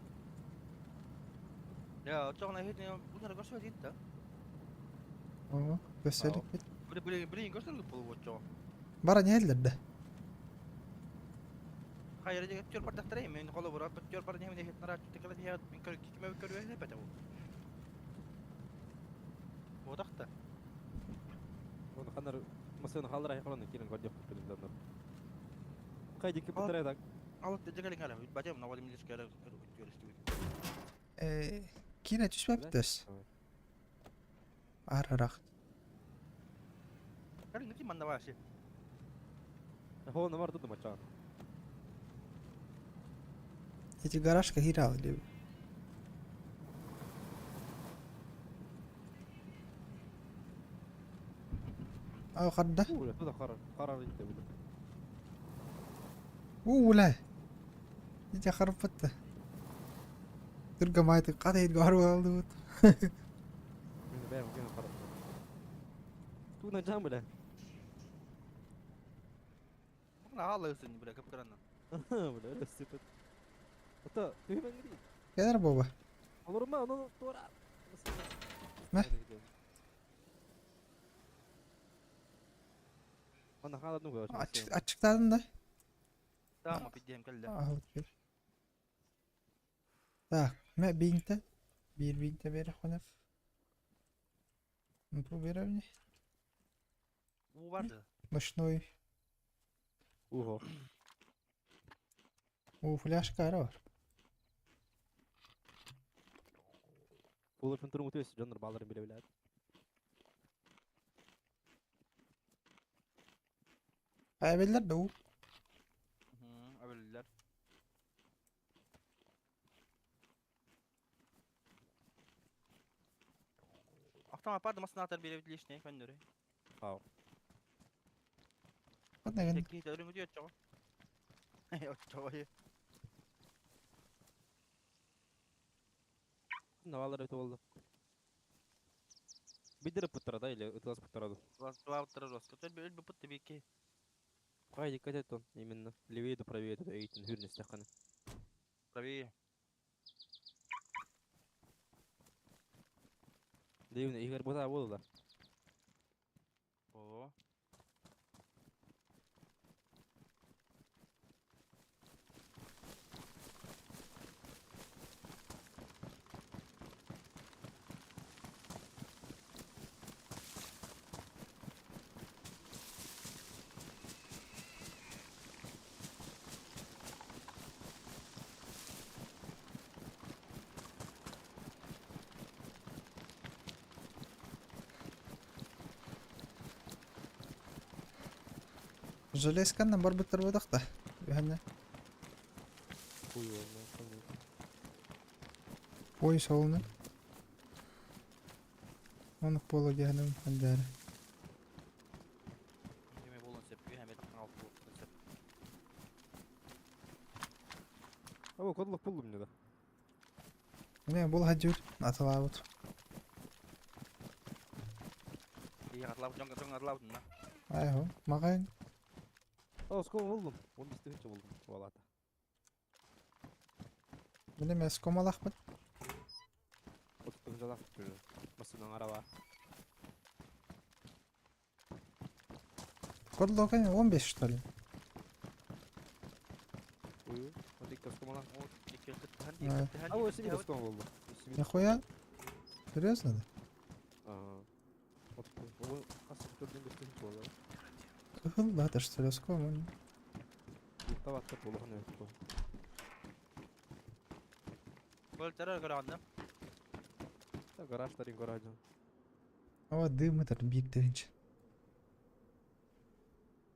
Я, очоҕуна иһит bunları көрсүбэт иһит да. Оо, көссөлүкпүт. Били били били көрсөлүк болуп очоҕо. Бара ньээллэр да. Хайыр диге түр бардахтара мен қолы бура түр бар неме иһит нара текеле дие мен көр киме көрүө бете бу. Бодахта. Оны ханар массыны халлар айхаланы кирен көрдөх билим Кай дикки бутара так. Алып дегеле гала. Бажам на валим лишкere көрүстү. Э, кире түспэппит Арарах. Калин ники манна башы. Хоо намар туту мачан. Эти гаражка хирал или Ау хадда. Уу, туда харар, харар инте бile. Уу, Ити харпатта. Түргө майты ката ит гару алдыбыт. Мен бәрін кен харар. Туна жам бile. На алысын биле кып кыранна. Бile, stupid. Ата, түймен гри. Келер боба. Олорма, оны тора. Мә? Ана халадны го. Ачык ачыктадын да. Tamam бидем келди. Алып бер. Так, мә бинте. Бир бинте бере хонап. Бу беремни. Уу барды. Ночной. Ухо. У фляжка ара бар. Улар фентурун өтөс жоннор балдарын биле билет. Айбеллер да у. Абеллер. Автомат барды масына атар бере лишний көннөрү. Ау. Кандай ген. Текки өрүңү диyor чого. Очого. Навалар өтө болду. Бидирип буттара да или ытылас буттарады. Лаптыр роско. Төл бил бу бики. Кай диккат эт он именно. Левее да правее да эйтин хүрнес таканы. Правее. Дейвне игер бота болду да. О. Железканнан бар буттар бодакта. Бәхәнне. Хуй болду. Ой солны. Оны полу дегеним хандары. Деме болон сеп, хәмет алты болон сеп. Абы кодлук булдум эмне да. Мен бул хаҗур аталабыт. И атлап жоңга жоңга атлап на. Айхо, магайн. О, скол булдум. 15 тыгынчы булдум. Валата. Мене мен скомалахпын. 30 тыгынчы алак жүрү. Масынан араба. Кодлок 15 что ли? Ую. Вот икки скомалак. О, икки. А, А вот себе стол был. Нихуя? Серьезно, да? Ага. Вот, ол хас көрдөн бестен болар. Кыһыл да что ли, сколько? Таватта болған өтті. Бөлтәрәр көрәгәндә. Та гаражтарын гаражын. О, дым это биг тынч.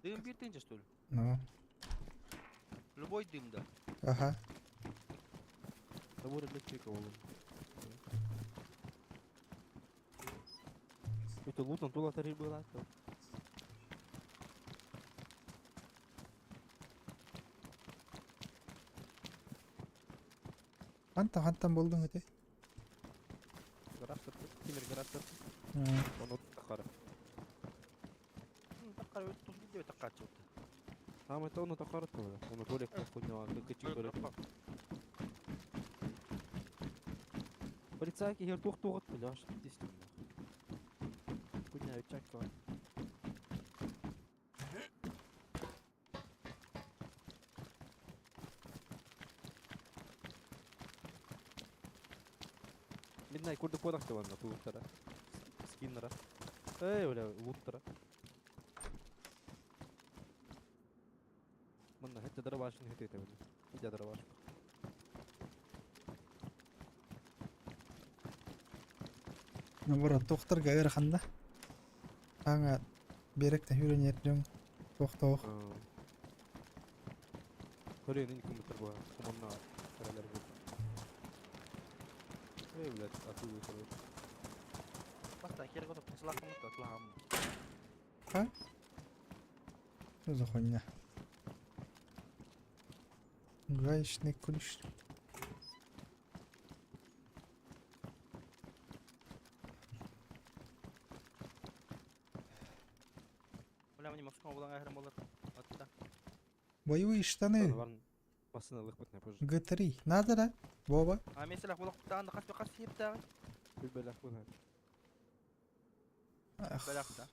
Дым бир тынча, что ли? Ну, Любой дым, да. ага. Набор электрика болон. Это лутан тула тарих была. Хантан хантан болдың өте. Гараж темир гараж Оны тақары. Таккар өт тус видео таккар чыгыпты. А это оны тақары то. Оны толик хуйня, кычык толик. Полицайки хер тух туғыт бля, аш тистим. Хуйня чакка. Midnight курдук подах таванна тугуттара. Скиннера. Эй, бля, луттара. Манна хэтте дарабашын хэтте бля. Хэтте дарабаш. Набора тоқтар гайыр ханда. Аңа беректе хүрен Тоқтоқ. Көрен ин компьютер була. Команна каралар бу. Эй, блядь, ату короче. Баста кер готов тасылак кымыт атлагам. А? Что за хуйня? Гаечный ключ. Бля, мне Москва булган ахырым булыр. Атта. Боевые штаны. Машина лыхпытная позже. Г3. Надо, да? Боба. А мен силах булак тагында кас кас хепта. Бөләк була. Ах, Бөләк та.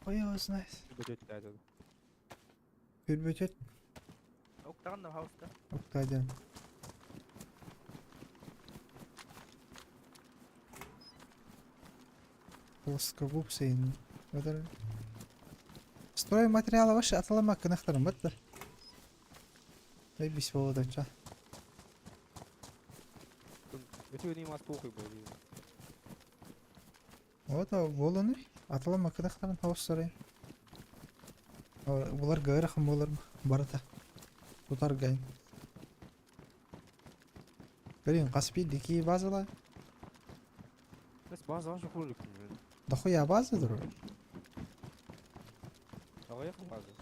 Хуй его знает. Бөтөт дәді. Хүрбөтөт. Ок тагында хауста. Октаден. Плоскогубцы. Это... Стройматериалы вообще аталама кынахтарым бітті. Дай бис болады ча. Өтө не мас похуй был. Вот а болоны аталама кынахтарын тауыс сорайын. Булар гайрахым болар барата. Тутар гайн. Блин, каспи дикие базала. Бес база ашы хулик. Дохуя база друг. Ағаяқ база.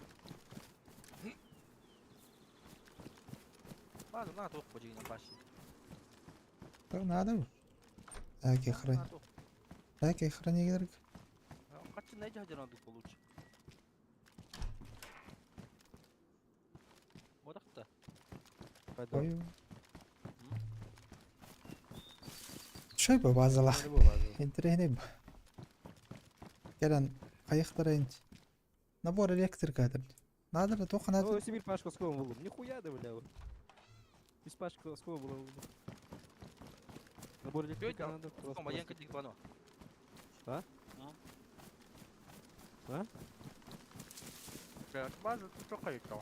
База на тоқ бу жигин башы. Так надо. Так и храни. Так и храни гидерг. Качы найди хажар надо получше. Бодакта. Ой. Шой бу базала. Интересный. Келен кайыктарайын. Набор электрика это. Надо ли только надо. Ой, Сибирь пашка сколько было? Нихуя да, бля. Из пашка сколько было? Набор электрика надо. А? А? База тут кайыкта.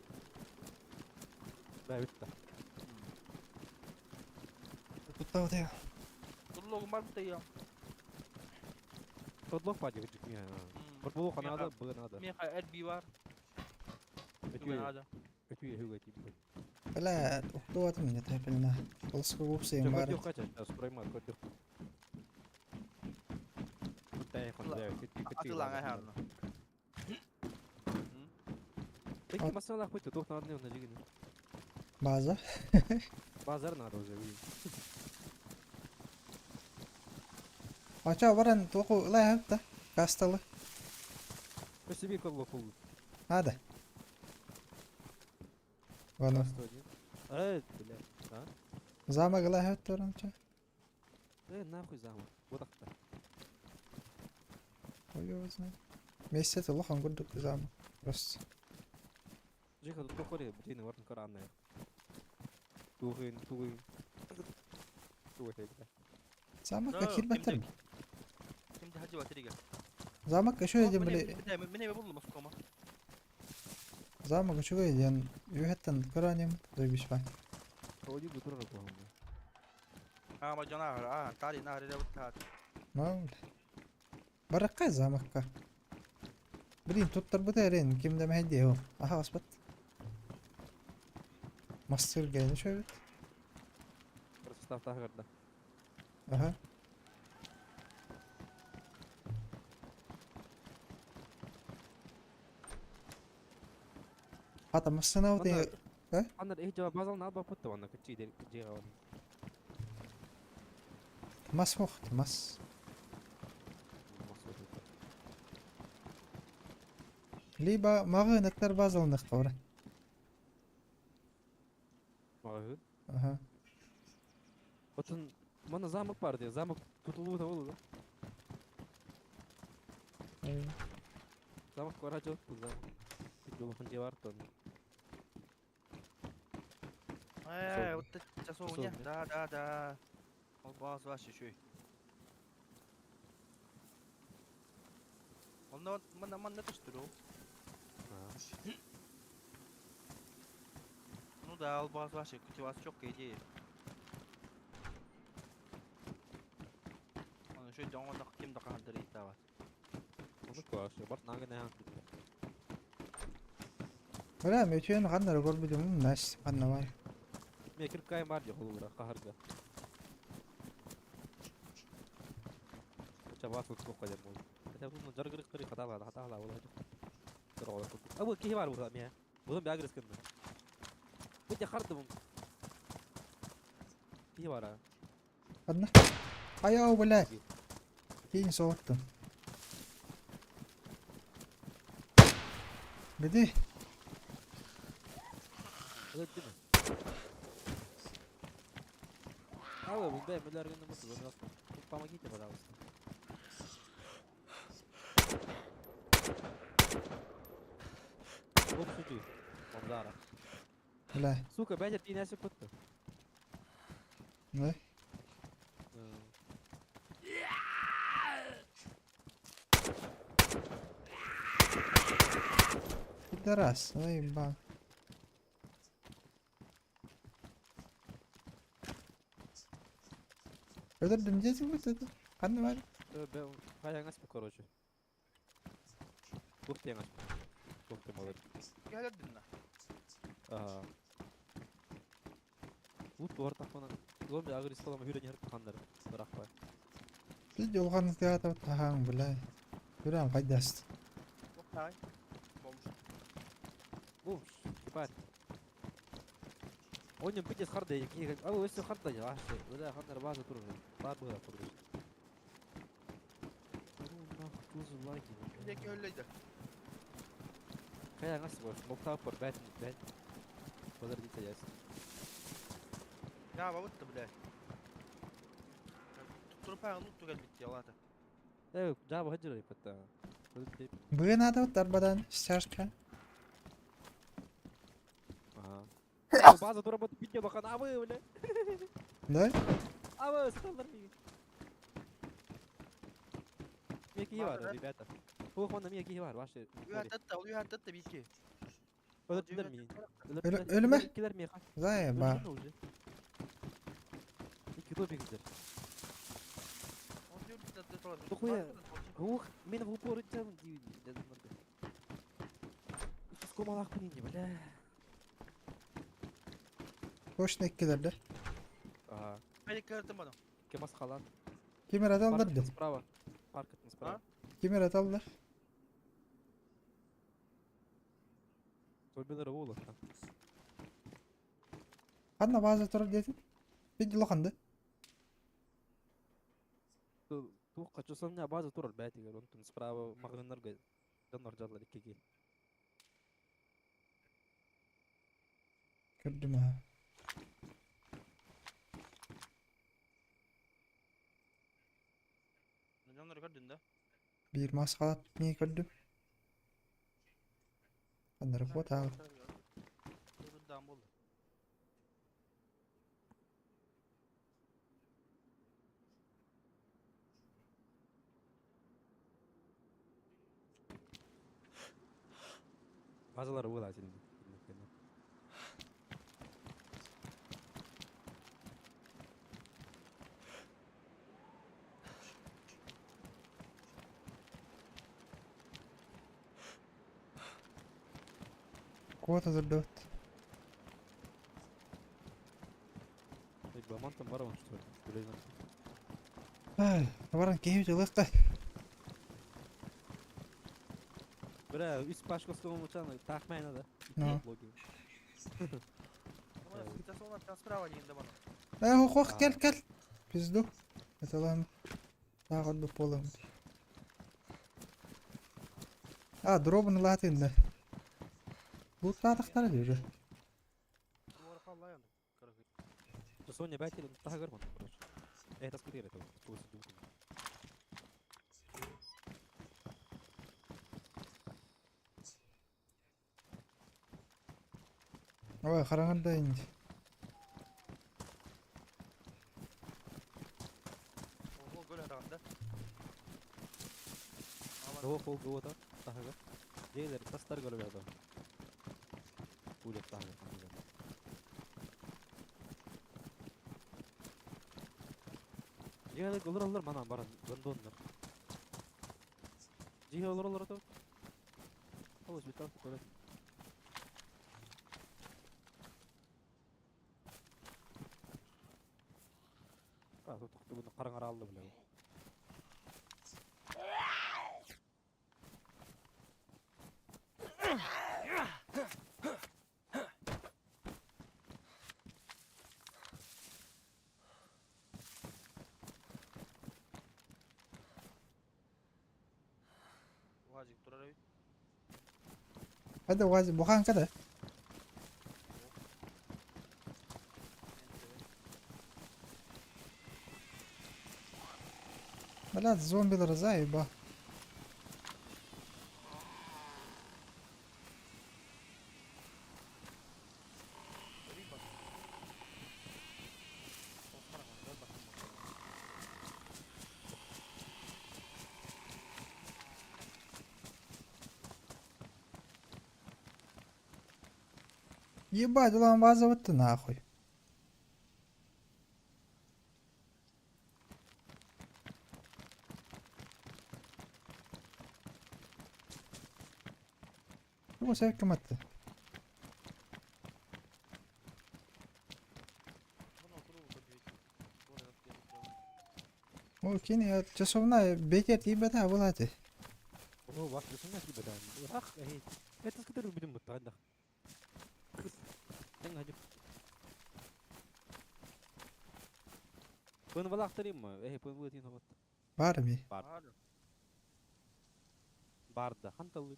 Да, битте. Тут вот я. Тудлогум бар бит я. Тодлог паде гыжык Бір болуға надо, было надо. Меха RB бар. Надо. Өтүү хүгө тип. Бля, ухтуат меня тайпелна. Плоскогубцы им бар. Көтү кача, строймат көтү. Тай хонда көтү көтү. Атылаңа харна. Эки басалах бит, тоқ надо не жигин. База. Базар надо уже. Ача баран тоқу лай хапта. Касталы. Себе колло хул. Надо. Вано. Э, бля. А? Замок лай хапта ранча. Э, нахуй замок. Вот так. Ой, его знает. Месяц это лохан гурдук замок. Просто. Жиха тут кохори, блин, варн каранная. Тугын, тугын. Замокка киирбэттэр. Ким де хадьы батырыга. Замок үчүгэй диэн били Мен эбе булдум Москвама. замок үчүгэй диэн үөһэттэн көрөн им дойбүс ба. А, бажана, а, тари на харе бут. Ну, баракка замокка. Блин, туттарбыта эрин ким да мэһэйдиэ ол. Аха баспат. Мастер гелен үчүгэйбит. Аха. Хата массыына вот мас мохт мас. Либо маҕыыныттар базалыныхха бара. Аха. Отун мана замок бар диye. Замок tutulуу да болду. Замок кора жок бул замок. Жолукун же бар тон. Э, вот часовня. Да, да, да. Ол баз ваш еще. Онно мана манна түштүрү. Ну да, ол баз ваш күтүп аз жок идея. Оны шö жоңонда ким да кандыр итабат. Оны кош. Бар нагы не хан. Бля, мөтүйен ханнары көрбүтүм нас ханна бар. Мен кирип кайым бар же холура кахарга. Чаба тут кокка деп бол. Хотя бу жаргырык кыры хатала хатала ол. Абы кихи бар бу мен. Бу бягрыс кынды. Бу харды бу. Кихи бар. Ханна. Аяу, бля. Кейин соғыттым. Биди. Алло, бу бе мөләргәндә бу. Помогите, пожалуйста. Вот сюда. Бандара. Бля. Сука, бәҗә тинәсе көттө. Не? Пидорас, заебал. Өлөрдүм десең бит это. Ханна бар. Каяңас бу, короче. Ух ты, Ух ты, молодец. Келдин. Ага. Лут ортақпана. Зомби агресс салама хүрен ярып хандар. Бірақ Бид юлган театр тахан, бля. Хүрэн кайдаст. Октай. Болмуш. Бумш, кипар. Онем битес харды, а өсө харды, аше. Бля, хандар база тур. Бар була тур. Ну, нахуй, туз лаги. Кимдеки өллөйдө. Каяңас бар, моктап бар, бәт, бәт. Подождите, я. Я бабытты, бля. Туруп аян лутту келбитти алата. Э, жаба хаджыр патта. Бүгін аты тарбадан стяжка. Ага. База тура бат видео бахан абы, бля. Да? Абы, саталдар миги. Меки бар, ребята. Хух, онда меки бар, ваши. Үйәтті, ол үйәтті битки. Өлөрдүлөр миги. Өлүмө? Килер миги. Заеба. Ики добигиздер. Дохуя. Ух, мен в упор идем, Скомалах бля. Точно иккилерде. Ага. Мен көрдүм аны. Кемас халат. Кимер аталдар Справа. Парк справа. Кимер аталдар. Зомбилер болот. Ханна база турар дедим. Бид лоханды. Тух качусан база турар бәтигер. Онтун справа магазиннарга жаннар жаллар иккеге. Көрдүм ha. Жаннар көрдүн да. Бир мас халат не көрдүм. Ханнары фото. Турундан болду. Базалары вылазили. Куота турдубут. Бамантан барабын что ли? Баран киһи дьылыкка. Бля, үс пачка столом таах мэйна да. Ну. Э, Ох, кел, кел. Пизду. Это ладно. Таах отбы полом. А, дробын латын да. Лутлатахтар уже. Соня бәтелин тагырман, короче. Это скутер это. Ой, хараңарда инди. О, хол гуота тагыр. Дейлер тастар көрөп ятыр. Улеп тагыр. Жиһалар олор олор манан баран гондоннор. Жиһа олор олор то. Олус битал көрөт. А, тут бүгүн караңар алды биле. Hadi vazi buхан kada. Блядь, зомбилар заеба. Ебать, улан база вот ты нахуй. Бу сәккә матты. О, кини часовна бетер тибета булаты. О, ваш часовна тибета. Ах, эй. Это скотер будем мутанда. Пын валахтарим, эй, пын вылетин вот. Бар ми. Бар. Барда, ханталы.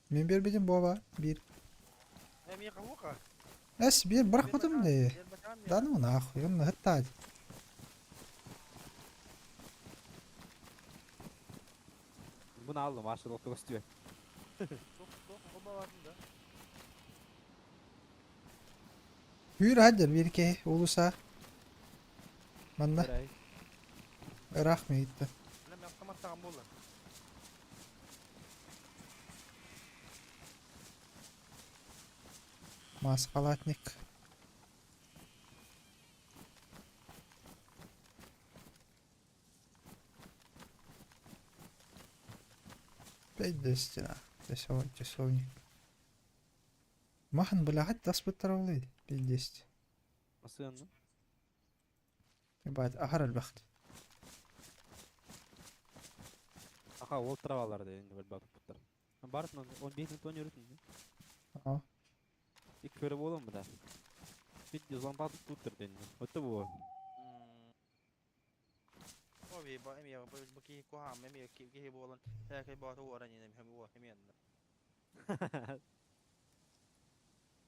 Мен бербедим боба, бир. Эс бир бырахматым де. Да ну нахуй, он хаттад. Bunu aldım, aşırı otlu gösteriyor. Hür hadi bir ke ulusa. Манна ырах мейтті. Маскалатник. Пять стена. Часовник. Махан, блядь, таспыттар 5-10. Асыанны. Ебать, ахар البخت. Аха, ол травалар да енді бір батып бұттар. Бартын 15 минут ойнай Ага. Ик көріп болам да. Видео злам батып туттыр ден. Өтті бу.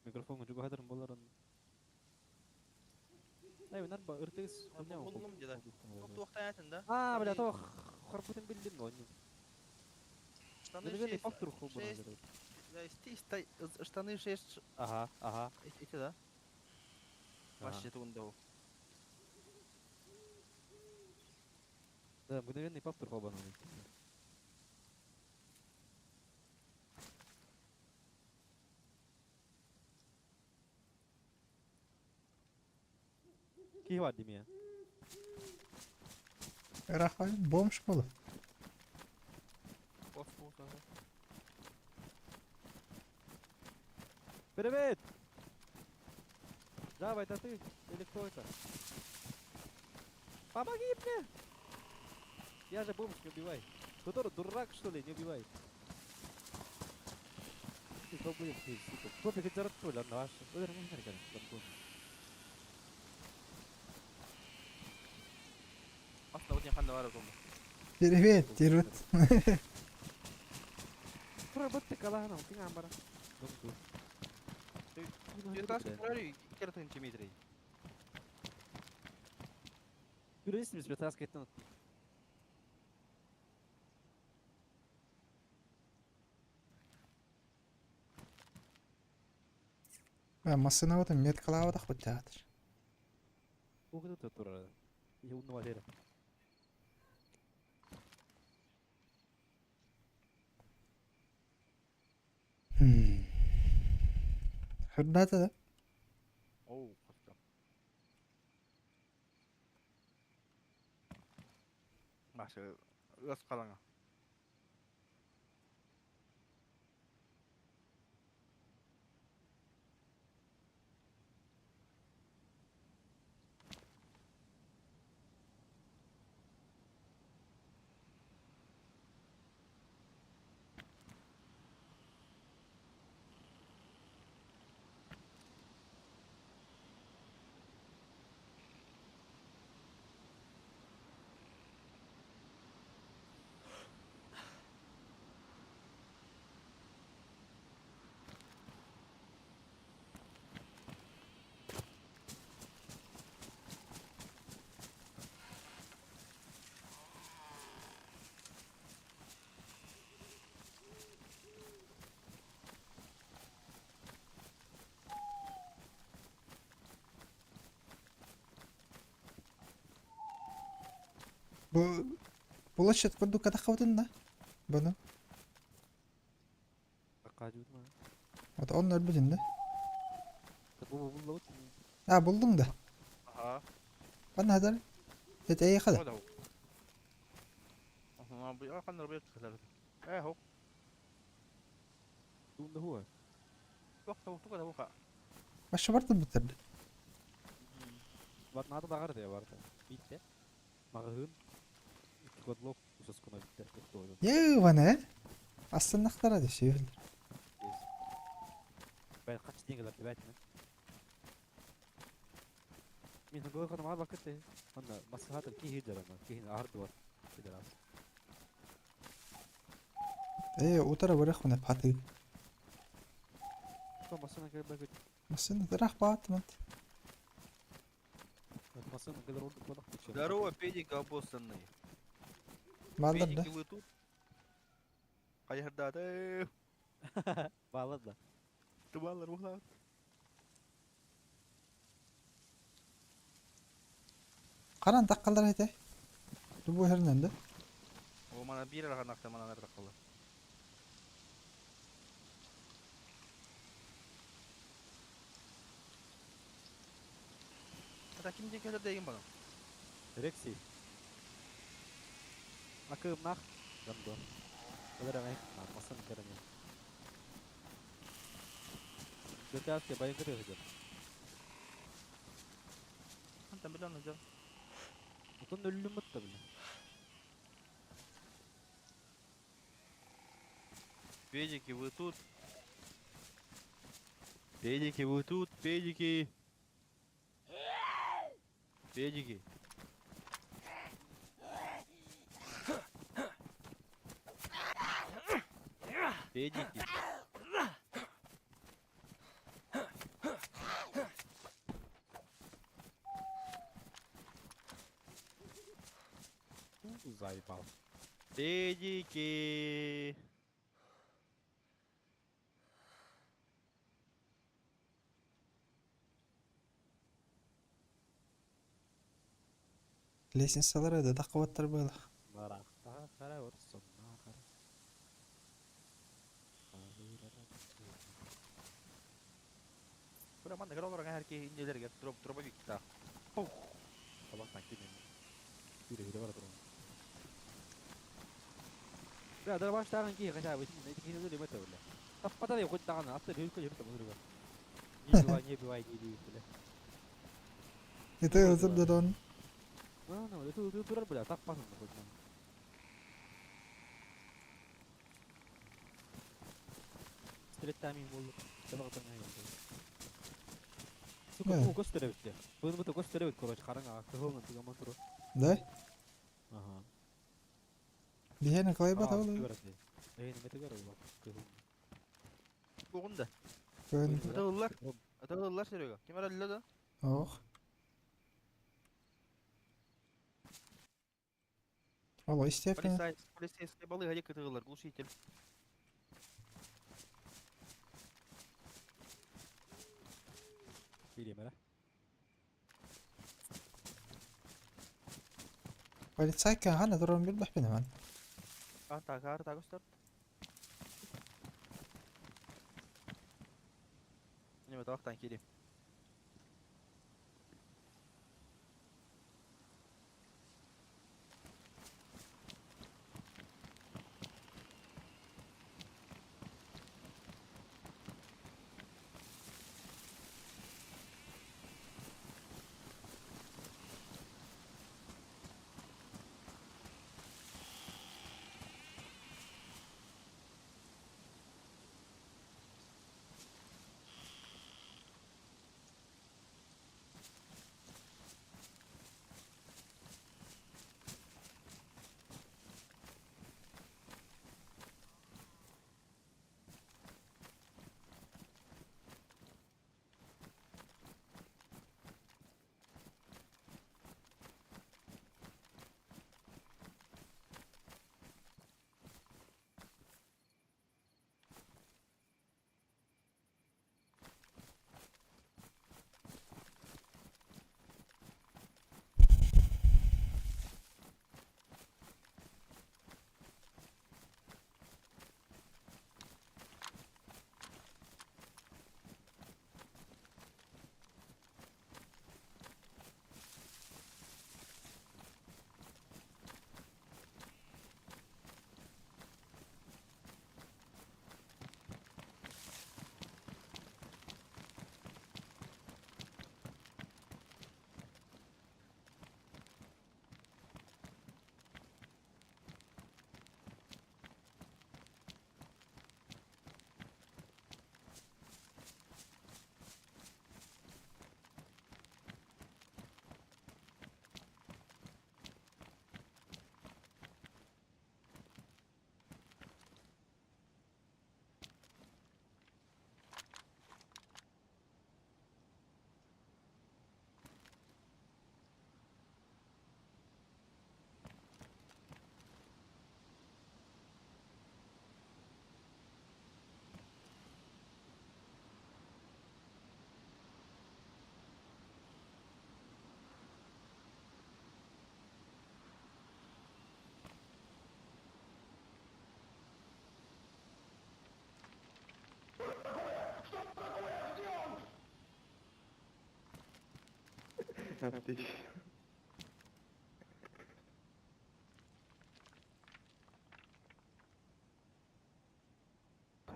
Микрофон жуга хадырым болар он. Ай, нар ба ыртыгыс хуйня. А, бля, то харпутын билдим но. Штаны 6. Штаны 6. Ага, ага. Эти, да? Вообще тундау. Да, мгновенный повтор хобана. Киһи бар димия. Ыраах бомж болу. Привет! Жаба, это ты? Или кто это? Помоги мне! Я же бомж, не убивай. Который дурак, что ли, не убивай. Ты долбоеб, ты, сука. Кто ты хоть что ли, ладно, ваш. Ой, не знаю, как Привет, Тирут. Массына вот меткалаабатах быттаатыр. Хырдаата да? Оу, хаска. Маша, ыс қалаңа. Бу площадь курдук катахабытын да? Бұны. Вот он өлбүтүн да? А, булдуң да. Ага. Бана хадar. Это эй хада. Ода. Ага, Башы барды бутырды. Е, Астыннахтара десе сүйүл. Э, утара барах мына паты. Масын дырах бат мат. Здорово, педик обоссанный. Балдар да. Педики вы тут? Хайырдады. Балар да. Тубалар ухлар. Каран таккалар эте. Бу хернен да. О, мана бир арага накта мана нар таккалар. Ата ким декелер деген бана? Рекси. Акымнах. Гамдо. Масын керене. Götü bayın kırıyor hocam. Антан билен hocam. Otun ölüm mutlu bile. Педики, вы тут? Педики, вы тут? Педики! Педики! Педики! Заебал. Педики! Лестницалар да таккабаттар было. Бura манна гролор һәр ки инделерге дроп дробовик та. Пух! Табах танки мен. Сүүрэ-сүүрэ бара турар. Бля, дарбаштааҕын киһи хачаабы итиннэ ити киһини өлүмэ бля. Таппата да хоть даҕаны, атта бүүркэ жүрүтэ мунуруга. Не убивай, не убивай дии бля. Это Не ылсыр убивай. додон. Ну, ну, это ытыы турар бля, таппатын хоть. Стрелять буоллу. Табах таҥаа. Сука, Да. бу көстөр эбит. Бу бу көстөр эбит, короче, хараҥа кыһылын тыгаман турар. Да? Ага. Биһиэнэ кылайбат ол. Кыһыл. Бугун да. Көн. Атылылар. Атылылар Серега. Ким аралла да? Ох. Алло, естественно. Полицай, полицейский балы гади кытыгылар, глушитель. Билемere. Полицайка хана туран билбэхпин man. Карта, карта көстөр. Неме табактан кири.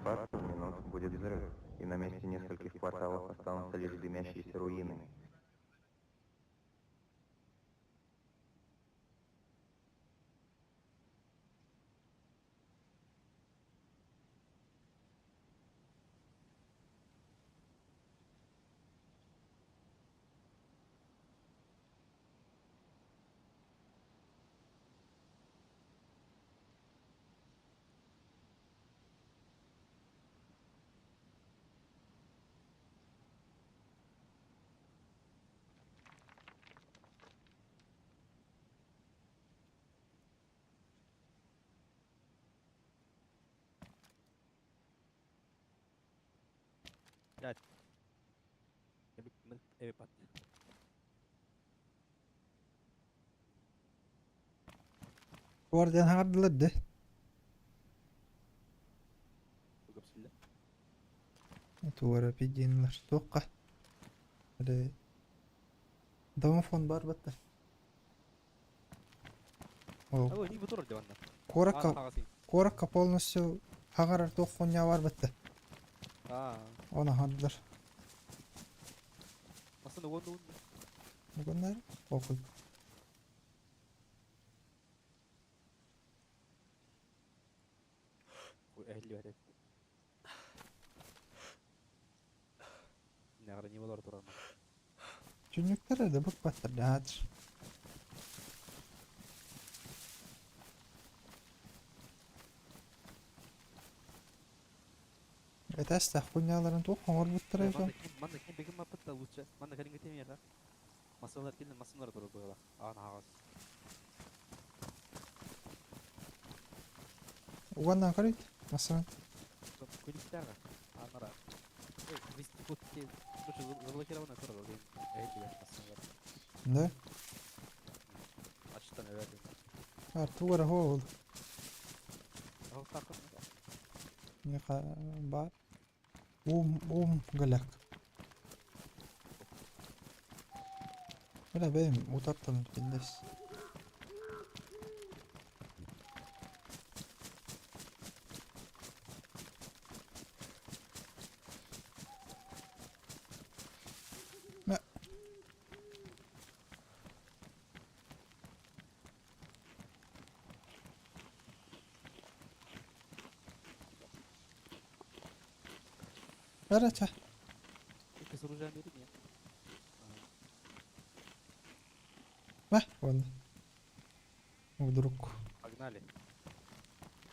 Пару минут будет взрыв, и на месте нескольких кварталов останутся лишь дымящиеся руины. Evet. Guardian hardladı. Туора пидинлар тоққа. Домофон бар батта. Ол Abo, не бутур диванна. Куоракка куоракка полностью хаҥарар туох хуйня бар батта. Аа. Оны хандылар. Масын уон уон. Угуннар окуй. Ehli бет. Награ не болор турар. Түннүктэр да букпаттар да. Этээс хуйняларын туох оҥорбуттара үһү. Манна ким бегим маппыт лучше. Манна кэлин гитем яха. Масалар килин масалар турар була. Аан хагас. Уонна көрүйт. Масынан. Күлүктәгә. Анара. Ой, вести кут ки. Лучше заблокировано турар. Ehli бет масалар. Да. Ачтан эбет. Ар тугара хоол. Ал тақын. Миха бар. Ум ум галак. Бля бэйм утартан пиндес. Мә. Бара ча. Икки суружан берин я. Мә, вон. Вдруг. Погнали.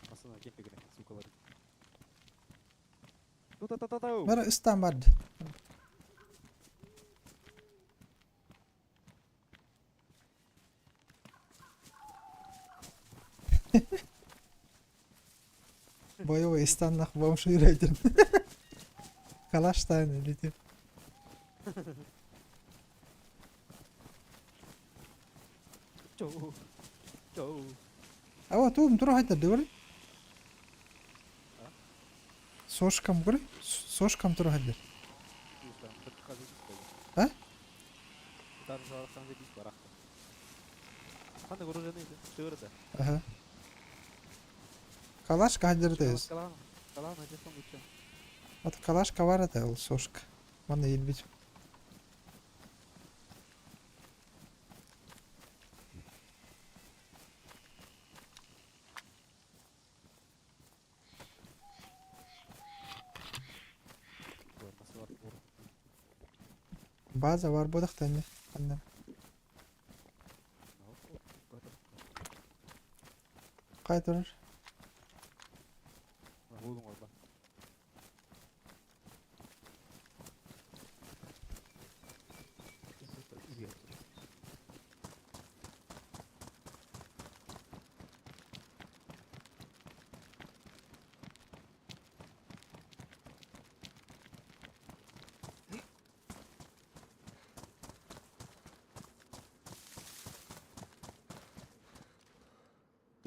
Масына кемпигре, сукалар. Ту-та-та-та-та. Бара ыстан барды. Боевой истаннах бомж үйрәйтін. Калаштан летит. Чоу. Чоу. А вот ум тура хайдар дөгөр. Сошкам гөр. Сошкам тура хайдар. А? Аха. Калашка хайдар дез. От калашка бар это ол сошка. Мана елбит. База бар бодах тәне. Анна. Кай турар?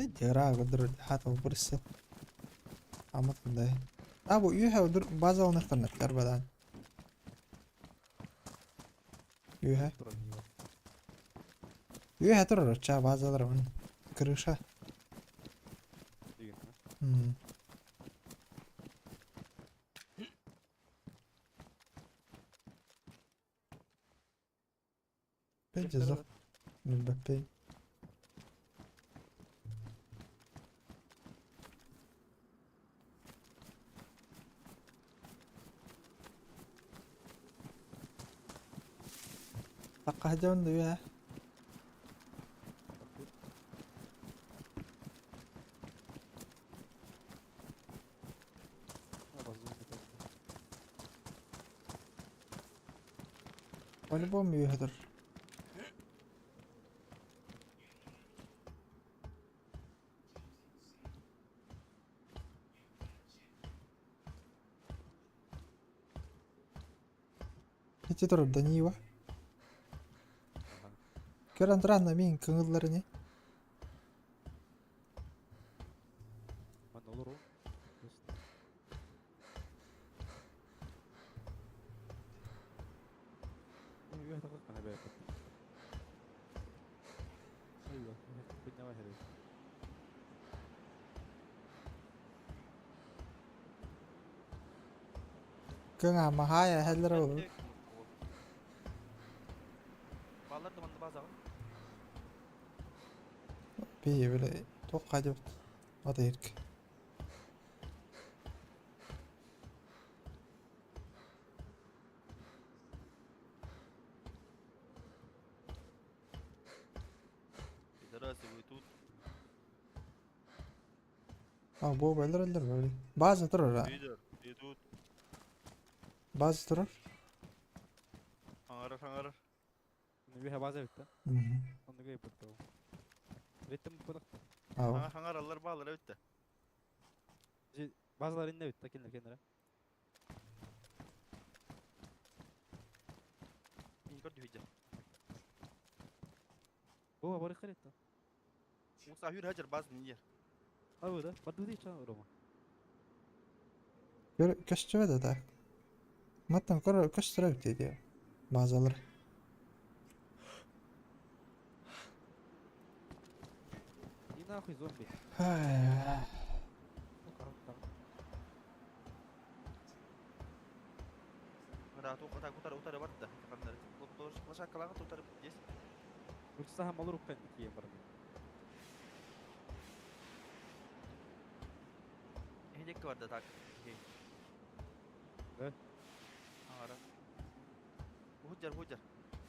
بدي راغ در حتى برسل. عمت ده. أبو يوها ودر база онықтар нәтләр бадан. Юха. Юха турар ча базалар он. Крыша. بدي زق من بابين. Таққаһдьон дуя. По-любому юхадыр. Ити турар Даниева. Көрөн туран мин кыңыллары не? Кыҥаамаһаайа эһэллэр ол. Баллар да манна базаҕын. Бии били туох хайдыбыт атыырк. Пидорасы, вы тут. А бу бэлэр эллэр били. База турар а. Пидор, ты тут. База турар. Саҥарар, саҥарар. Үһэ база эбит да. Мгм. Онно кыайбыт да. Реттем бутах. Ау. Саҥа саҥараллар бааллар эбит да. Базалар инне бит да кинилер кеннere. Мин көрдү видео. Бу бары харetta. Уса хүр хажар баз ньер. Абы да. Барды дейт чан рома. Көр көстүбэт да. Маттан көр көстүрэ бит диye. Базалар. И нахуй зомби. Ай. Ра ту ката кутар утары бар да. Кандар. Площадкалага тутар здесь. Урсаха малыр уккан кием бар. Эхидекке бар да так. Да? Ара. Худжар худжар.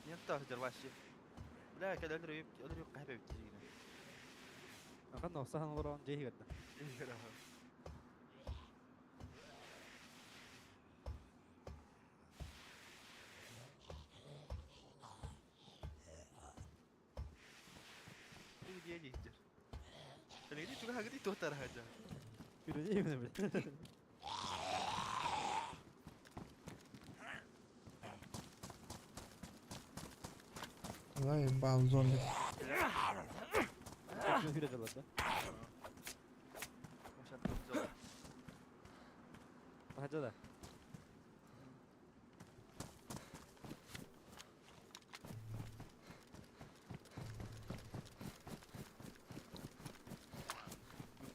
Нетта худжар вообще. Бля, кәл өлөр өлөр кахбе бит дигән. Ахан осахан олорон жейи гадда. Иди иди иди. Әлеге чуга хагы тотар хаҗа. Күрәҗәй менә бит. Заебал зомби. Хүрәҗәләр да. Хаҗа да.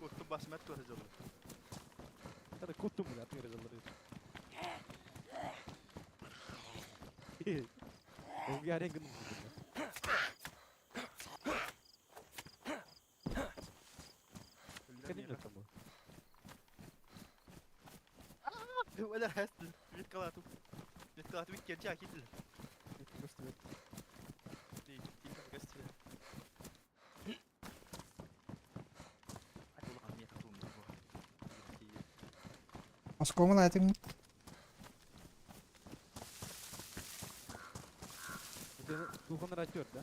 Котту басмат көрәҗәләр. Хәдә куттум бу атын хүрәҗәләр. Ол ярен гын. Кәдим яттым бу. Вәләр хәстел. Веткалату. Веткалату бит керчә кител. Ди, ди гостил. Оскомын айтың. Туханар атıyor да.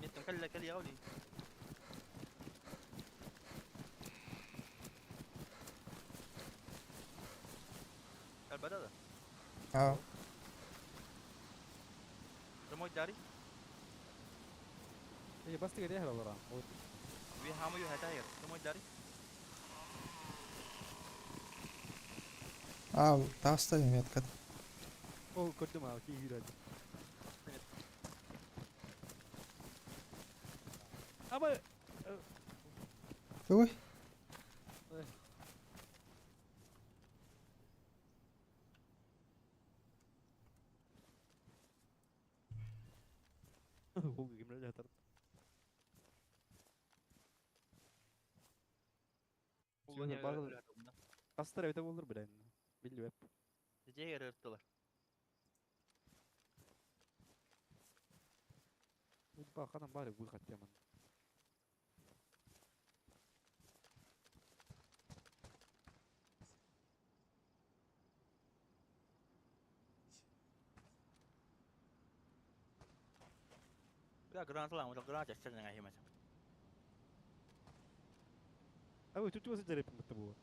Меттен кәллә кәллә яули. Кәл бада да. Ау. Ремой дари. Е басты гәдә хәлалар. Ви хамы ю хәтә яр. Ремой дари. Ау, таста метка. Ол көрдүм ал ки хүрәҗ. Ама Туй. Ол кимлер жатар. Астар өтө болдур билен. Билбеп. Жегер ырттылар. Бу ханам бары бу хаттяман. Бля, гранаталар, граната сәлнәң әһимәс. Абы чучу сыдьар эппин бу.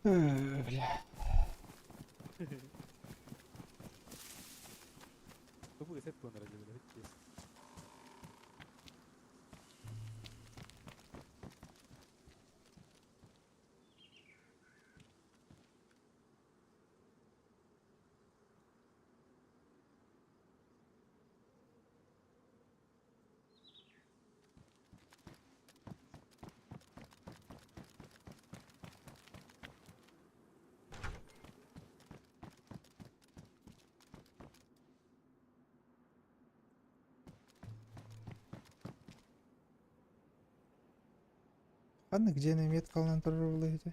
Бля. Тупо сеп буолар дии бile. Ханнык дьиэни эмиэ халынан турар буолуо ити?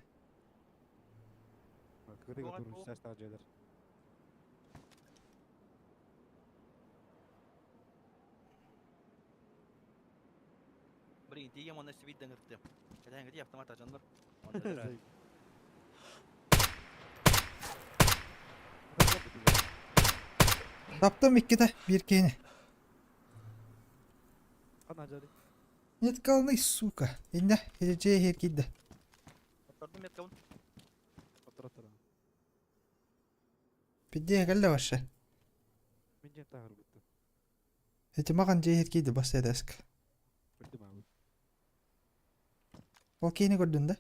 Кырыга турар састаах дьиэлэр. Блин, тиийэн уонна сибиирдэн ыртыам. Кэтэһэҥҥитий автомат дьоннор. Таптым иккитэ, биир киһини. Меткалный, сука. Иннэ, дьиэ иһигэр киирдэ. Оттордум меткабын. Пиддиэ кэллэ вообще. Мин дьиэм тааһырбыттым. Эти маҕан дьиэ иһигэр киирдэ бас эдэск. Көрдүм аабыт. Ол киһини көрдүн да?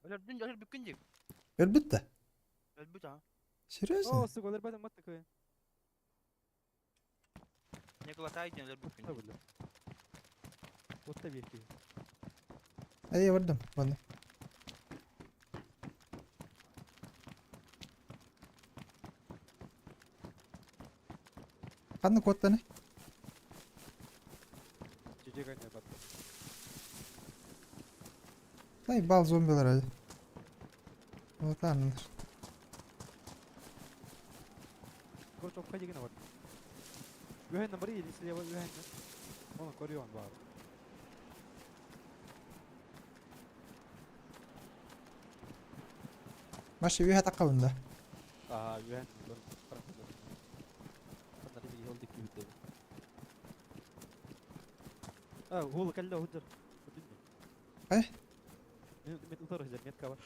Өлөрдүн, өлөрбүккүн дии. Өлбүт да? Өлбүт аа. Серьезно? О, сука, өлөрбөтүм мат такой. Николатай диэн өлөрбүккүн дии. Отта биир киһи. Эй, бардым, ладно. Ханна куоттаны? Чечек анньа батта. Ай, бал зомбилар али. Вот аннар. Короче, обходи гына бар. Үһэннен бар или слева үһэннен. Оны көрüyorsun бар. Маша үһэ таққабын да. Аа, үһэннен көр. Ханна диги ол дикки битте. А, гол кэллэ худыр. Э? Мен утар хызар метка бар.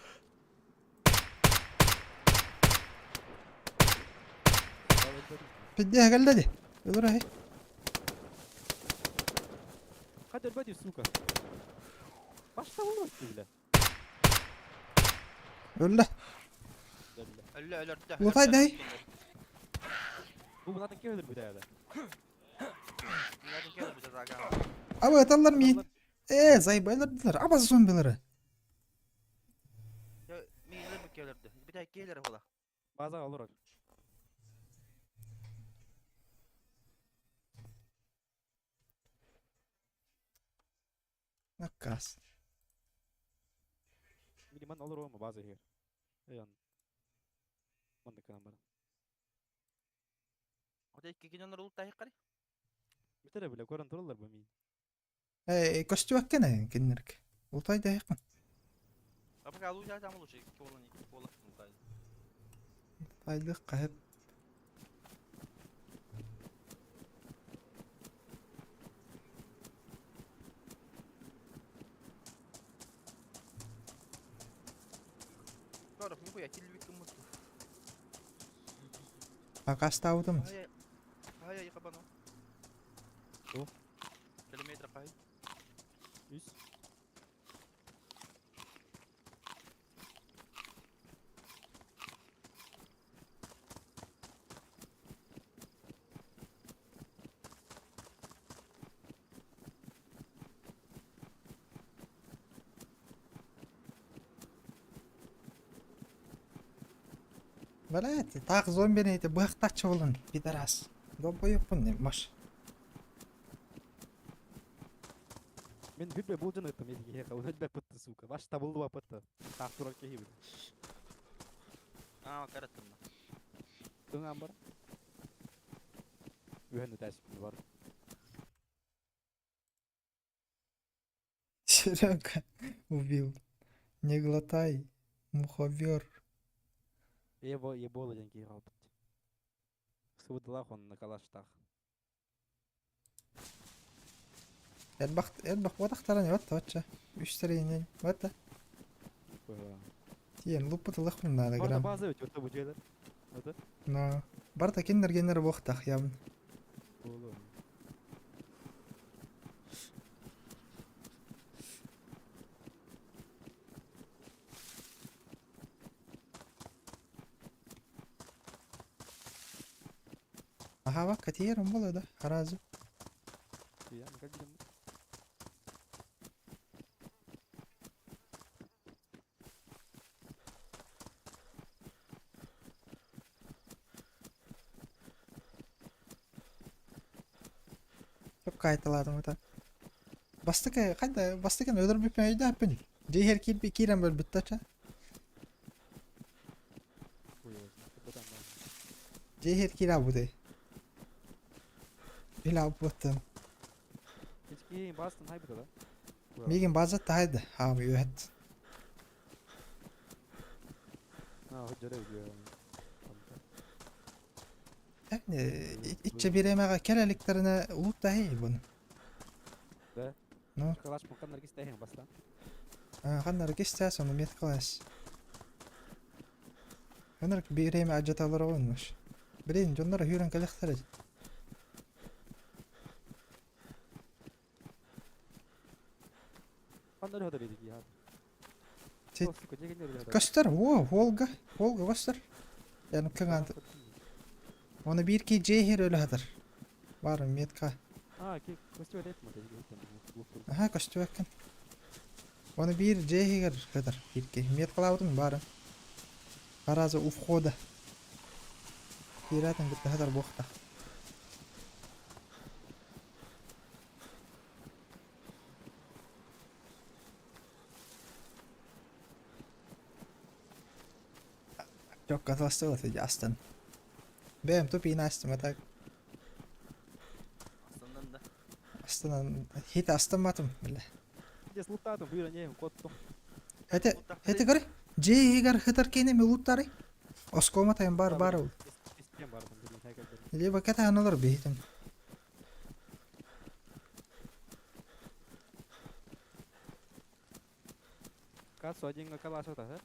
Пиддиэ кэллэ ди. Өлөр аһы. Хат өлбөт сука. Башта болот бile. Өллө. Өллө өлөрдө. Лутай дай. Бу мынатын ким өлөрбүт аяда? Мынатын ким өлөрбүт ага. Абы аталлар миин. Э, зайбайлардылар. Аба зомбилары. Мин өлөрбүт өлөрдө. Битэ келер була. База олорор. Наказ. Милиман олорор му база хер. Эйон. Маннык кынан бар. Ота икки кинен рул тахиккари. Битере биле көрөн тураллар бу мин. Э, көстүбэккэн киннерк. Ултай даһыккын. А пока лучше там лучше икки болан икки болан ултай. Тайлык кайып. Коров, нихуя, телевик муту. Акастаутым. Ай, ай, хабано. О. Километр кай. Үс. Блять, таах зомбини ити быһахтааччы буолан пидорас. Долбоебпун маш. Мен бүппе бул жана ыттым эти киһи өлбөт бытты сука. Баш табылды бапытты. Таах турар киһи бит. Аа, караттым. Тыңан бар. Үһәнне тәсип бар. Серега убил. Не глотай, муховер. Ебо ебола диэн киһи хаалбыт. Сыбыдылаах онно калаштаах. Элбэх элбэх буотахтаран вот отча. Үс тэрийинэн вот. Тиен луппут ылыхпын наада Барда грамм. база өтө бу дьиэлэр. Это Но барта киндер буохтах явно. буолуо. Аха катиер он было да? Харазы. Я как видим. Çok kaytalardım это. Бастыка кайда бастыкын өлөр бүппен өйдө аппын. Жейхер кирби кирен бөл бүттача. Хуй его знает. Это там, да. Жейхер кира буде. Била буттан. Ички бастын хайбыта да. Мигин база тайды. Хам үйөт. А, вот жере үйө. Yani ичче биремеге келеликтерине улуп да хей буну. Да. Ну. Калаш мукан наргиз тахин бастан. Ханнар кесте сону мет класс. Ханнар биреме ажаталар ойнуш. Бирин жоннор хүрен келехтер. Ханнар хөдөр идик я. Ти- Сука, жеген жер. Көстөр, о, Волга, Волга көстөр. Yani кыңан Оны бир ки жейхер өлө хатар. Бар метка. А, ки костюм этме деди. Аха көстүбэккен. Оны бир жейхер хатар. Бир ки меткалаабытым бары. Аразы у входа. Пиратын битте хатар бохта. Жок каталастыбат астан. Бэм тупи настым так. Астынан да. Астанан хит астаматым биле. Здесь лутатым буйра не котту. Это это көрі? Жейгер хытар кейне милуттары. Оскома тайм бар бар ол. Истем бар там деген хайкал. Либо ката аналар бейтим. Кассу один калаш ота, да?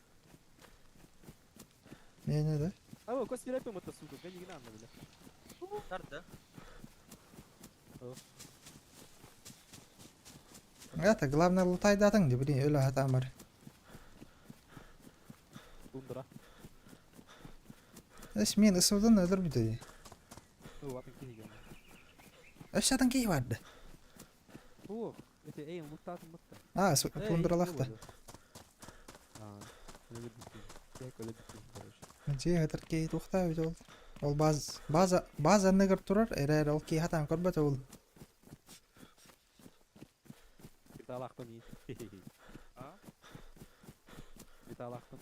Не не да. А, вот костюм этме это сука, я не гнам, бля. Тар да. Это главное лутай датың деп блин өлө хатам бар. Тундра. Эс мен ысылдан өлөр бите. Ну, атын киген. Эс атын кей барды. О, эти эй, лутатым бутта. А, тундралахта. А, өлө битти. Тек өлө битти, короче. Жей хытар кей тухта бит ол. Ол баз база база негер турар, эрер ол кей хатам көрбөт ол. Виталахтан и. А? Виталахтан.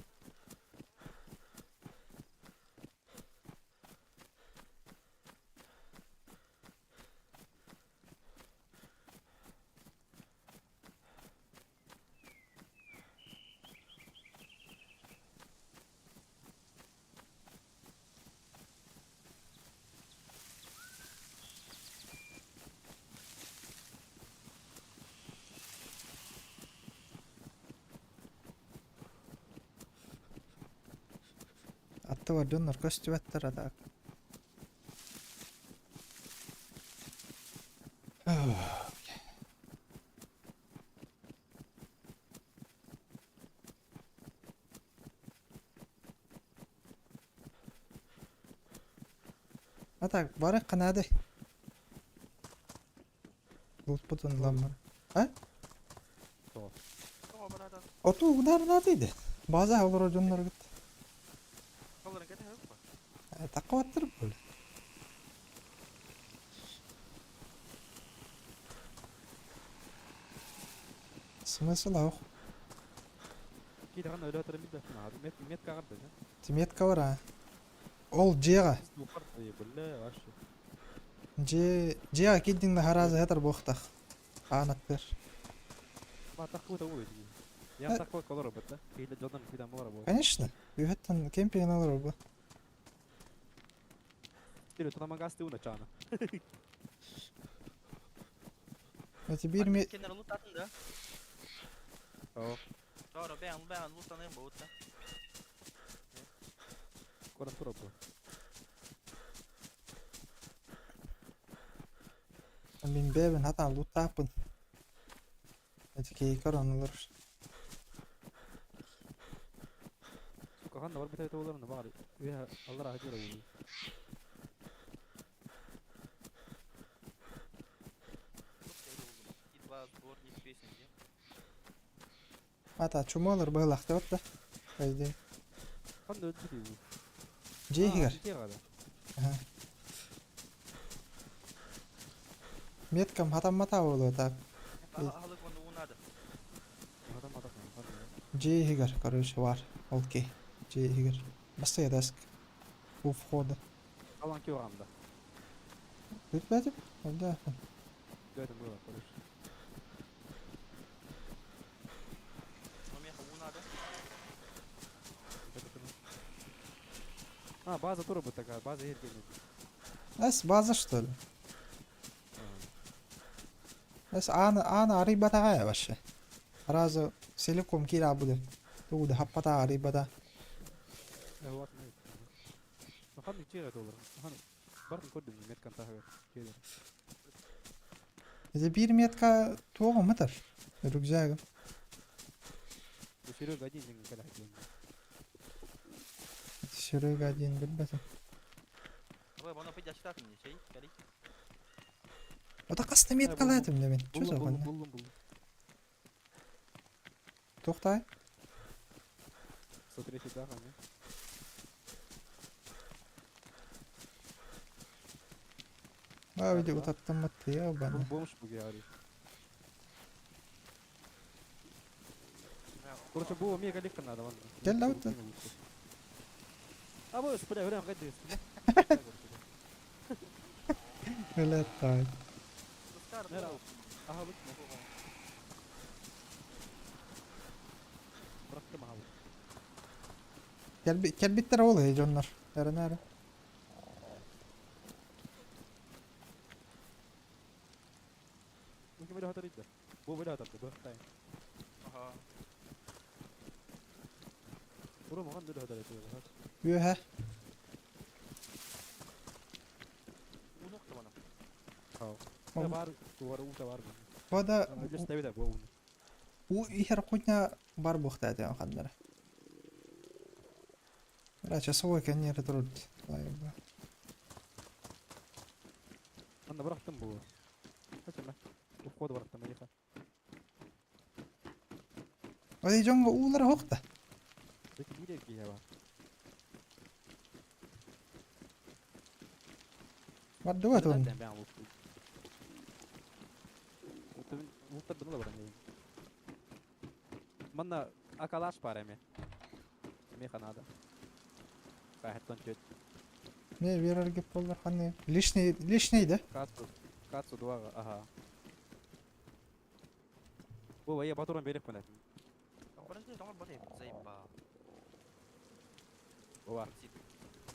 Атты бар донор көстүбөттөр атак. Атак бары канады. Лутпутун ламмар. А? Тоға барадан. Оту удар надыйды. База олор донор гыт. Колорын кете хөп ба. Такыбаттыр бул. Смысл аух. Кейде ғана өлі отырым бит Мет мет кағарды, да? Метка бар а. Ол жеға. Бля, вообще. Же жеға киддиң харазы хатар бохтах. Анаттыр. Ма таққы өте ол Я таққы колор бит, да? Кейде жолдан кейде болар бу. Конечно. Үйөттен кемпинг алар бу. Тире тунама гасты уна чана. Эти бир ме Кенер лутатын да. О. Doğru ben ben lutlanayım bu lutla. Көрөн турар бу. Мин бэйэбин хатаан лууттааппын. Эти киһи көрөн олорор. Сука, ханна барбыт эбитэ буоллар, баҕар үөһэ аллараа сылдьара буолуо. Два сборник песен где? Ата чумалар быһылахтыбат да. Өйдөө. Ханна өлбүт үһү? Дьиэ иһигэр. Дьиэҕэ да. Аха. Меткам хатаммата буолуо так. Аһылык онно уу надо. Хатамматах ханна. Дьиэ иһигэр, короче, бар. Окей. Дьиэ иһигэр. Бастайа деск. У входа. Алан килограмм да. Билбэтим. Өйдөөхпүн. Дөөтүм было, короче. Но меха уу надо. А, база тура будет такая, база Ергенит. Эс база что ли? Эс аана аана арыйбатаҕа вообще. Сразу селеком киирэ буде. Тугу да хаппата арыйбата. Вот, ну, хан дьиэҕэ доллар. Хан барын көрдүм меткан таһыгар. Дьиэлэр. Это биир метка туоҕа мытар. Рюкзагым. Бу Серега один деген кэлэ диэн. Серега один билбэтим. Ой, бана пойдя читать мне, чей, кали. Ота хаста меткалаатым да мин. Чё Буллум, буллум, за буллум, буллум. Туохтай? 103 да, хан. А, види утаттаммат я бана. Бомж бу говори. Короче, бу мега легко надо, вон. Кел да вот. А вот, бля, время гади. Өлөттай. Ага, вот. Бырахтым аха. Кэлбиттэр ол э дьоннор. Эрэнээр. Мин ким хатар идде. Бу бля хатар, бу хатай. Ага. Уру махан дүр хатар идде. Үөһэ. Уу нохто бана. Хау. Бар, туар уу бар. Бада Өлөс табида бу уу. у иһэр кутня бар буохта этэ ханнара. Бра часовой кэннер турут. Лайба. Анда бырахтым бу. Хачама. Уход бырахтым меха. Ой дьоҥҥо уулара хохта. Бeki биир киһи бар. Бардыбат он. Улуттар да баран. Манна акалаш бар эми. Меха надо. Кахеттон чөт. Не берер кеп боллар ханны. Лишний лишний да. Кацу. Кацу дуага, ага. Бу я батуран берек мене. Подожди, там бары, заеба. Ова.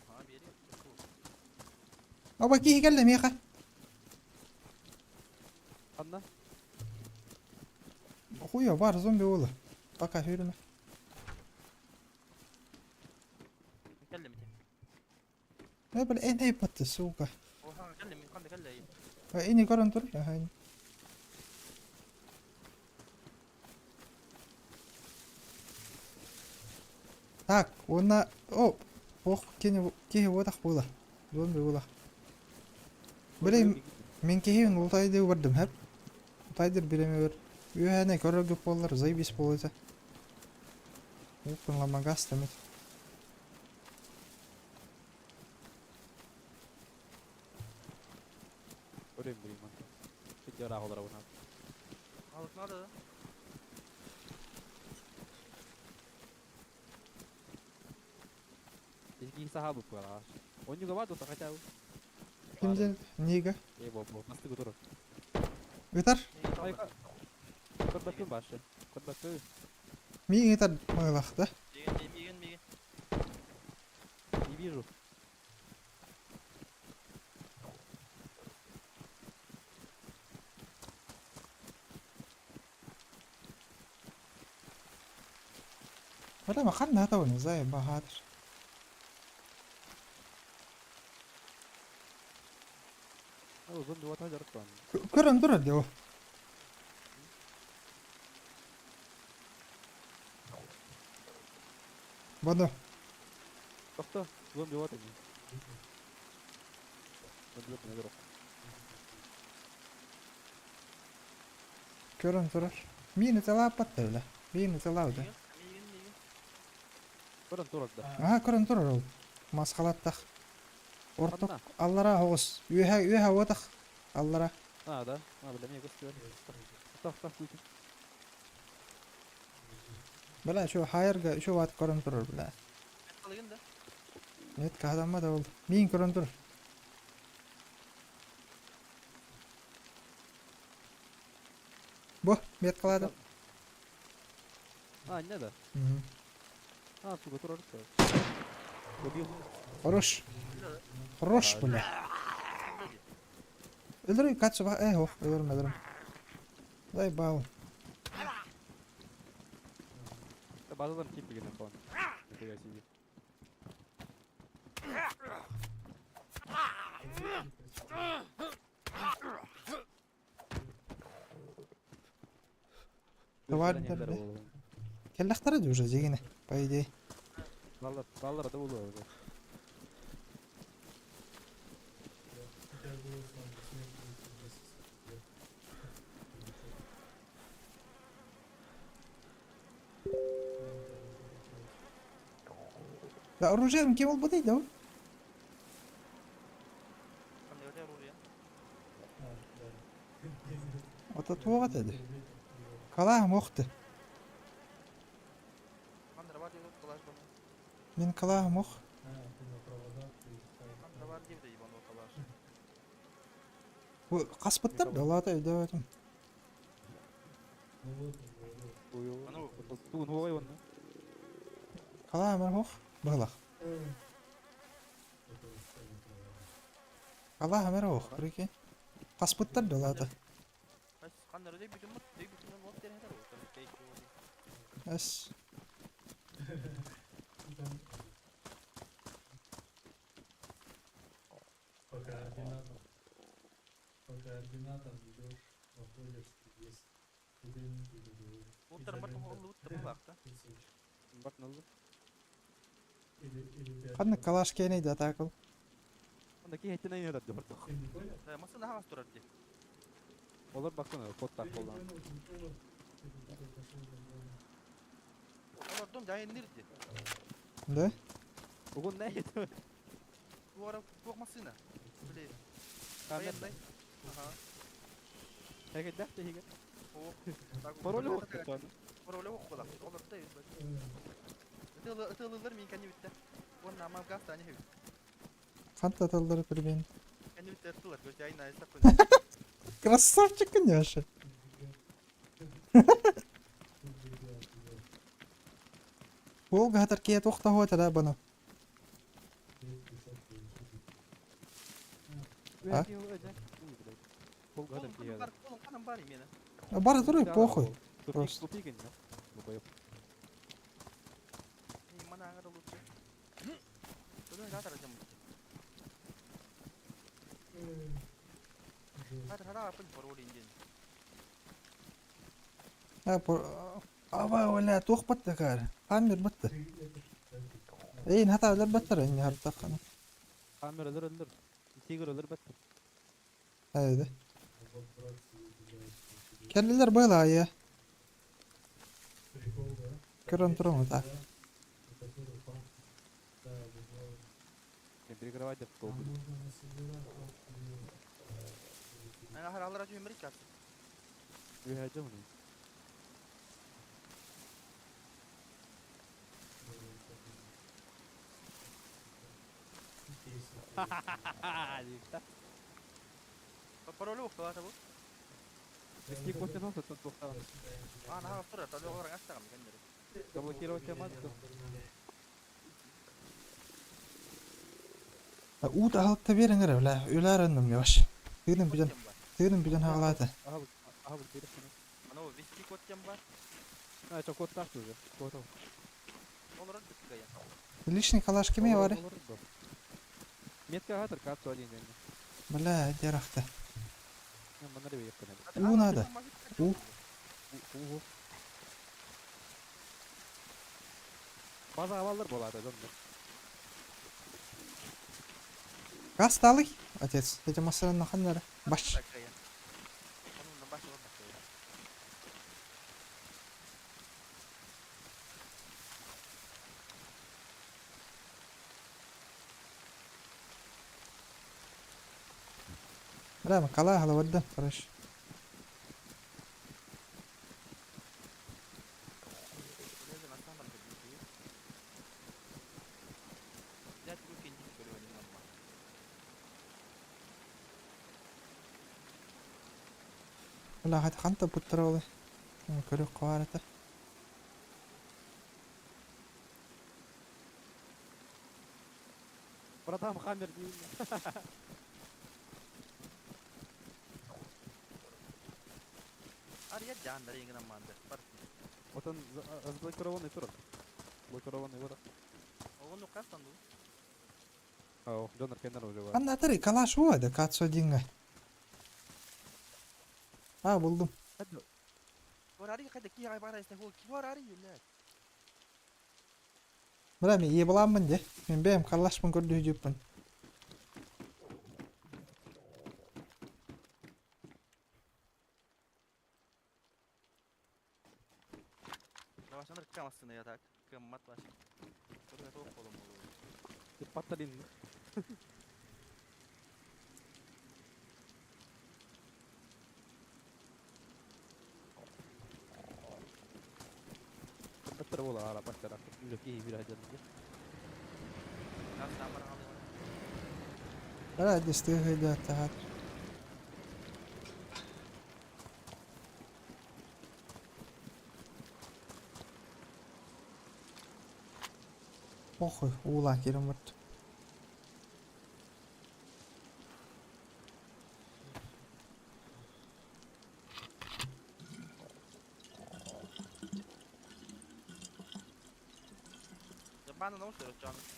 Ага, бери. Оба киһи кэллэ миэхэ. Анна. Хуя бар зомби уола. Пока хүрүмэ. كلم Э бля эн патты сука. Оха, кэллим, ханна кэллэ. Эни көрөн тур. Аха. Так, уонна о ох кини киһи уотах буола. Зомби буола. Бля мин киһибин ултайды бардым хэп. Утайдыр биреме бер. Үөһэне көрөргө буоллар заебись буолута. Уппун ламагас тамит. Өрөм бирим ман. Жара холара буна. Аһылык надо да? Ики саха бу кала. Оннуга бар доста хотя бы. Кимден нига? Э бо бо настыгы тур. Ытар. Көрбөккүн башы. Көрбөккүн. Миин ытар мыылах да. Миген, миген, миген. Не вижу. Бля ма ханна хатабын заеба хатыр. Uzun duvata jarık var. Көрөн турар дии ол. Боду. Тохто, зомби вот они. Зомби вот они. Көрөн турар. Миини талааппат да бile. Миини талаабыта. Миигин, миигин. Көрөн турар да. Аха көрөн турар ол. Масхалаттах. Орток Ханна? аллара оҕус. Үөһэ үөһэ уотах. Аллара. А, да. А, бля, мне көстүөр. Тох, тох, күүтүм. Бля, şu хайырга şu ват көрөн турар бля. Алыгын да. Нет, каһадамма да ол. Миин көрөн турар. Бу, меткалады. А, не да. Мгм. А, сука, турар. Убил. Хорош. Хорош, бля. Өлдүрүй, катсы ба, э, ох, өлөрүм, өлөрүм. Дай бау. Да, базадан кип деген фон. Нифига себе. Товар да, бля. Келлахтары да уже дегені, по идее. Баллар, баллар да болу уже. Да оружием кем ол бұдый да ол? Қандай өте оружие? Ота туға деді. Калағым оқты. Қандай бар деп калаш баны. Мен калағым оқ. Қандай бар деп де ебан калаш. Қаспыттар да олата өйдеп өтім. Анау, тугун хугай онна. Калағым оқ. Бұғылақ. Калағым оқ, прикинь. Қаспыттар да олата. Қандай өте бүтін бұт, бүтін бұт дер хәдер. Әс. По координатам. По координатам идешь, находишь здесь. Уттар бар олды утты булакта. Бак нолду. Қанны калаш кенейді атакыл. Анда ки хеттен айнер да бартох. Да, машина хагас турар ди. Олар баксана, код так болду. Олар дом жайын ди. Да? Угун не хет. Туара туак машина. Биле. Камер. Ага. Хеге дәхте хеге. О. Пароль yok тон. Пароль yok була. Олар да. Ытылылар мин кәне битте. Онна амал газ тани хебит. Қанта аталдары білмеймін. Кәне битте ытылар, көз жайын айсак көн. Красавчик, конечно. Волга хатар кие тоқта хуа тада баны. А? Волга хатар кие. Колун канам бар именно. Бара турай, похуй. Просто. Тупик ген. Бабай. Мана аңар лучше. Тудун жатар жам. Хата хата апын пароль инден. А, пор... Аба, оля, туох батты кар. Хаммер батты. Эйин хата өлөр баттар, энни хартак қана. Камера өлөр өлөр. Тигр өлөр баттыр. Haydi. Келлилер байла я. Көрөн турам та. Перекрывать деп кол. Ана хар алар жумри кат. Выходим. Пароль yok да бу. Бизге кофе носот токтогон. Ана хагас турар, талы олар астагам кендер. Заблокировать теманы. Уут ахалыкта бериңер бля. Өлөр өнүм yavaş. Тыгын билен, тыгын билен хагалаты. Ага, ага, берип. Анау вести код тем бар. А, это код так уже. Код. Олар битке я. Личный калаш кеме бар? Метка хатыр кат один ден. Бля, дерахты. Уу надо. Уу. База аваллар буолаата дьоннор. Газ сталый, отец. Эти массыынан ханнары. Баш. Бля, кала головодда, короче. Бля, хат ханта путтаролы. Көрүк кварата. Братан, хаммер диин. Отон заблокированный турок. Блокированный вот. Ау, донор кеннер уже бар. Анна калаш уода, кацо динга. А, булдум. Бля, мен ебаламмын де. Мен бэм калашпын көрдүү жуппун. Патталин. Баттар буола ара баттар. Үлө киһи бир ажан. Бля, дестыгы тахат. Похуй, уула кирим бут.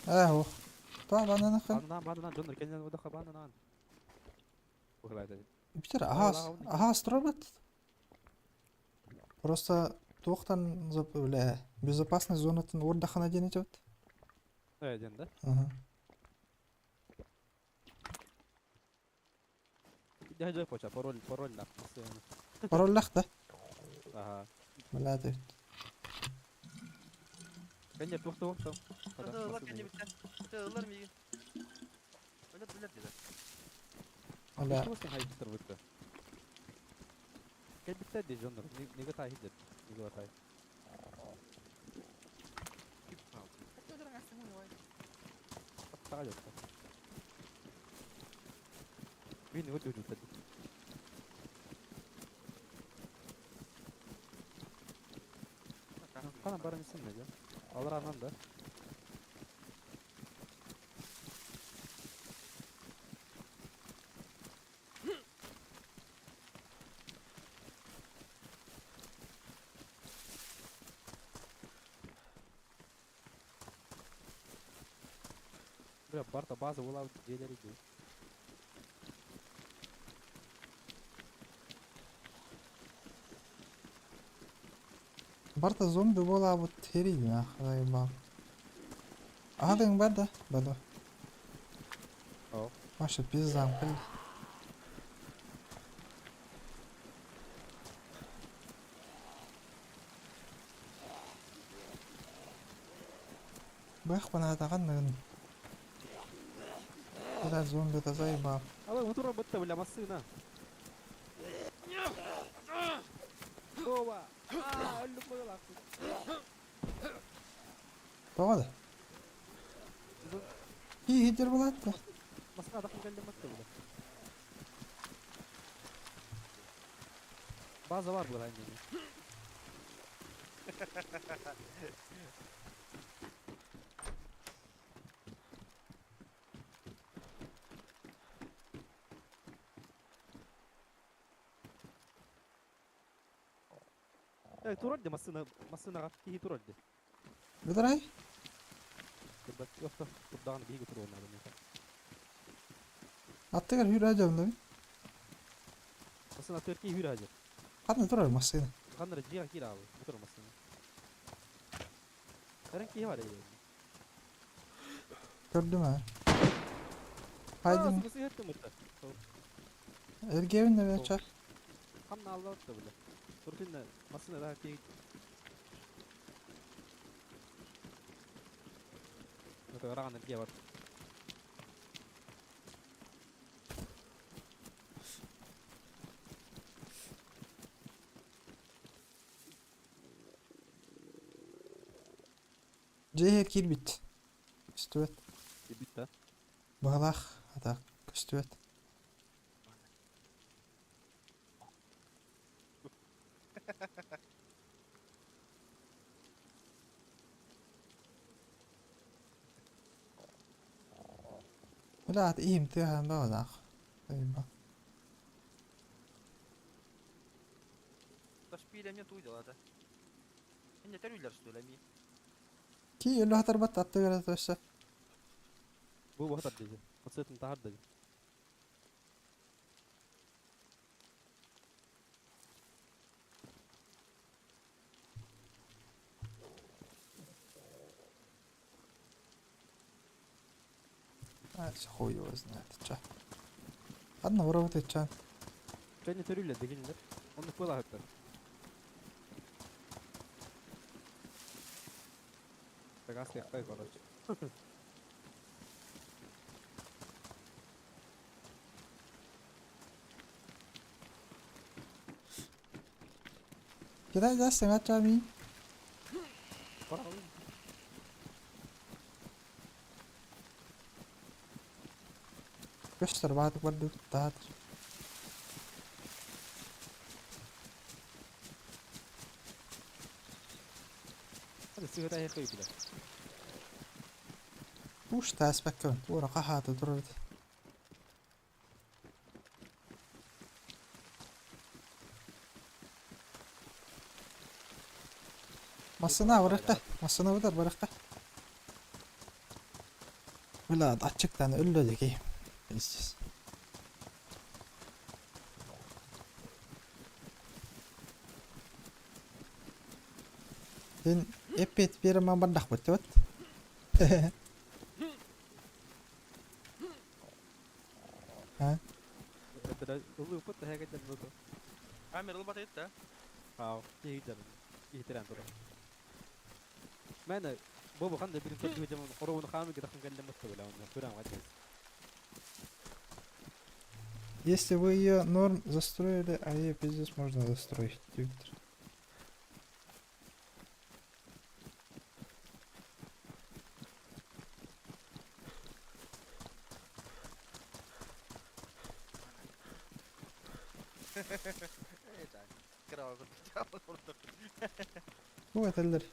Э, ох. Та банана хан. Банан банан донор кеннер удаха банан. Ухлайда. Питер, ага, ага, стробот. Просто туохтан бля, безопасная зонатын ордахана диэн этебит. Э, ден да? Ага. Дядя поча пароль пароль да. Пароллах да? Ага. Бля, диэбит. Кеннер туохта туохта. Бля, Кэлбиттэр дии дьоннор, нига тай хидер, нига тай. Тага жокто. Мин өтө өтө Кана барын исин да. Алар анан да. Бля, барта база була дьиэлери дии. Барта зомби буолаабыт хэрий заебал. Аһа бар да? Бадо. О. Маша пизда, блин. Бэх банаатаҕан Бля, зомби-то заебал. Алай, утура бытта, бля, массына. Оба! Аа, өллүк быгалаахпыт. Тоҕо да? Кии булаатта. Массына тахын кэллим батта, бля. База бар була инде. Э, туралды массына, массынага киһи туралды. Бүдэрай? Кырбат, ёхта, турдаган биһиги туруоннары. Аттыгар хүрэ дьоннобун. Массыына төрки хүрэ хажыр. Ханна турар массыына? Ханна эрэ дьиэҕэ киир аабы. Бу турар массыына. Эрэн киһи бар эбит. Көрдүм аа. Хайдым. Сыгысы иһэттим ытта. Эргиэбин да ча. Ханна алла отта бile. Туртинна массыына да киһи. Это ыраҕан эргиэ бар. Дьиэ киирбит. Көстүбэт. Киирбит да? Быһалаах атак көстүбэт. Бля, ат иһим тыаһаан баҕалаах. Тайба. Ташпиля мне туй дела, да? Инде төрүллэр что ли ми? Ки өлө хатарбат аттыгар өссө. Бу бу хатар дии. Отсетин тахар дии. А, хуй его знает. Ча. Ладно, вороты ча. Чэ төрүллэр дегеннер. Оннук буолаһыттар. Тагас лехтай короче. Кидай да саҥа ча ми. Көстөр баатык бардык таатыр. Hadi сыгыта хекой биле. Уш тааспаккабын. Уора хаһаата турар. Массына барықта. Массына бутар барықта. Бля, ачыктан өллө деки. Пиздец. Сен эппет берема бардах бут. А? Это улы пут хэгэтен буту. Камера лбат да? Ау, киһитер. Киһитерен тура. Мен бу ханда бир көрдү жаман хоровун хаамы гидахын кэллем бутта била онно туран вадис. Если вы ее норм застроили, а ее пиздец можно застроить. Твиттер. Бу этеллер.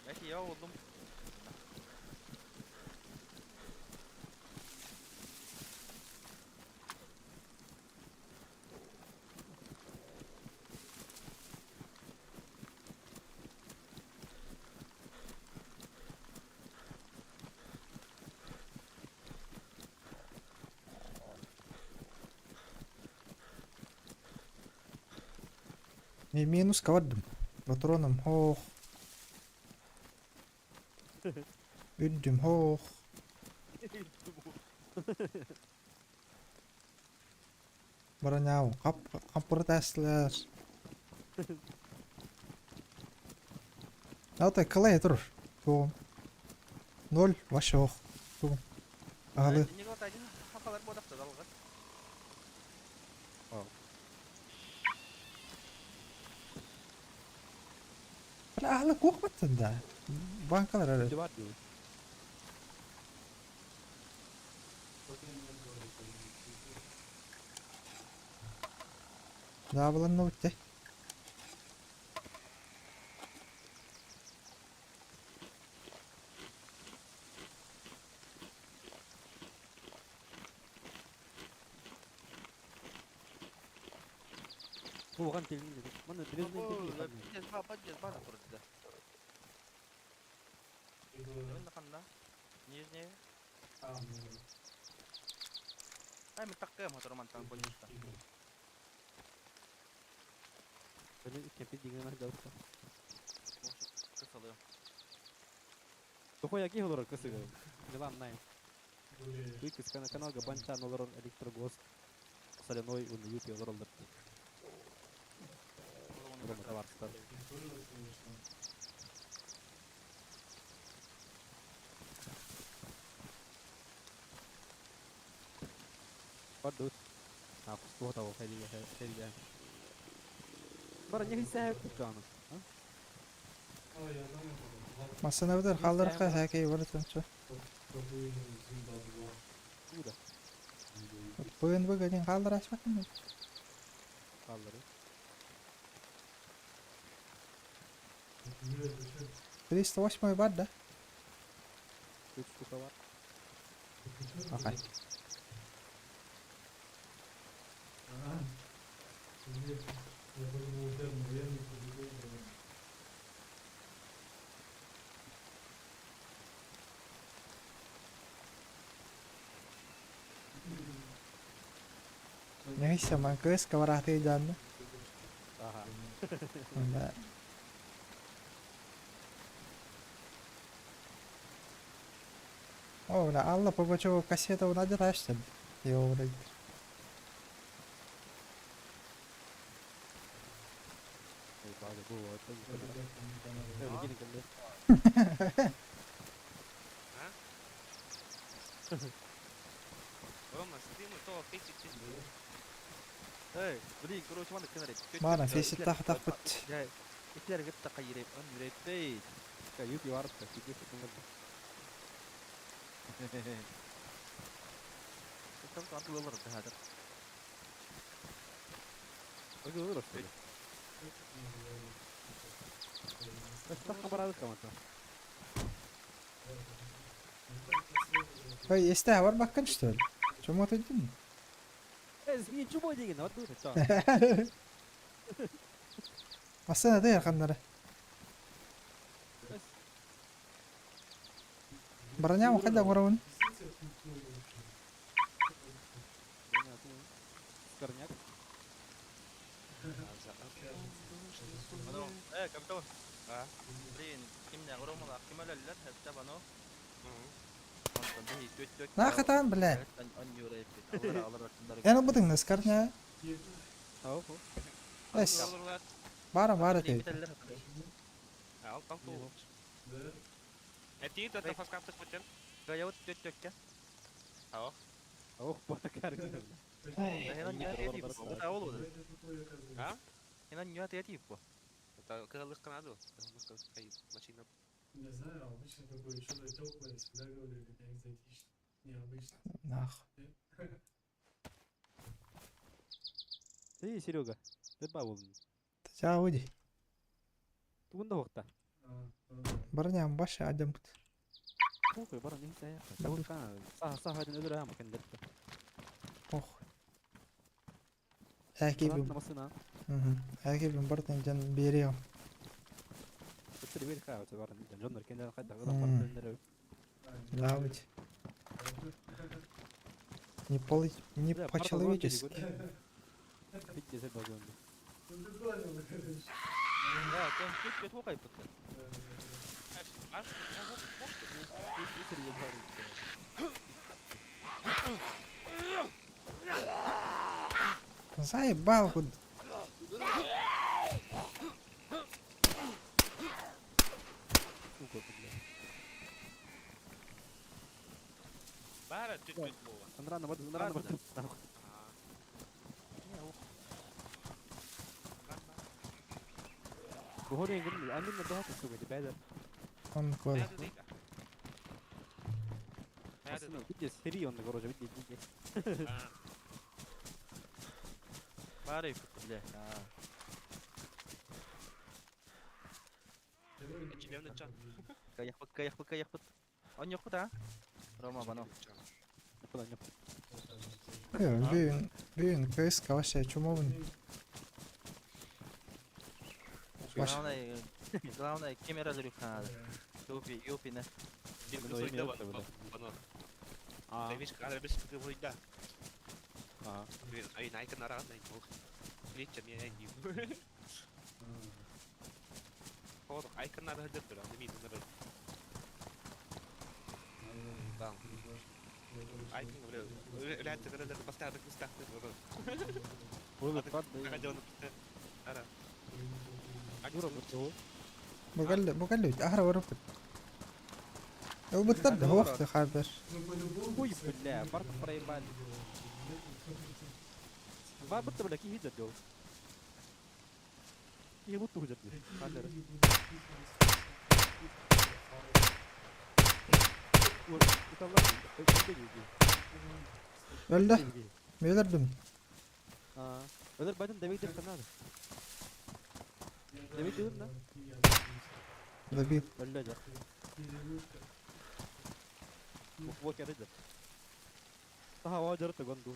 Яки я oldum. Минус кавардым. Патроном хох. Үддүм хох. Броняу. Кап капыр таслар. Алтай кылай тур. Тугум. Ноль вообще ох. Тугум. Алы. Бля, алы кухматтын да. Банкалар ары. Бар дии. Да, булан битте. Бу ган телин. Мана дрезмен телин. Подъезд ба, подъезд ба турды. Нижняя. А, ну, Ай, мен таккайым хотор мантан больница. Böyle kempi dinlemez de Кысылы. Тухой яки олорор кысыгы. Милан най. болеешь. Выкис каналга банчан олорор электрогост. Соляной уны юпи олоролдор. Рома товарстар. Ты тоже конечно. Бардут. А, кустуга того, хәлигә, хәлигә. Бара не хисәп туканы. А, я знаю, это. Масына битер халдырка хәкей бар чо. Какой Зимба 2. Куда? ПНБ один халдыр ашмакын. Калдыры. Нет, зачем? 308 бар да. Үч штука бар. Ахай. А, нет, я подумал, у тебя мгновенно побегу. Neyse man кыз кавараты жанны. Ага. Да. О, бля, Алла Пугачева кассета надо рашты. Его вроде. Ой, база бу, это не Это Öyle gelin geldi. Рома, стримы то фейсик Эй, блин, короче, маны кенер. Мана фейсит тах тах бит. Итлер гытта кайреп, ан юреппей. Юпи бар да, киде кутунга. Там там олар да хәзер. Öyle olur aslında. Баш тахка барадык камата. Ой, есте бар баккын что ли? Чому ты дин? Ez mi чубо деген, вот тут. Масына да ярканнары. Броня хайда горабын. Скорняк. Э, капитан. А? Блин, кимне Ромала, ким әлләр хәтта бано. Нахатан, бля. Ан юреппей. Алар алар Я бутың на скорня. Ау. Эс. Бара бара ты. Ал там ту. Эти это фаскаптык бутен. Гая вот төт-төккә. Ау. Ох, бакар. Хенан нюат етип бу. Бу ол ол. А? Хенан нюат етип бу. Это кырылык канаду. Машина. Не знаю, обычно такое что-то теплое всегда говорю, меня экзотично. Необычно. Нах. Ты, Серега, ты бабул. Тя уди. Тугунда вакта. Броня баша адам. Похуй, бара не хисә. Саха саха ден ödür ama kendisi. Ох. Әкебим. Масына. Әкебим бартын жан берем. Өтөр бер ха, өтөр барын. Жоннор кенден кайда гына барын. Да, ведь. Не по не по-человечески. Битте багонды. Ну ты понял, короче. Да, там төт-төт окай бутты. Заебал куда. Сука, бля. Бара төт-төт була. Андрана барды, андрана барды. Бухорин гүн, амин да сука, бәдер. Он кола. Битте сери онды короче, битте битте. Бары бля. Каяк каяк каяк бут. Он yok да? Рома бано. Бүйін, бүйін кыз каваша чумовын. Главное, главное камера жүрүк надо. Юпи, юпи не. Бэбис кадр бис кыбыйда. Ай найкын араган ай бу. Кличе мен ай дим. Хор айкын ара хадыр бир аны мин ныры. Там. Айкын бile үләтте бир бастады кыстакты. Була пад. Ара. Дура бу. بقول بقول اهرب وربط هو بترد هو وقت خابر Хуй, бля, барта проебали. Ба бутто бля, кихи жадё. Кихи бутто жадё. Хадер. Öldü. Öldürdüm. Öldür бадын давид деп канады. Давид дедим да? Добил. Öldü жа. Вот я дедим. Таха важырты гондун.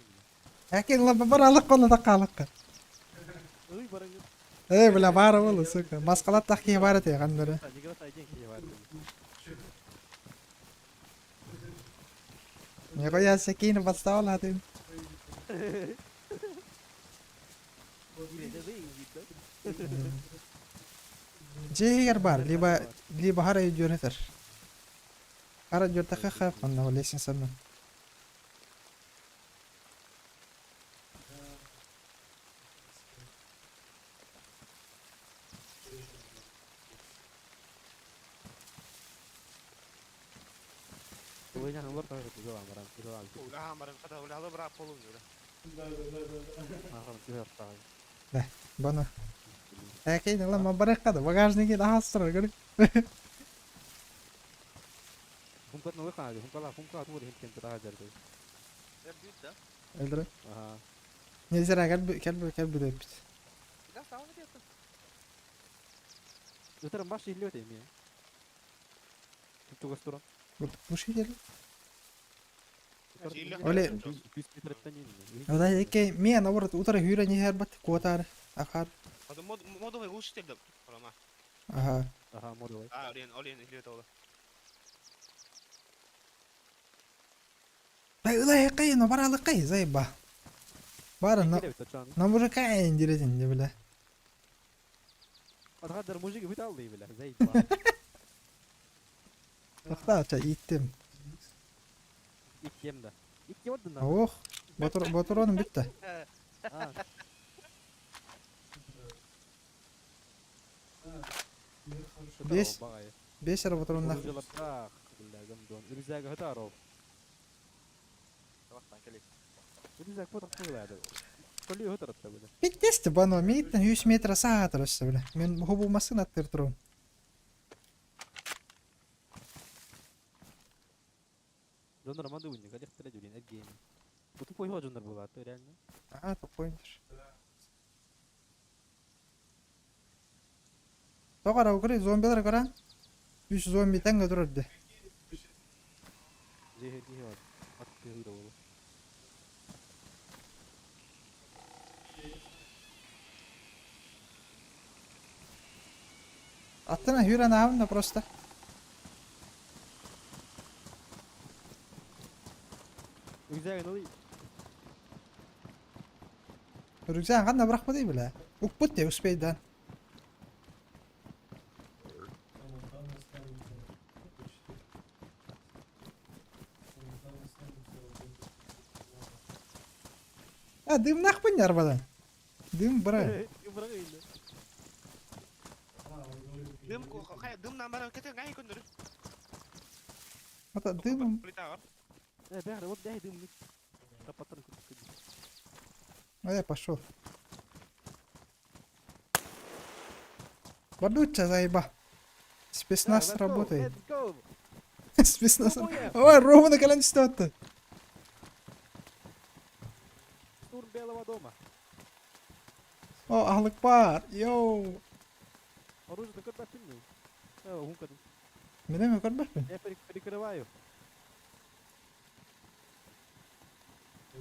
لكن لما برا لق والله دقة لقة. Ый барың. ايه بلا بارا والله сука. مسقلات تحكي بارتي غندرة. يا سكينة بستاول هاتين. جي بار ليبا ليبا هرا يجور هتر. هرا يجور تخخ قلنا وليش نسمى. Да, бана. Әкей, лама бараққады, багажнике дағастыр, көрік. Öldürün. Neyse gel gel gel bir de bit. Өтөрөн баш илеп эми. Тугастуран. Глушитель. Оле. Ода эке мен наоборот утра хюра не хербат квотар ахар. Hadi mod модовый глушитель да Рома. Ага. Ага, модовый. А, олен, олен илеп олы. Да ылай но бара лыкай зайба. Бара на на мужика интересен не бля. Атгадыр мужик бит алды бля, зайба. Тохта, иттим. Иттем да. Иттем отдын да. Ох, ботур ботуроным битти. Бес бес ара ботуронна. Рюкзак хатаров. Биттести бано миттен 100 метр саатыр өссө бля. Мен хобу масын аттыр турум. Жондар манды уйны, гадех тре дюрин эдгейм. Бу тупой хо жондар була, то реально. А, тупой. Тоқара укры зомбилар каран. Үч зомби таңга турар. Жехер кихи бар. Ат кихи болу. Аттына хүрен да просто. Рюкзагын ылый. Рюкзагын кандай быракпады бля. Укпут де успейдан. А, дым нахпын арбадан. Дым бра. Дым дым нам кетен гай көндүр. Ата дым. Э, бәхре, вот дай дым. Тапаттан А я пошел. Бардуча заеба. Спецназ работает. Спецназ. Ой, ровно калан что-то. Штурм Белого дома. О, ахлык бар. Йоу. Оружие такое папинный. Э, гунка. Мене ме көрбөппүн. Я перекрываю.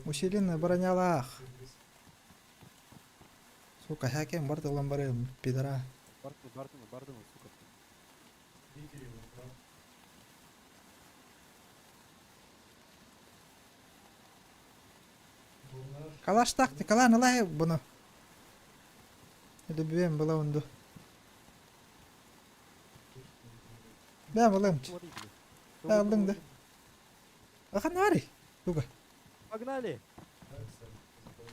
Усиленная бронялах. Сука, хакем бардылан барым, пидора. Бардым, бардым, бардым, сука. Калаш тактикалаан ылай буну. Любим была унду. Бә булым. Бә алдың да. Ахан барый. Туга. Погнали!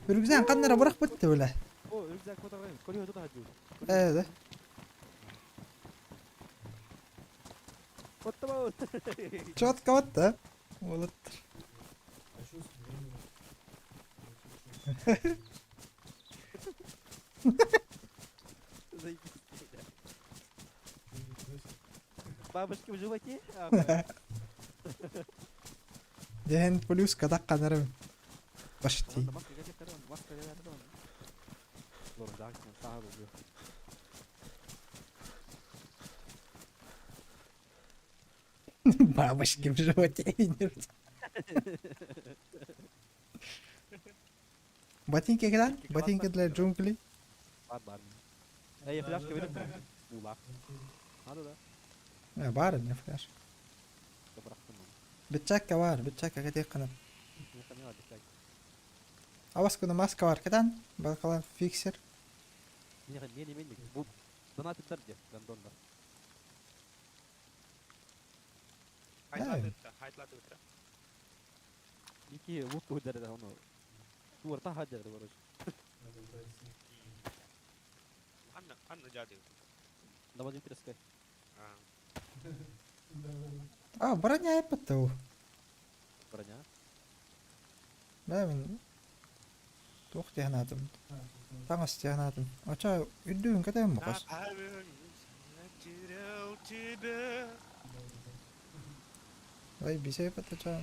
Рюкзак каннара бырах бытты бля. О, рюкзак фотография. Колеса туда хочу. Э, да. Вот там. Четко вот, да? Вот. Заебись, бля. Бабушки в животе? Дehen плюс кадак канарым. Почти. Бабочки в животе. Ботинки кидан? Ботинки для джунглей. Ладно, ладно. Эй, фляжка берем. Ула. Надо, да? Э, бар, не фляж. Битчакка бар, битчакка кэтиэх гынан. Абас күнү маска бар кэтэн, балкалан фиксер. Бу донатиттар де, гондондар. Хайтлаты Ики лут көдәрді оны. Туарта хаджарды, короче. Анна, Анна жады. Давай треска. А, броня эппет Броня. Да, мен туох диһанаатым. Таҥас диһанаатым. Оча үрдүгүн кэтээн бокос. Потерял тебя. Ой, бисей эппет оча.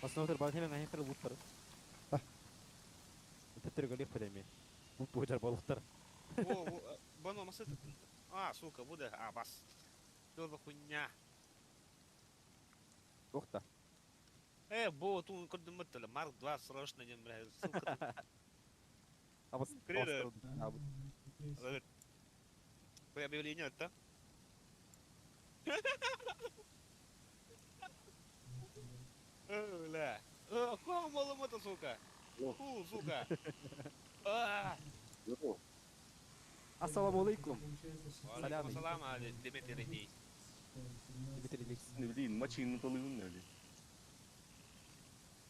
Основной бар hemen хәкер луттар. Тетер голих премия. Лут буҗар балыктар. О, бано масы. А, сука, буде. А, бас. Что за хуйня? Охта. Бо, ту курдым мыттылы. Марк 2 срочно не, бля, сука. А бас. Крида. Твое объявление, да? Бля. Хуй малым это, сука. Ху, сука. Ассаламу алейкум. Алейкум салам, Дмитрий Дмитрий Блин, мачина толыгын öyle.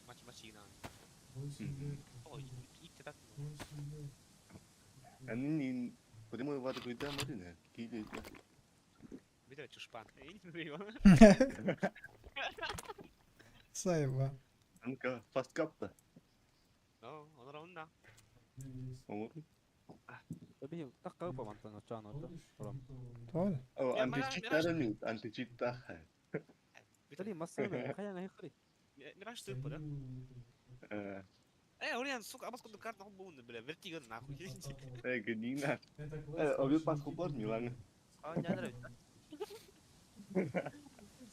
Мач мачина. Ой, итте так. Анин прямой ваты куйда марина. Киде. Битер чушпан. Сайба. Анка фаст капта. Ну, он равна. Olur. Tabii takka па мантан очан орто. Тол. О, античит античит таха. Тали масса хаян хихри. Мираж тупо, да? Э, Уриан, сука, абас куду карт нахуй бун, бля, вертиго нахуй. Э, гадина. Э, обе пасхупор Милан. А, не нравится.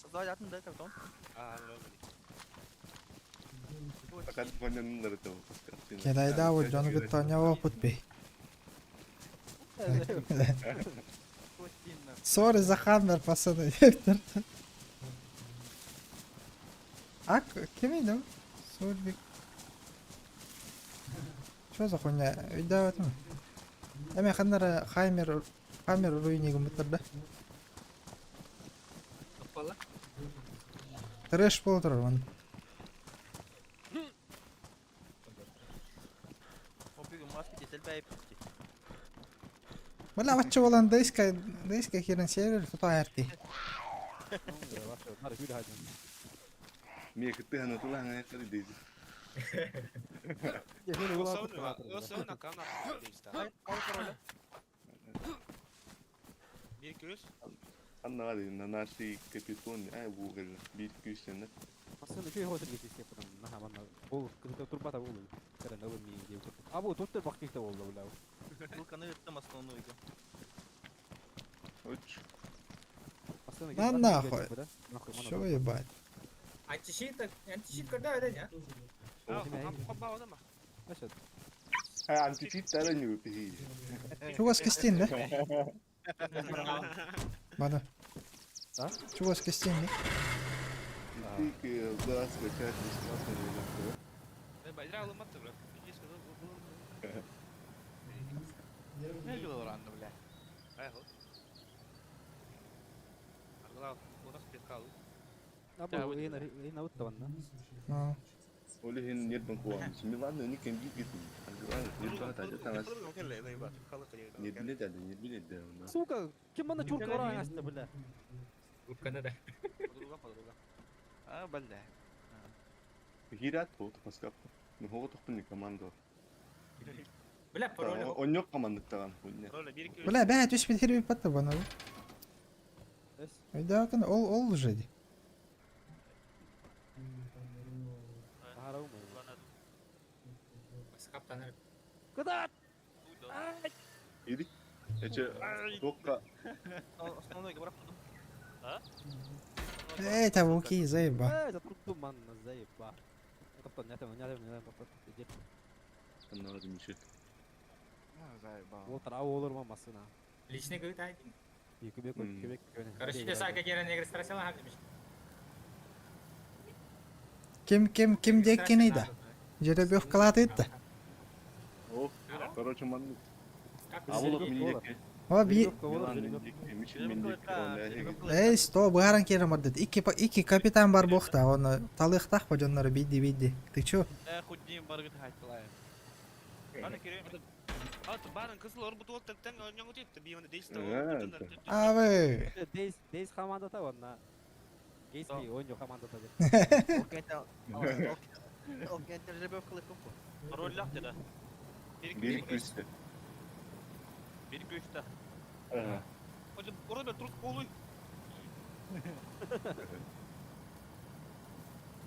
Создавать атын да, как он? А, Fakat поняннар это. Кедайда ол жону кытта опыт бей. Сори за хаммер, пацаны. А, кем иди? Сорбик. Что за хуйня? Үйдә өтім. Эме ханнара хаймер хаммер руйнигім бітірді. Трэш болдыр он. Бля, вачча болан дейска дейска хирен сервер тута әрти. Мие кытыгана тулаҥа кары дейзи. Анна на нашей капитоне, ай бугал, бит күсене. Aslında köy hotel geçiş yapalım. Наха манна. Бол кызык турбата бол. Кара набы ми деп. А бу тоттер бактыкта болду бля. Ссылка на там основную игру. Оч. На нахуй. Чё ебать? Античит, античит когда это не? Античит тара не выпи. Чугас кестин да? Мана. Чугас кестин да? Ты да, скачать бесплатно. Не было бля. Ол иһин нербин куһаҕан. Милан они кем гитгитин. Нербине деді, нербине деді. Сука, ким мана чурка баран аста, бля. Уркана да. А, бля. Гират вот паскап. Ну хого тохпун команда. Бля, пароль. Онньок командыктаган хуйня. Бля, бә, түспет херби патта бана. Айда ол ол уже ди. Куда? Иди. Эче токка. Основной говорят. А? Эй, там окей, заеба. Эй, затрупту манна, заеба. Топтон, не Надо мешать. Ол тарау олор ма масына. Личный говорит, ай. Көбек көбек көбек. Короче, те сайка гера негр стресила, ха, Ким ким ким деккени да? Жеребьевка калатытта. О, короче, маннык. Авылып миндеке. О, би. Милан миндеке, Мишель миндеке. Эй, сто, бааран керем ардыт. Икки икки капитан бар бохта, оны талыктах по жоннору бидди бидди. Ты чё? Э, худдин баргыт хайтлай. Абы. Дейс дейс командата онна. Гейс би ойнжо командата деп. Пароль лах dedi. Bir күсті. Bir güçte. Ага. Orada bir turuk oluy.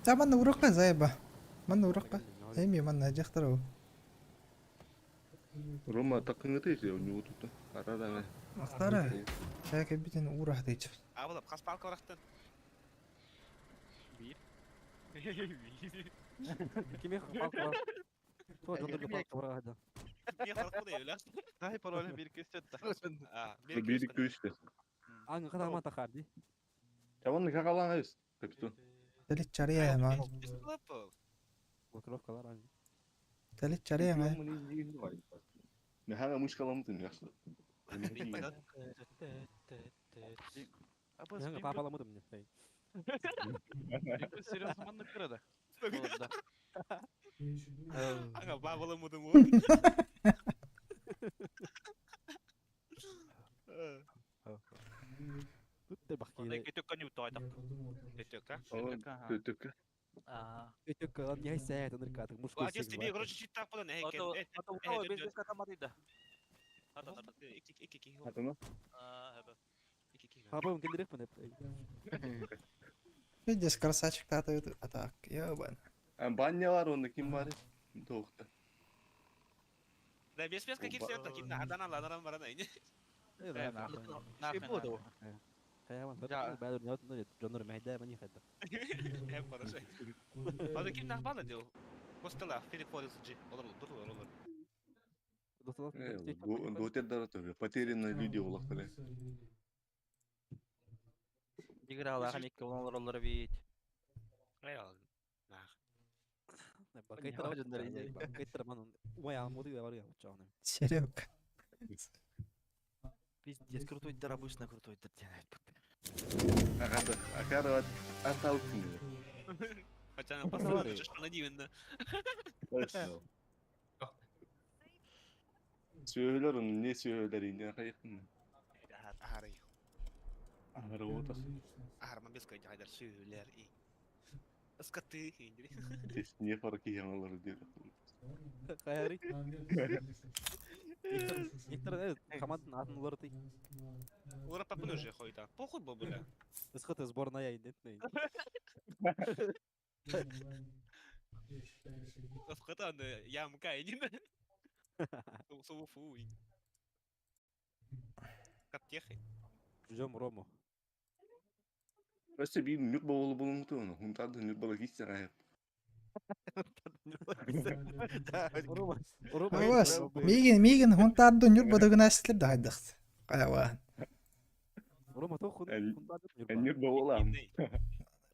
Та манна урокка заеба. Манна урокка. Эми манна жактарау. Рома такыңыты ise у него тут. Арада. Ахтара. Шайка битен урах дейч. Абылап, қас палка барақтан. Bir. Киме палка бар. То жондорго палка бар да. Не харак bu da Дай пароль bir күсті. Bir күсті. Аңы кадама тахарди. Чаван какалан айс, капитан. Телит чария ман. Блокировкалар аңы. Телит чария ман. Нахага мушкаламытын яхшы. Аңы папаламыдым не. Серьезно, манны кырады. Аңа бабаламыдым о. Тут бак Онда кетөккө не утайдак. Төтөк, а? Төтөк. А. Төтөк, он не хайсайт, он ркатык мужской. Ладно, тебе, короче, читак подан, эй, Ото без катамады да. Ики ики. Атама. А, хәбә. Хабым кендерек мен. Видишь, красавчик тата а так, ебан. Баня бар онда ким бар? Тоқта. Да, без без каких все таким на адан ладан барана. Хайван, бәдір не отын жоннор мәйдә мани хайда. Хәп хорошо. Ада ким нахбана дел. Костела, Филипп Форис Джи. Олар дур олар. Дотер дара Потерянные люди улахтары. Играла, ханикка олар олар бит. Аял. Нах. Бакайтар бакайтар ман умай алмуды да бар я учаны. Серега. Пиздец, крутой дар, обычно крутой дар делает. Агата, акара аталсын. Хотя она посмотрит, что на дивен. Сөйлөр оны не сөйлөр инде кайыкын. Ахары. Ахары отас. Ахар без кай жайдар сөйлөр и. Ыскаты инде. Здесь не фарки яңалар дип. Хайари. Виктор, команданың атын улар ты. Улар папын уже хойта. Похуй бу бля. Ыскаты сборная инде. Ыскаты аны ямка инде. Су фу. Каптехи. Ждем Рому. Өссө биир Ньурба уолу булуммутум, Һунтаарда Ньурбалар киирсэҕэ. Авас, миигин миигин Һунтаарда Ньурба дыгынаастылар да хайдах. Хайаваан. Ньурба уола.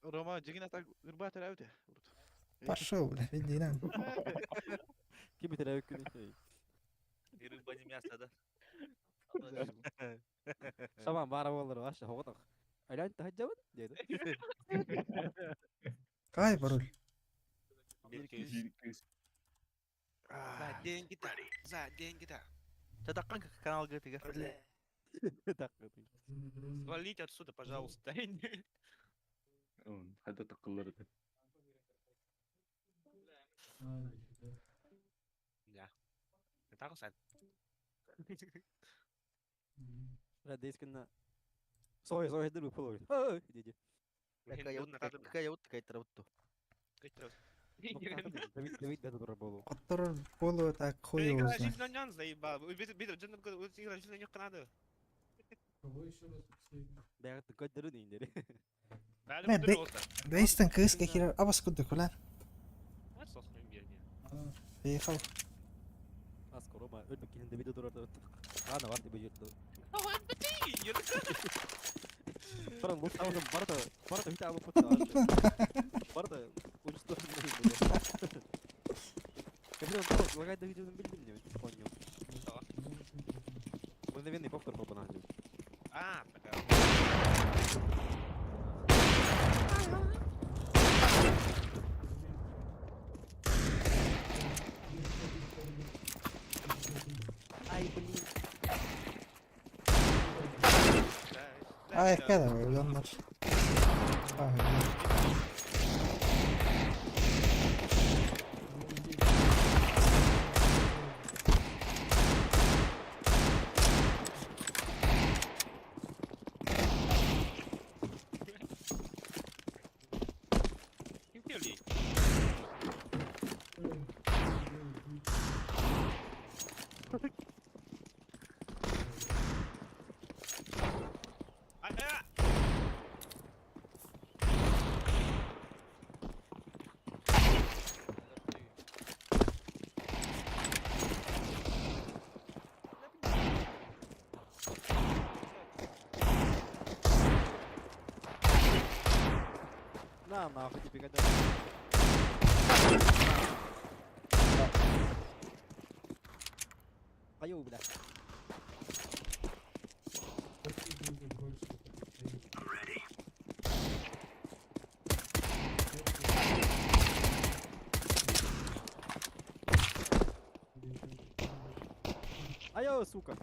Рома дьигин ата Ньурба төрөөбүтэ. Пошел, бля, види Ким төрөөбүт күнү? Рыба не мясо, да? Шаман баара буоллар вообще хоҕотох. Алянь таһаджабын диэди. Кай пароль? Биир кыыс. За деньги да. За деньги да. Татаккан каналга тыгар. Свалите отсюда, пожалуйста. Хайда такыллар это. Да. Это сад. Бля, дейскинна. Сой, сой, дыры полой. Ой, диди. Какая вот такая травту. Давид да турар болу. Отторор болу так хуй его Игра знает. жизнь нан заебал. Игра жизнь не надо. Кого еще раз последний? Бәгәт көддөрү дейиндери. Бля, Дейстен кыыс кехирер абас курдук билэр. Приехал. Аскоро Рома өлбүк киһин Давид турар. Ана бар дип жүрдү. Баран лут алып барда барда бит алып кутта. Барда унчтожил. Когда он лагает Давидын билдим не понял. Мгновенный повтор попанан. А, бля. Ай, блин. Ай, когда вы, Ай, Кем На нахуй тебе когда. Айо, бля. Будет больше. Айо, сука.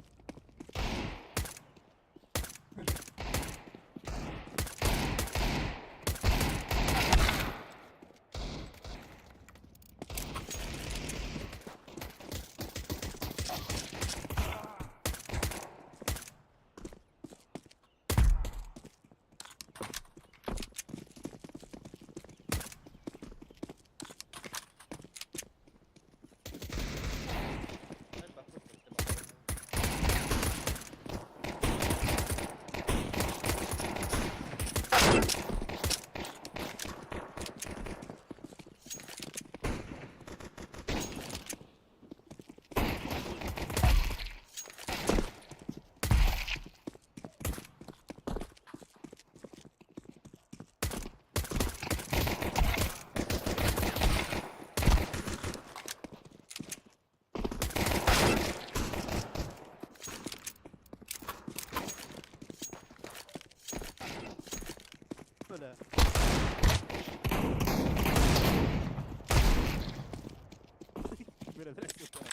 Бля. Бля, бля, сука.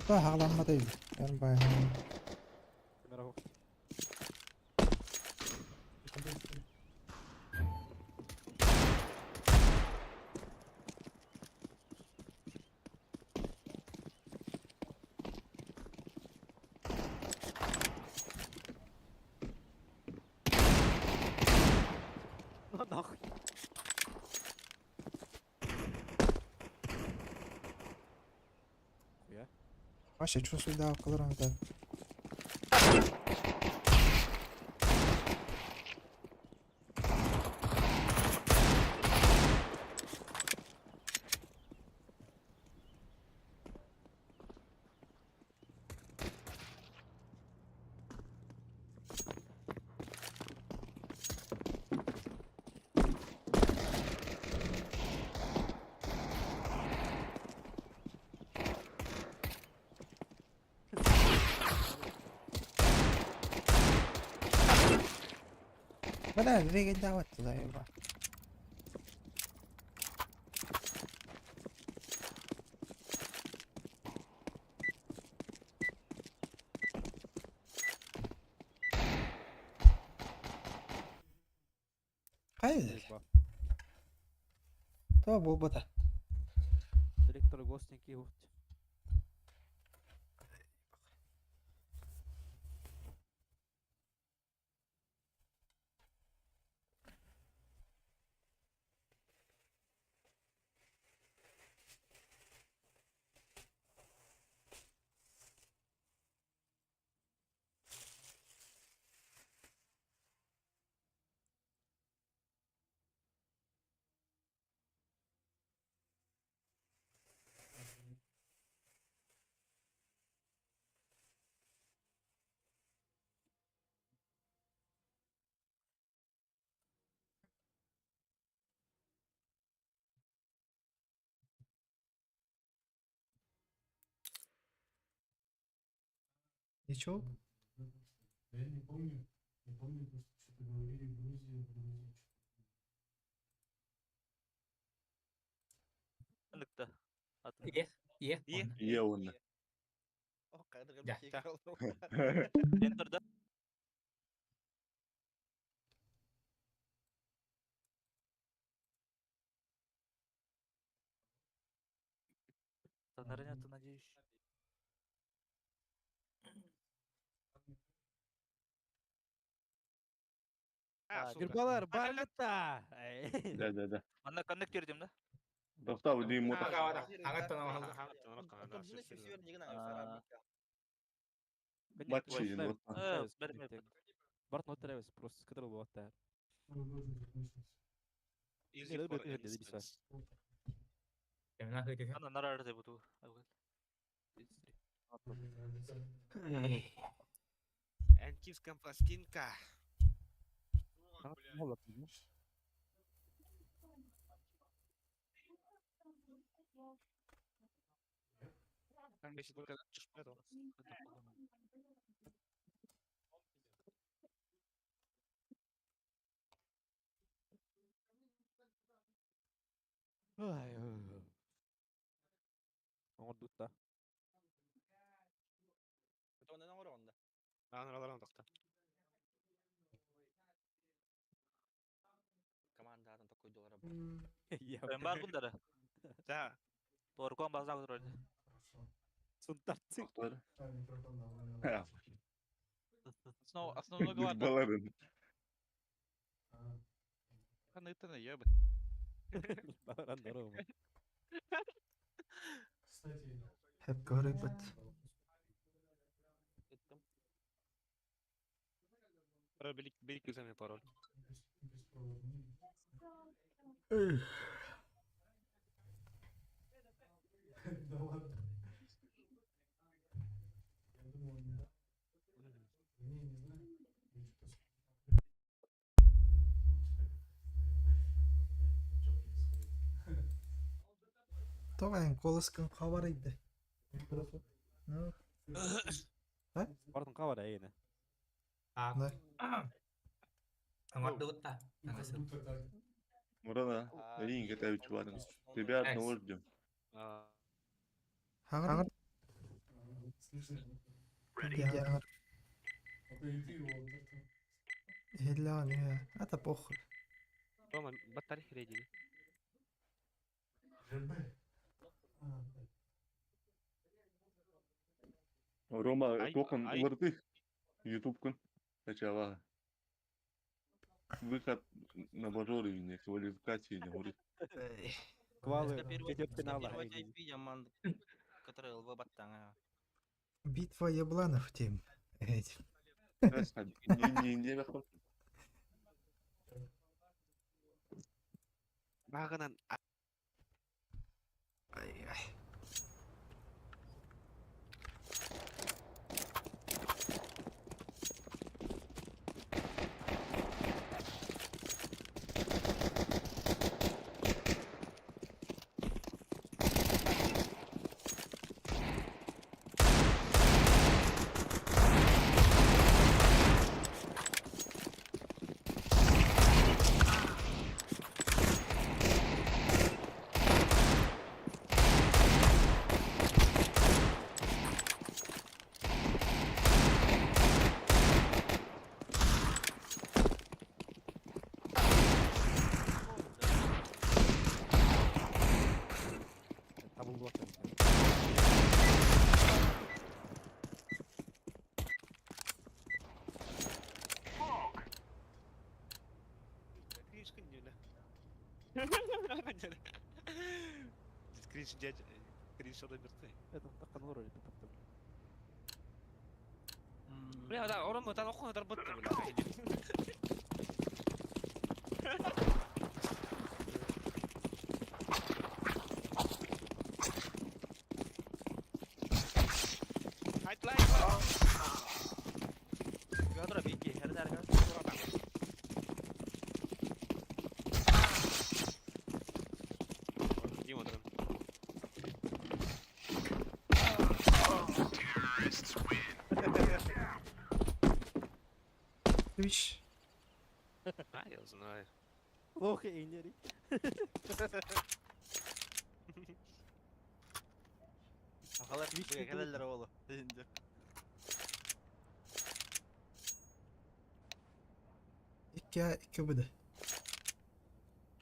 Да, хаҕаламмата үһү. Эн баайан. Камера хох. На нахуй. Хуя. Вообще, чё сюда кылырым да. Бля, регендаават заеба. Хайда? То буолбата. Директор гостинки ухт. Ничего? Я не помню, не помню, просто что-то говорили Грузия, Грузия. Ыныкта. Е, е. Е. Е онна. Да. Энтерда. Танарынята, надеюсь. А, сука. Гүрбалар баргытта. Да, да, да. Анда коннектер дем да? Достав дии мото. Матчи вот. Барт ноттеребес просто кыдыр болот Easy for instance. Ана нарар деп буту. Энкивская пластинка. Если только Оңордутта. Аналаран тохта. Командадан такой доллар. Мен бар бундары. Да. Торкон база көтөрдү. Сунтарцик. Основ, основной главный. Баларын. Канытына ебать. Баларан здорово. Hep көрөбөт. Пароль белик белик үзәме пароль. Да ладно. Я думал, не да. Не, не знаю. Я что-то Тоҕо колоскын хабарыйды. Ну. А? Бартын кабар эйне. Да. Аңардыбытта. Мурана, Рин Гатавич Варен. Тебя одного ждем. Хаңар. Хеллан, это похуй. Рома, батарейка реди. Рома, Ай, токон ай. уларды. Ютуб кун. Сначала. Выход на мажоры не квалификации не говорит. Квалы финала. Битва ебланов тем. Эть. Диэбэхпин. Бааҕынан Ай-ай. Табыллыбат. Кринж күннүнэ. Кринж дядя, кринж Роберт. Это такан лор или таптым. Бля, да, орон мытан окуна дарбытты, бля. Айт лайк. Гадра бики, хердер. Дима, дрон. Твич. А, я знаю. Лох инери. Ахалар бики келелер оğlu. Deyince. 2 2 бд.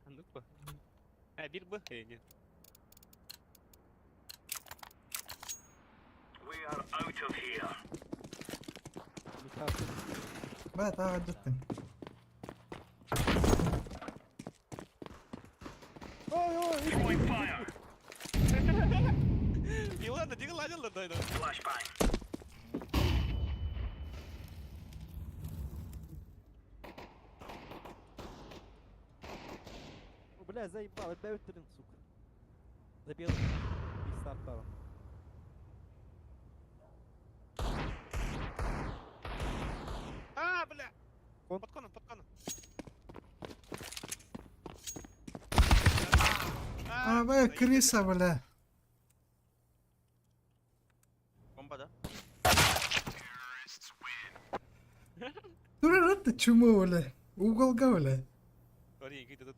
Андык ба? А, бир б, э, нет. We are out of here. Бля, тағы жеттің. Ой, ой, Throwing fire. Илана, диги ладил да, да. Flashbang. Бля, заебал, опять трин, сука. Забил. И стартовал. А, бля. Кон. Под коном, под коном. А, бля, крыса, бля. Бомба да? Дура ты чмо, бля. Уголга, бля. Смотри, какие-то тут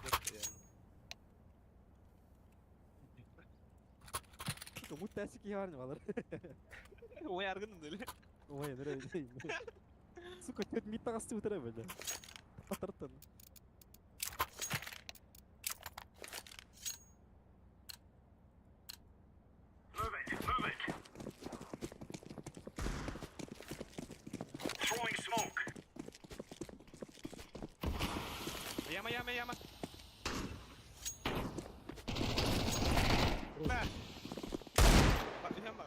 Сука, мут тәсики бар не балар. Ой, аргын дели. Ой, нөрө. Сука, тет мит тагасты утыра, бля. Патыртын. Move it, move it. Throwing smoke. Яма, яма, яма. Бля. Яма.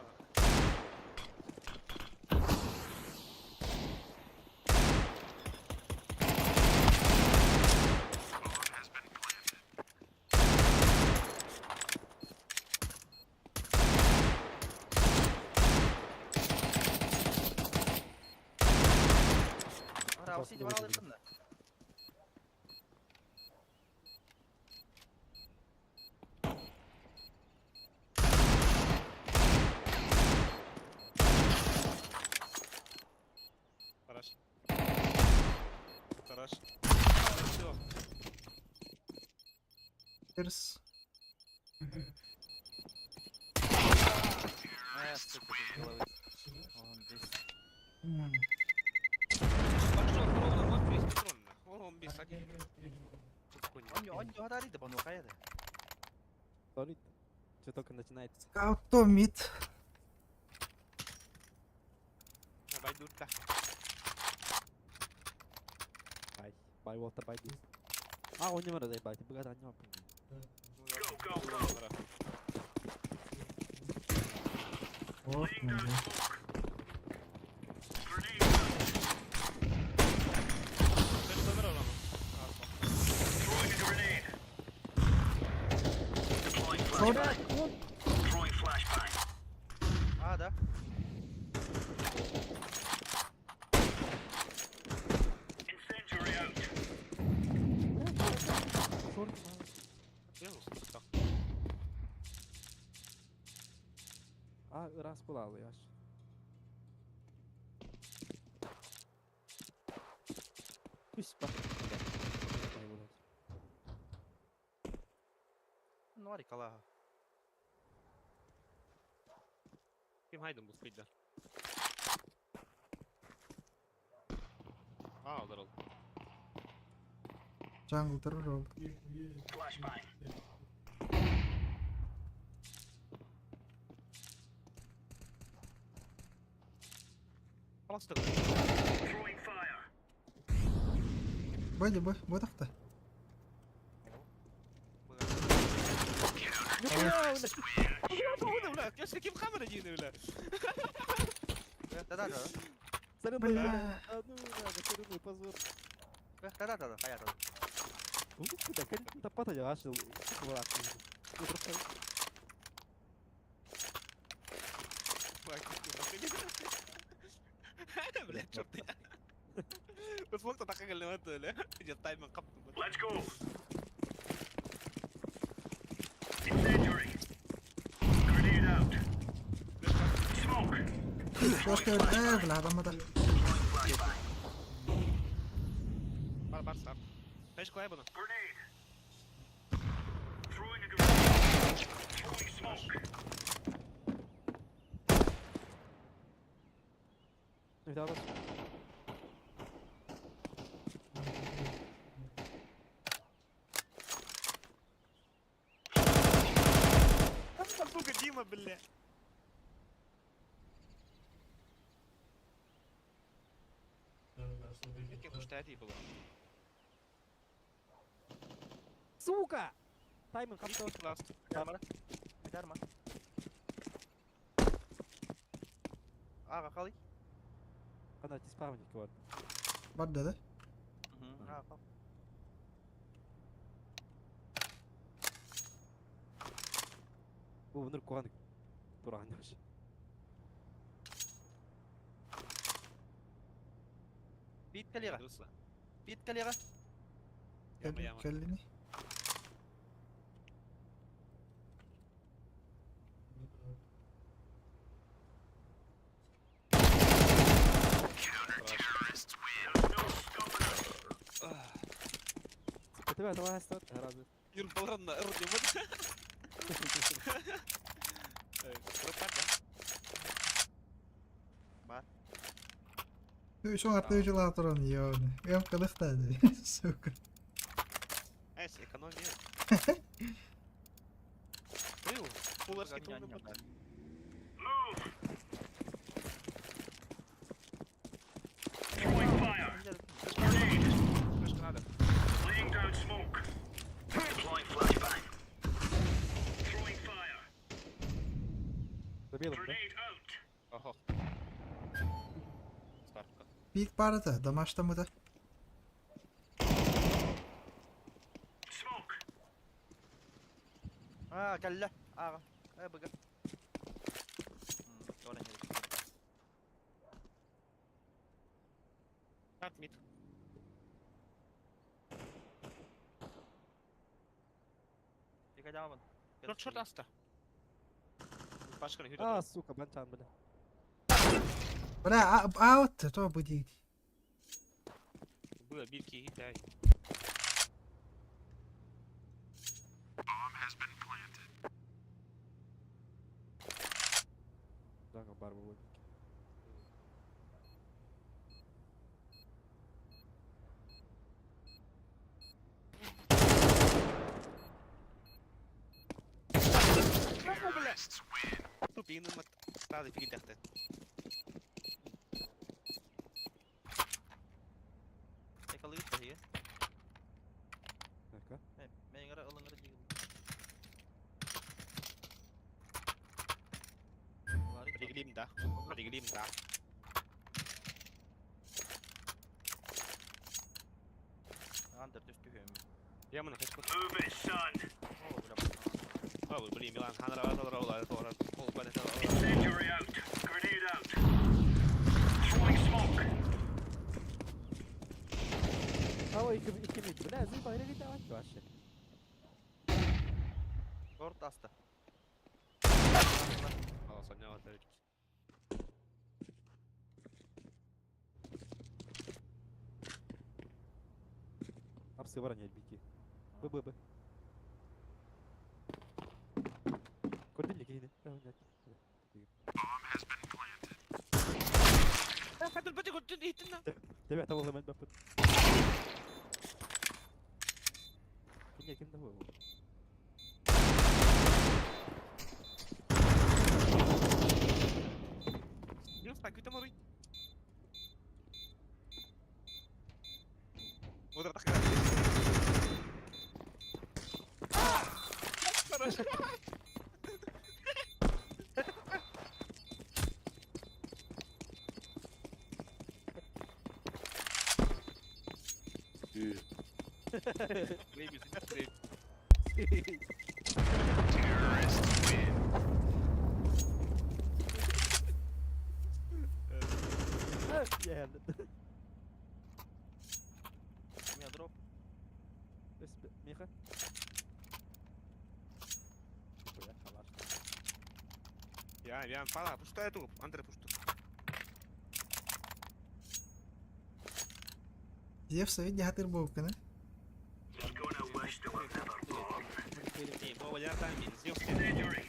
Ара, осidi bana alırsın da. Гараж. Гараж. Все. Терс. А, сука, без головы. Он здесь. Пошел, ровно, вот весь патрон. Он без один. Он хадарит, он ухает. Сори. Что только начинается. Скауто мид. Давай, дурка. Бай. Бай, Уолтер, бай, дис. А, он не может заебать, богата, не Go, go, go. Вот, Laying down smoke. Grenade out. Шорт. Throwing flashbang. А, да. Incendiary out. Шорт. А, раз была, яш. Пусть по. Ну, ари калаха. Ким хайдын bu speedler? А, олар ол. Jungle тұрыр ол. Flashbang. Аластық. Throwing fire. Бәді б, бұдақта. Ким камера дейін бля. Да, да, да. Бля. А ну, да, коренной позор. Да, да, да, да. Хая, да. Ну, да, конечно, топата я ашил. Бля, черт. بس وقت دقيقة اللي ما لا جت من قبل. Let's go. Incendiary. Grenade out. Smoke. Флешка э, бля, адамда. Flashbang. Бар бар сар. Пеш koy bunu. Grenade. Throwing a grenade. Throwing smoke. Сука, Дима, бля. Было. Сука! Тайминг авто. Дарма. Дарма. Ага, хали. Ана, ти спавник вот. Барды да? Ага, хал. Бу внур куан туранеш. Бит коллега. Бит коллега. Кәллini. Тебя давай стоп, разве. Юрбалранна, ырды Бар. Şu артыы жылаа туран ёны. Эм кылыхта сука. Эс, экономия. Был, куларский турнир. Move. Throwing fire. Grenade. Флешка надо. Laying down smoke. Deploying flashbang. Throwing fire. За белым, да? Grenade out. Ого. Старка. Бик барды, дамашта мыда. Smoke. А, калла. Ага. Э, быга. Тоже не Старт мид. Икадаман. Шорт, шорт аста. Башканы А, сука, банчан, бля. Бля, аут, то будет. Было бирки и дай. Жаңа бар бұл. Тупиным от стады фигдахты. Экология тахия. Ака. Мен гара ылыңгара дигил. Приглим да. Приглим да. Андер түстү хөм. Я мына хэшкот. Move it, son. О, бля. Блин, Милан Incendiary out. Grenade out. Throwing smoke. هو يكمل بلا زي بايرة قد عملت عشان Short аста. Апсы баран бики. Б Б Б. Көрдүн кихини. تابعت والله ما بفت. كني كم هو يا هلا. У меня дроп. بس ميخا. Я пала, пустая туп, Андре пусту. Зевс види хатыр бууккана. They're gonna wish they were never born. Incendiary.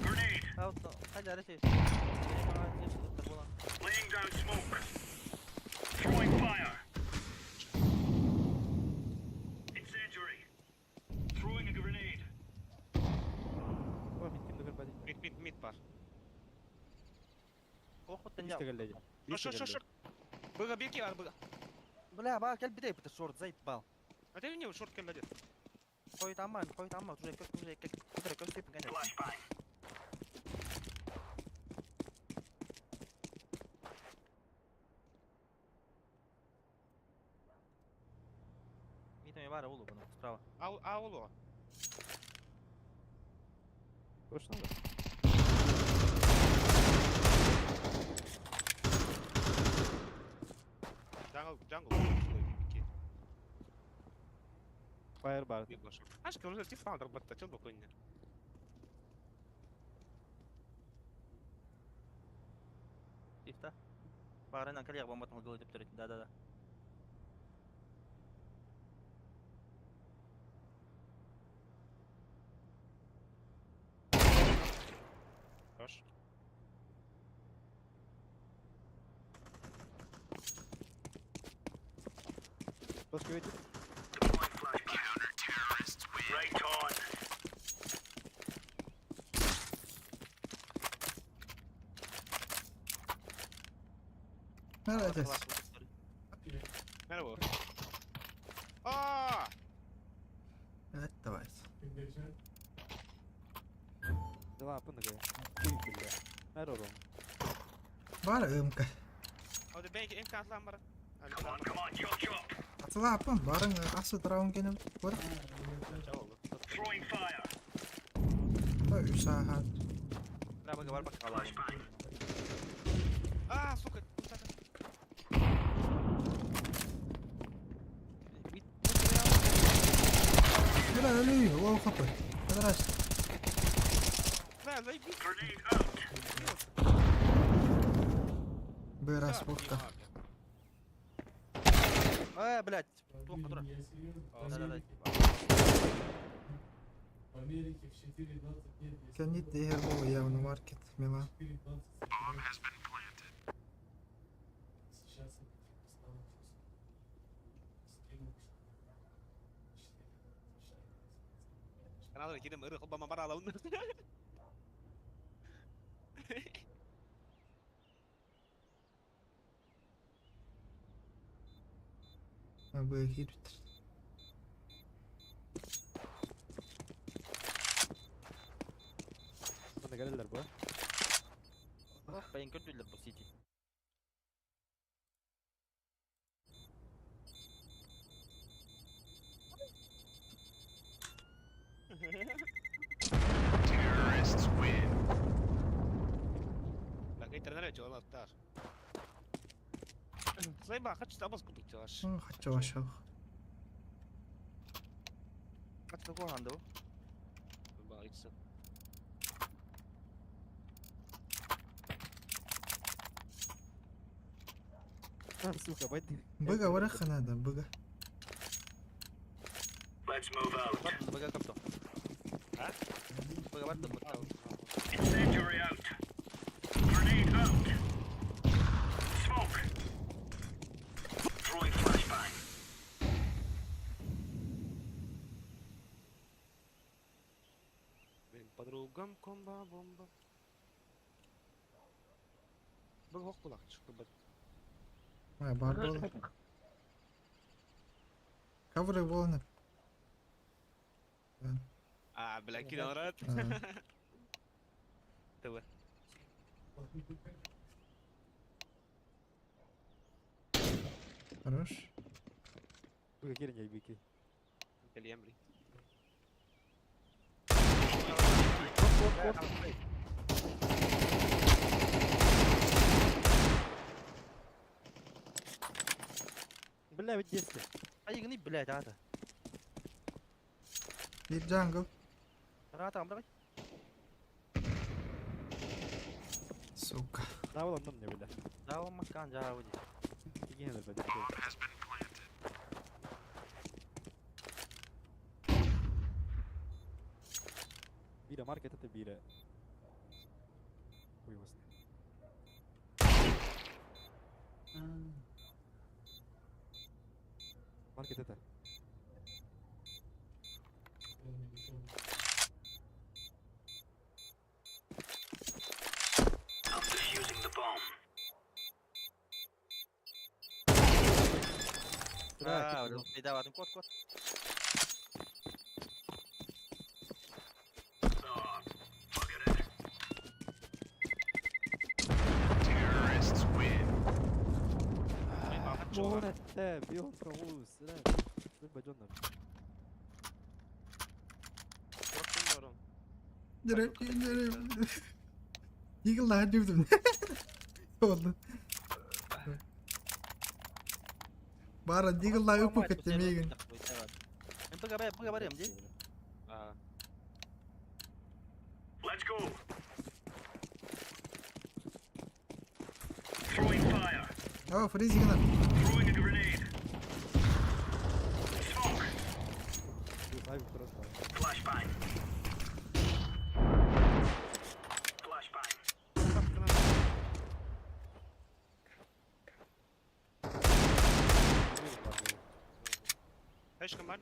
Grenade. Laying down smoke. Throwing fire. Incendiary. Throwing a grenade. Mid mid mid бар. Шо шо шо. Быга беки бар быга. Бля, ба, кел бидей бит шорт заебал. А ты не шорт кем дадет? Қой таман, қой таман, уже как уже как уже как все погоняют. Мид бара улу бұны, справа. Ау аулу. Точно? Jungle jungle. Fire бар. Аш, короче, ти фаундер батта, чел бакойня. Ифта. Барына коллега бомба там деп тұрады. Да, да, да. Хорош. Точка ветер. Right on. Молодец. Merhaba. Aa! Evet давай. Бар ымка. Hadi belki en katlan bara. Come on, come on, chop chop. Атылапын барың асы тырауын кенеп бар. Throwing fire. Үс аха. Бля, быга бар бак алайын. Aa, сука. Бля, өлүй, ол хапы. Кадраш. Бля, заебись. Grenade out. Бір раз бухта. Блядь, плохо дура. Да, да, да. В Америке в 4.20 нет. Кенит дехер бол явно маркет Милан. 4.20 Сейчас это типа стало просто скинул, что Kanalda gidim ırı kılbama bara alalım. Б хирбитер. Bana gelirler bu. Баян көрдүлөр бу сити. Чолаттар. Сайба, хочу табас купить ваш. Ну, хочу вашего. Хачча куһаҕан да бу? Боится. Сука, бать. Быга барыха надо, быга. Let's move out. Бардым, быга капто. А? Быга бардым, быга. Incendiary out. Grenade out. Smoke. Throwing flashbang. Benim подругам комба бомба. Быга хок булак чыкты бат. Ай, бар буолла. Кавры буолна. А, бля, кинорат. ТВ. Хорош. Быга кирин яйбики. Кальямри. Бля, ведь детство. Айыгыны, блядь, аата. Бир jungle. Аата, амдагай. Сука. Да, вон мне, бля. Да, он маккан, жаа, уди. Иги надо, бля. Бира маркет это бира. Хуй его знает. Маркет это. I'm defusing the bomb. Аа, бля, кот, кот. Oh, bugger it. Terrorists win. Buonasera, buonasera. Buongiorno. Дереп, дереп. Eagle дүүрдүм. Oldu. Бара Deagle ыпы кетти миигин. Быга бай, быга барыам ди. А. Let's go. Throwing fire. О, фризи гына. Throwing a grenade. Smoke. Flashbang. Flashbang. Эш кем бар?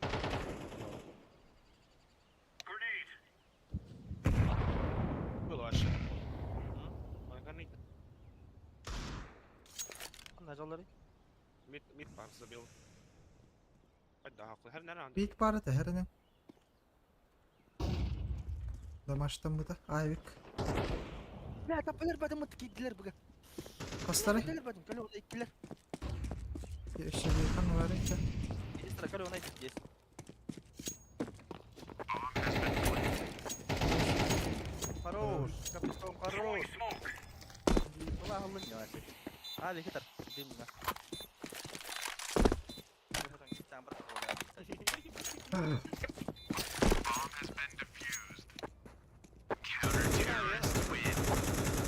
Grenade. Было вообще. Ой, Нажаллары. Мид мид бар забил. Хайда хакы. Һәр нәрә анда. Бит бары тәһәренең. Дамаштан быта. Айвик. Бля, тапалар бадым кидилер быга. Костары. Кидилер бадым, көлө иккилер. Еще bir kan var içe. Истра көлө онай здесь. Хорош, капитан хорош. Была голыня. А, хитр, дымно. Counter-terrorists win.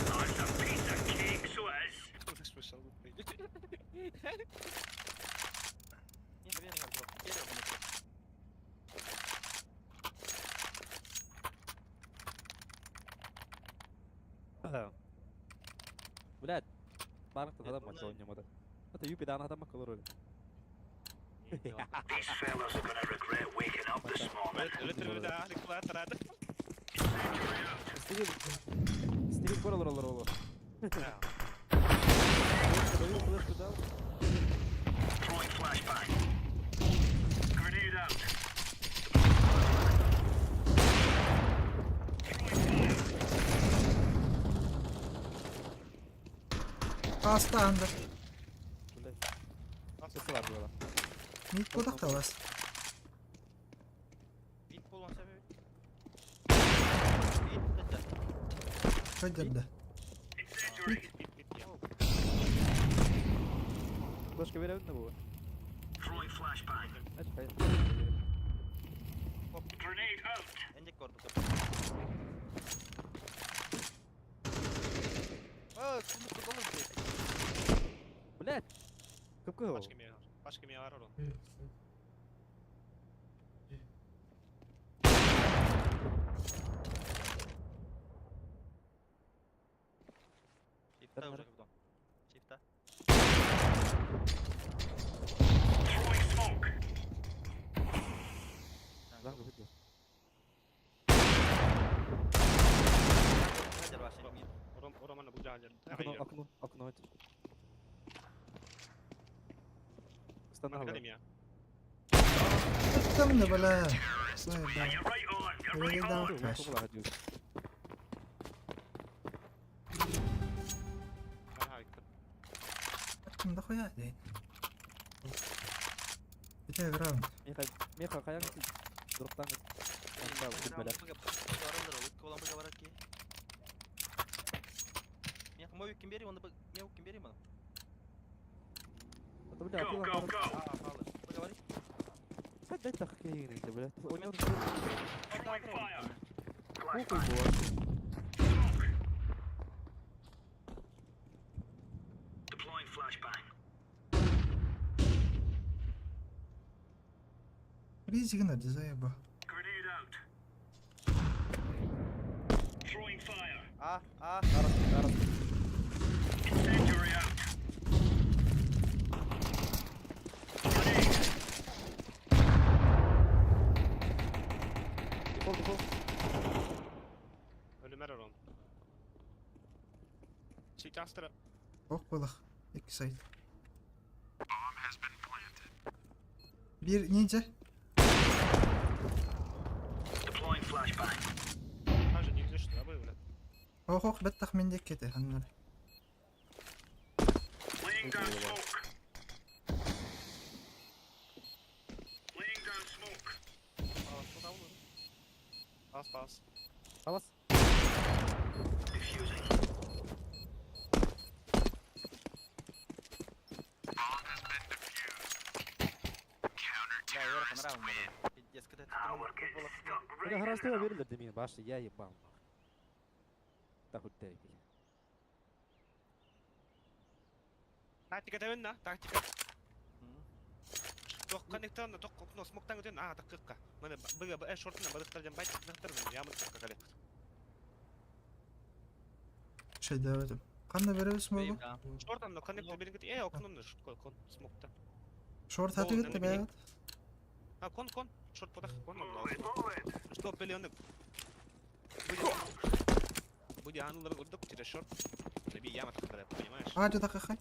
Oh, it's a piece of cake, so it is. Блядь. Барык та адам оонньомото. Ата юпи даана хатаммакка олорор. These fellas are gonna regret waking up this morning. Стрим. Стрим көр олороллор оло. Throwing flashbang. Grenade out. Throwing fire. Pasta анда. Блядь. Sesi var burada. Mid будах талас. Бит болон себеби. Бит Көдөрдө. Incendiary. Флешка беребин да бу. Aç hayır. Эндик көрбүт. А, кумук доллар блядь. Блять. Кып Башка ме бар. Башка ме бар орон. Чифта уже капитан. Чифта. Занго бит. Хадер ваше. Орон ороманы бу жаалер. Окно, окно, окно. Останавливай. Я. Там да бля. Заебал. Передал каш. Да хуя, день. Бите раунд. Меха, меха, каяң дроптан. Ризигна, заеба. А, а. Дефолт, дефолт. Ölümer orон. Читастра. Ох булах. Екі сайт. Bir ninja. Хажы негізі что абай блядь. Ох ох беттах менде кете ханнар. Пас, пас. Алас. Бля, гарантия берилер демейін, башы, я ебал. Так вот терпи. Тактика тебен на, тактика. Тох коннекторна, тох окно смоктан өтен, а, такыкка. Міне быга б шортына бадыктар жан байт коннектор ямын калек. Şey devam Қанда беребіз могу? Шортан но коннектор берин кет, э, окно кон смокта. Шорт хаты кетті бәят. А, кон кон, шорт подах, кон онда. Что пеленок. Буде анулар гурдук через шорт. Леби яма такая, понимаешь? А, жо тақақай.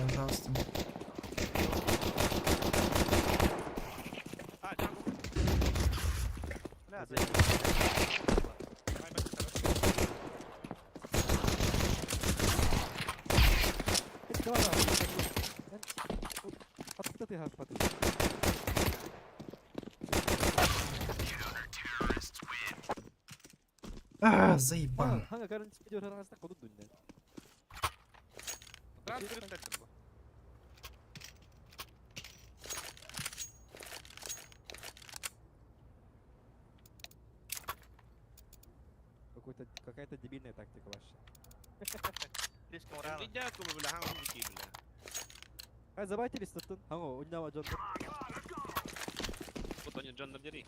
Пожалуйста. А, Джанго. Бля, заебал. Ай, бак, хорошо. Давай, давай. Откуда ты газ паты? А, заебал. Ханга карын спидер арасында кодут дүнне. Брат, көріп бу. Какой-то какая-то дебильная тактика ваша. Слишком рано. Идя, бля, ханга бля. Ай, забайтились тоттун. Ханго, унява жон. Вот они Джон дери.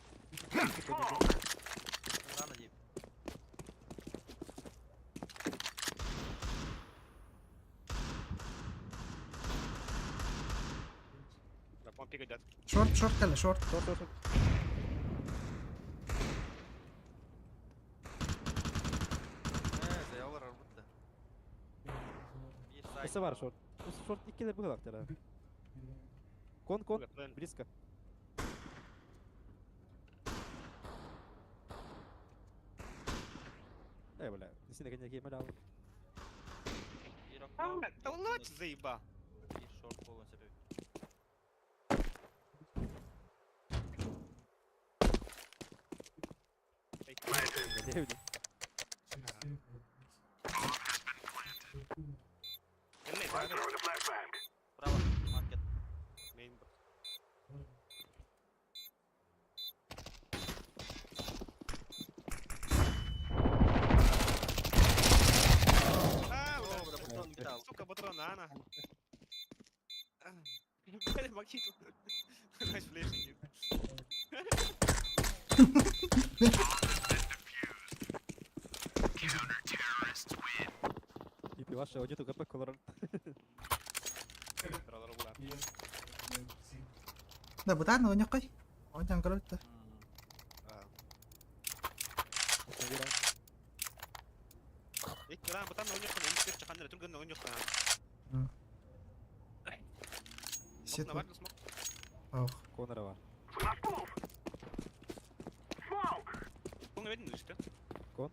Рано деп. Да, помпик идет. Шорт, шорт кәлі, шорт. Шорт, шорт, шорт. Заявалар арбытты. Эсе бар шорт. Шорт иккилер быгылак тара. Кон, кон, близко. Эй, бля, сен деген неге мэле ал. Да лач заеба. Шорт болған себеп. Ипи ваша одету капа колор. Да бытаан оонньоххой. Оонньоон көрөбүт да. Сет Ох. Конора бар. Кон.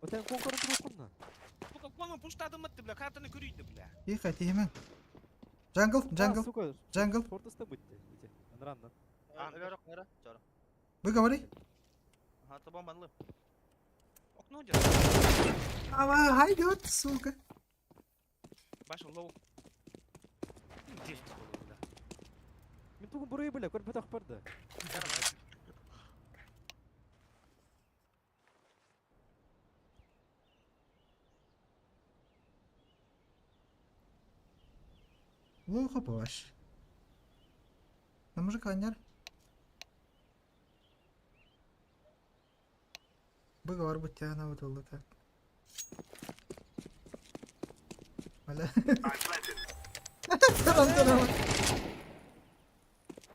Отен кон көрөн туруккун. Тихо, тихо. Джангл, джангл, джангл. Фортуста бытты. Ити. Анранна. Вы говори. А, хайдет, сука. Мин тугун буруй бля, көрбөт акпарды. Плохо плащ. На мужика аннер. Быговар бутяна вот ол так. Аля. Таран таран.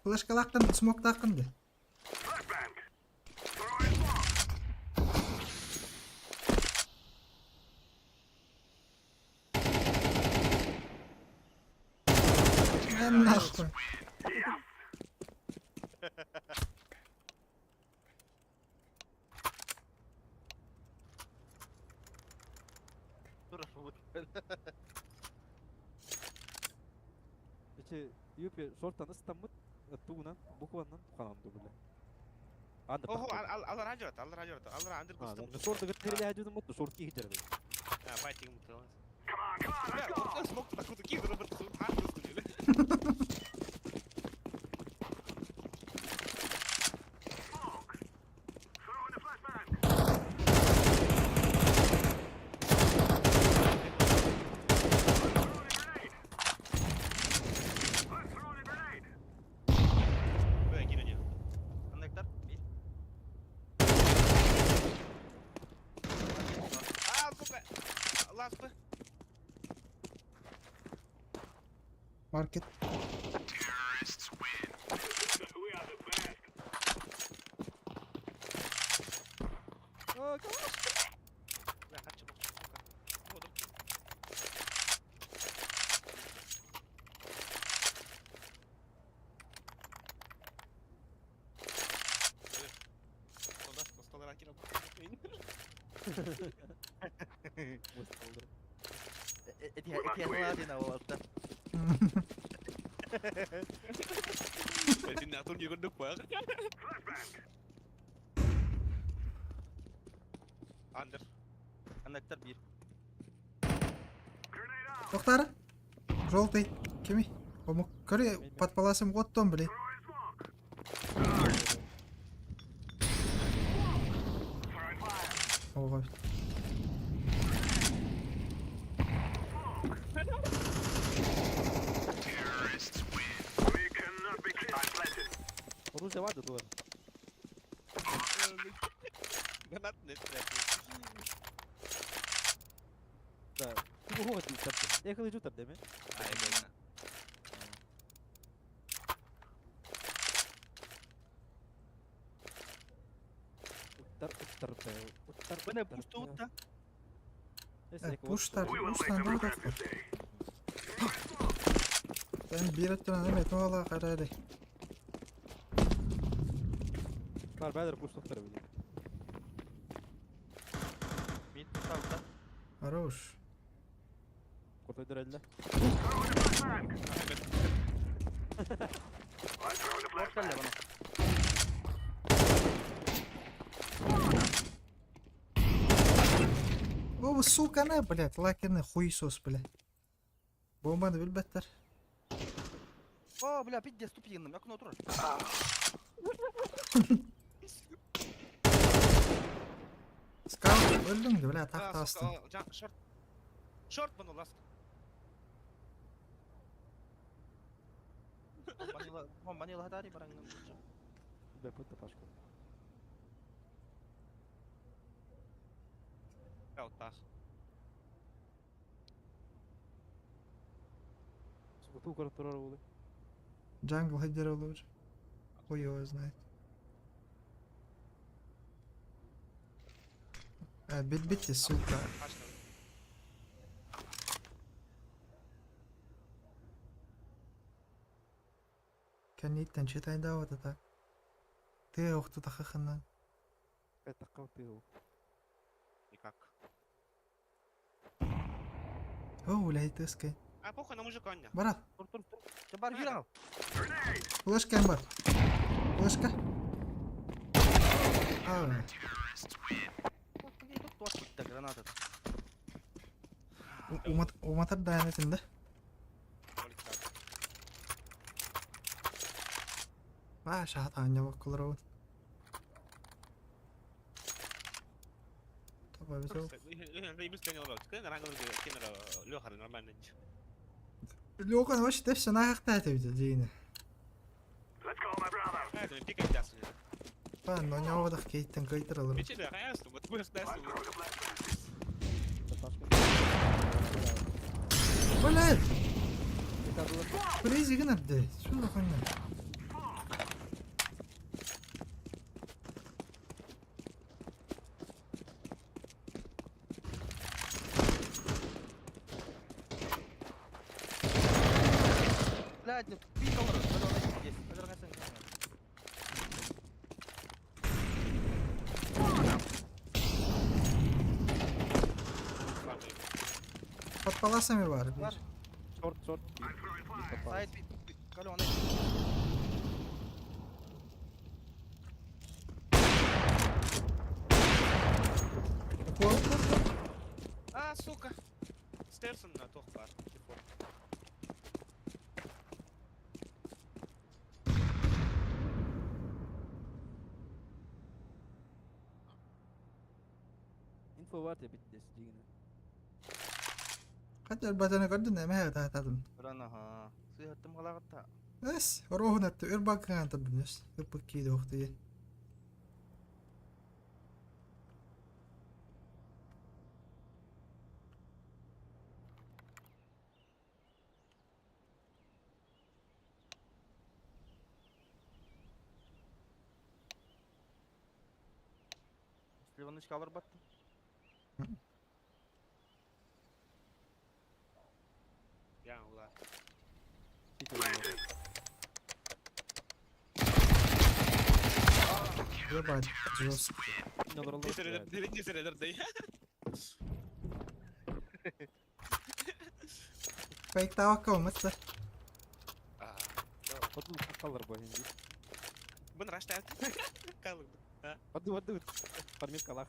Флешкалаактан смоктааккын де. Нахуй. Ити юпи шортан ыстаммыт тугунан букваннан тухананды бля. Анда. Шорты гыт хажудun мутtu шорт ки хижер. Маркет. Тоқтары. Желтый. Кеми? Омук. Көрі, подпаласым оттон, блин. Ого. Оружие вады дуар. Да. Тугу хогат дип Эхли жутар деме. Уттар уттар уттар. Пуштар, пуштан да тохтор. Мен бир өттөн эме туала карары. Бар бәдер пуш тоқтар били. Хорош. Куртой дөрәлле. Шорт кэллэ бана. О, сука, на, блядь, лакерный хуесос, блядь. Бомбаны билбэттэр. О, бля, пиздец, тупиным, окно турар. Скаут өлдүң да, бля, А, так сука, таастың. Шорт. Шорт бұны ласт. Бомбанила хатари бараңнын. Бля, пытта пашка. Скаут тах. Сука, туу көріп тұрар олы. Джангл хедер уже. Хуй его знает. А, бит-битте, сука. Кэнниттэн читайдаабат ата. Тыа охтутахахына. Это ты. Никак. О, блядь, тыскай. А похуй на мужика анна. Барат, Тур, тур, тур. Бар, юрал. флешка бар. Флешка. А, Тут граната. уматар даyan этин да. А, шахат аня баккалар Таба бит. Лёха вообще все нахахта это видел, Дина. Пан, но не овдах кейттен кайтыр алыр. Блядь! Фрези гынарды. Что за хуйня? Блядь, ну пи долларов. Здесь. Под паласами бар. Бар. Шорт, шорт. Сайт, Калё, А, сука. Стерсон на тох бар. Инфо бар тебе здесь, дигне. Хотя батаны көрдүн эме таатадым. Рана, ха. Сыйаттым калагатта. Эс, роһун атты өр баккан турдун эс. Ыппык кийди охты. Сливанычка алар батты. Я ула. Ебать, жестко. Фейктавакка умытты. Воду калыр бу инде. Бын раштат. Калыр. Воду, воду. Фармит калах.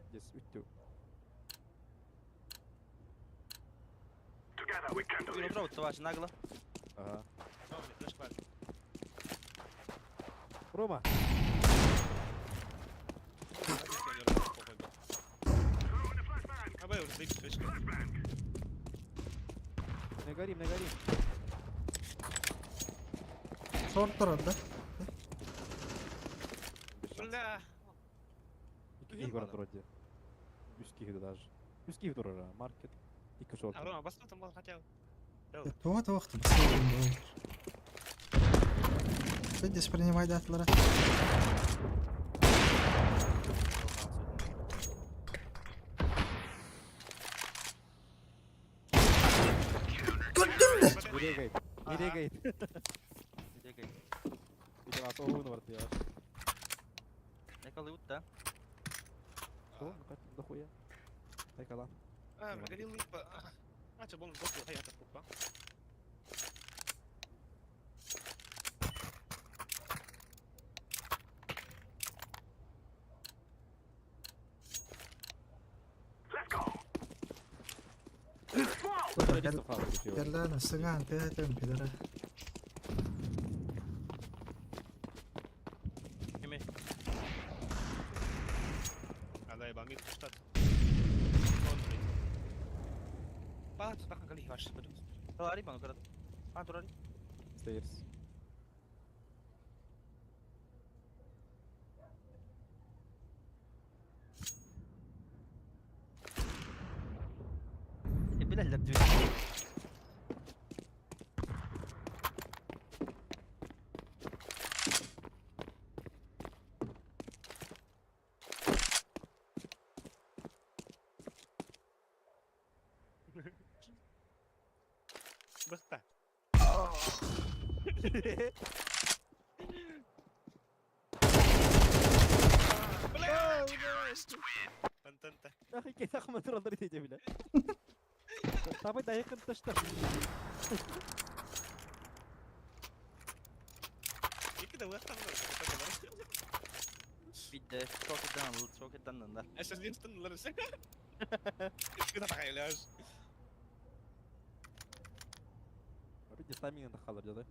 Здесь үттү. Юра, товарищ, нагло. Ага. Рома. Не горим, не горим. Шорт турар да? Бля. Икки город вроде. Үс киһи даже. Үс киһи турар, маркет. Икки шорт. А Рома, басты там хотел. Туға туақты Здесь принимай датлара. Көрдүм да! Nereye gayet? Nereye gayet? Nereye Bir de oğlunu vardı ya. Ne kalıyor да? Что? Ну как дохуя? Дай кала. А, горел. Ача бонус бокку хайата куппа. Кэллээн сыгаан тыа пидора. Кими? Алай ба мид штат. Баат бахан кали хаш бadu. Турari bana kadar. Ha турari. Stairs. Билэллэр дүү. Быхта. Антанта. يا اخي كيف اخمد رضريتي جميلة. طب ده هيك تشتغل. Iki de быхта. Бидде çok etten aldı, çok etten aldı. Эсэс тынлар сен. Куда тагайлаш? Види тайминг халар жада.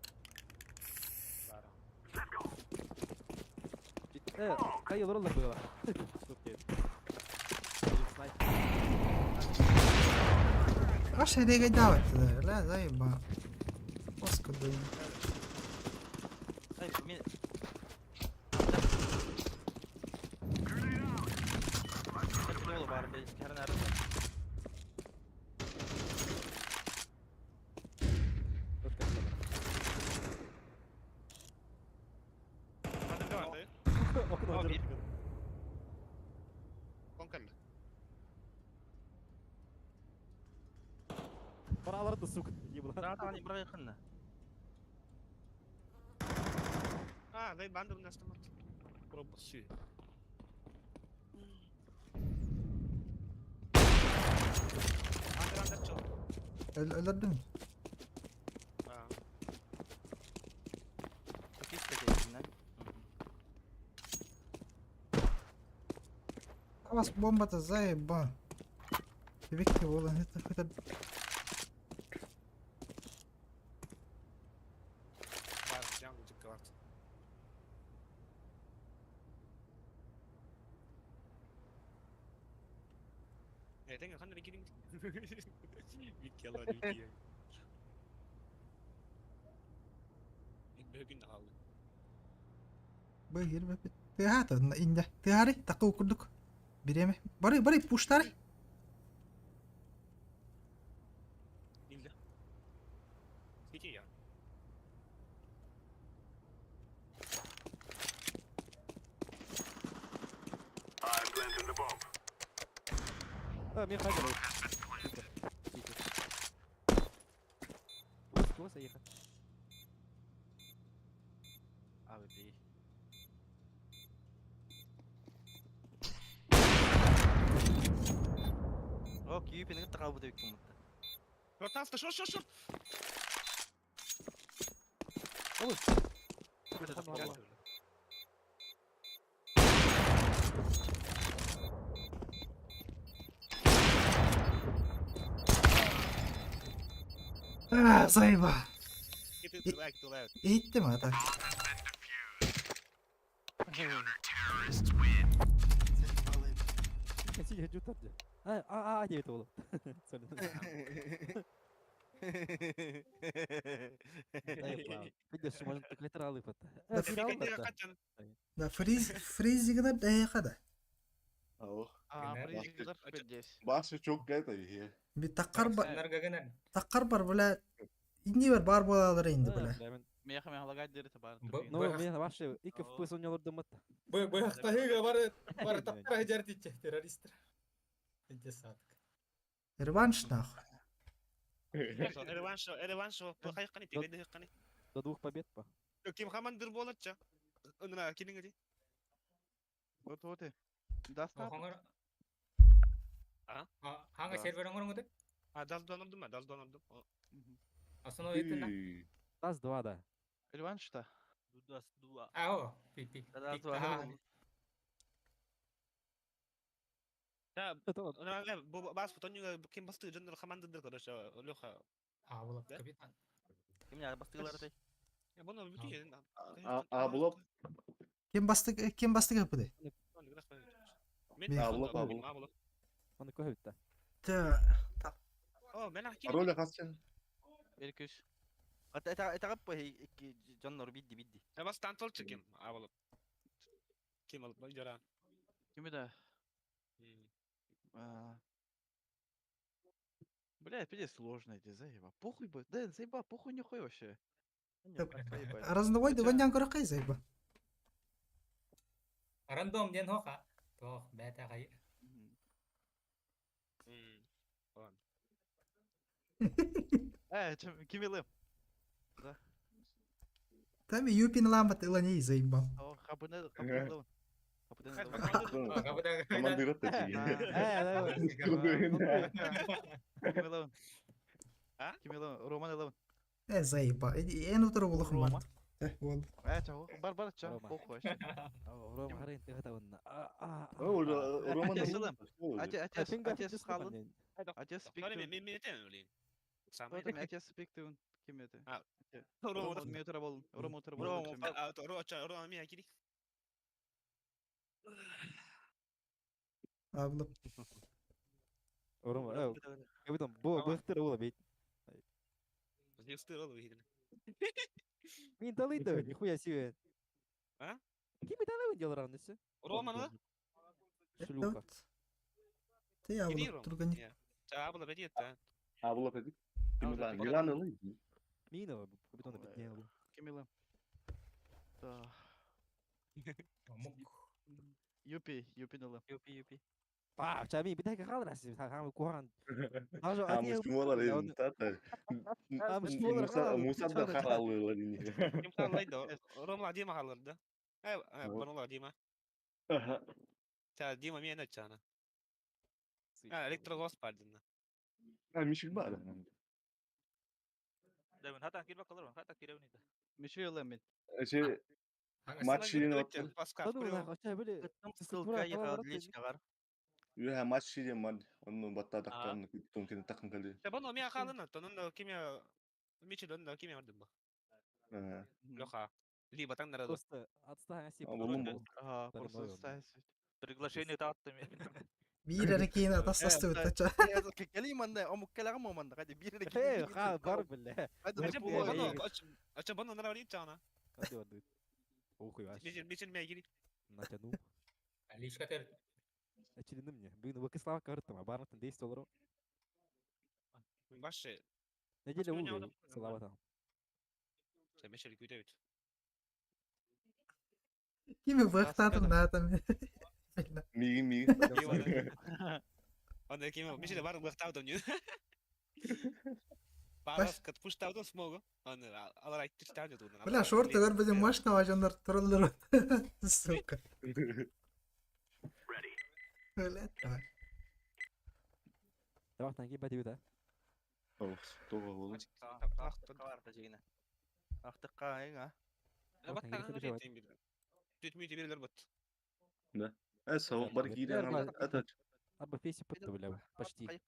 Э, кай олороллар буга. Аш эдеге дават ла заеба. Оскаду. Ай, мен Ne oldu bari bir kere nerede? Конкалла. Параларды сука еблан. Да, да, не брайханна. А, дай банду у нас там. Пробасы. Андер андер чел. Өлөрдүм. А. Çok А вас бомба-то заеба. Бекке болан это Бар, джангл жикка бар. Э, тең кандай кирин. Вики алла вики. Бөгүн алды. Быгыр бе. Тыхата инде. Тыхари такы курдук. Биреме. Бары бары пуштары. Нилде. Сити я. I'm planting the bomb. А, мен хайда. Кого заехать? Abi bir. Ок, юпин кытта калбы деп кымытты. Ротаста, шор, шор, шор. А, заеба. Кити лайк, лайк. Иттим ата. Сидя жутар же. А, а, а деп болот. Видишь, можно так алып Да, Да фриз фризигнер дайхада. Oh. А, Башы çok gayet iyi. Би таккар бар. Таккар бар бля. Инни бар бар болалар инди бля. Меха меха лагать дерите бар. Ну, мен вообще 2 FPS ойнолорду мат. Бу бу бар бар тапкара жартиче террористтер. Иде сатык. Реванш нахуй. Реванш, реванш, хайканы, тегенде хайканы. До двух побед па. Ким хамандыр болатча. Ына киниңи. Вот вот. Хаңар. А? Хаңа сервер оңор оңоды? А, Dust 2 онордум, Dust 2 онордум. Основной это Dust 2, да. Реванш та. Dust 2. А, о, пи пи. Dust 2. Да, бас фотонюга ким басты жандыр командадыр, короче, Леха. А, было капитан. Ким я бастылар ты? Я бұны бүтін. А, булып. Ким басты ким басты капыды? Мен Абылап, абылап. Оны көһүттэ. Та. О, мен ахки. Роля хасчан. Беркүш. Это это это кап икки жоннор бидди бидди. Я бас тантол чекем, абылап. Ким алып, жара. Кими да? Бля, пиздец сложно эти, заеба. Похуй бы. Да, заеба, похуй нихуй вообще. Раздавай дываннян көрө заеба. Рандом ден хока. Тох, бәтә гай. Э, ким илым? Да. Там юпин ламбат илани заеба. О, хабыны, хабыны лын. Командир Ким илын? Ким илын? Роман илын. Э, заеба. Эн утыр булухум бар. Э, бол. Э, чао, бар бар чао, похуй вообще. Рома харин тыгата онна. Роман Отец, отец халын. Отец Мен спиктун. мен этем өлейін. Самый. Отец спиктун. Ким это? Рома. Рома утра болун. Рома утра болун. Рома, Рома мен акири. Абылып. Рома, капитан, бу быктыр була бит. Не устырал выиграли. Мин талыйды, нихуя себе. А? Ким талый делал равнысы? Рома, ну? Шлюха. Ты абылып тургани. Абыла бәдет, да. Абыла бәдет. Милан, Милан ылый. Мина, капитана беднел. Ким илым? Да. Юпи, юпи нылы. Юпи, юпи. А, чами, битәк халрас, хам кухан. А, муштумолар един тата. Муса да халалылар ини. Ким халлайды? Рома Дима халларды. Э, банула Дима. Та Дима мен ачана. А, электрогос бардын. А, мишик бар. Да, хата кир бакалар, хата киревни да. Миши илым мен. Че матч ширин отты. Ссылка ехал личкалар. Юха матч ширин ман. Онну батта тактан күттүн кene такын калды. Та боно мен халын, тонун киме Мичи дон киме бардым ба. Леха. Либо там народ. Просто отстань, аси. Ага, просто отстань. Приглашение тааттым. Бир эре кийин атастасты бит. Кели манда, омук келагам манда, кади бир эре кийин. Ха, бар биле. Ача боно народ чана. Кади варды. Охуй, аш. Мичи мичи мен гири. Натяну. Личка тер. Очередным мне. Бүгүн Вакислава көрдүм, бармытын 10 доллар. Башы. Неделя улы, слава там. Мешели күтөбүт. Кими быктадым да там. Миги миги. Анда ким мешели бар быктадым не. Барас кат пуштадым смогу. Аны алар айтты чтанды тудан. Бля, шорты көрбөдө машина важандар туралар. Сука. Бля, давай. Давай танки бәдиби да. Ох, того болду. Актыкка жигине. Актыкка а. Бат. Да. Э, сау бар кирен ата. Арба фейси пытты, бля, почти.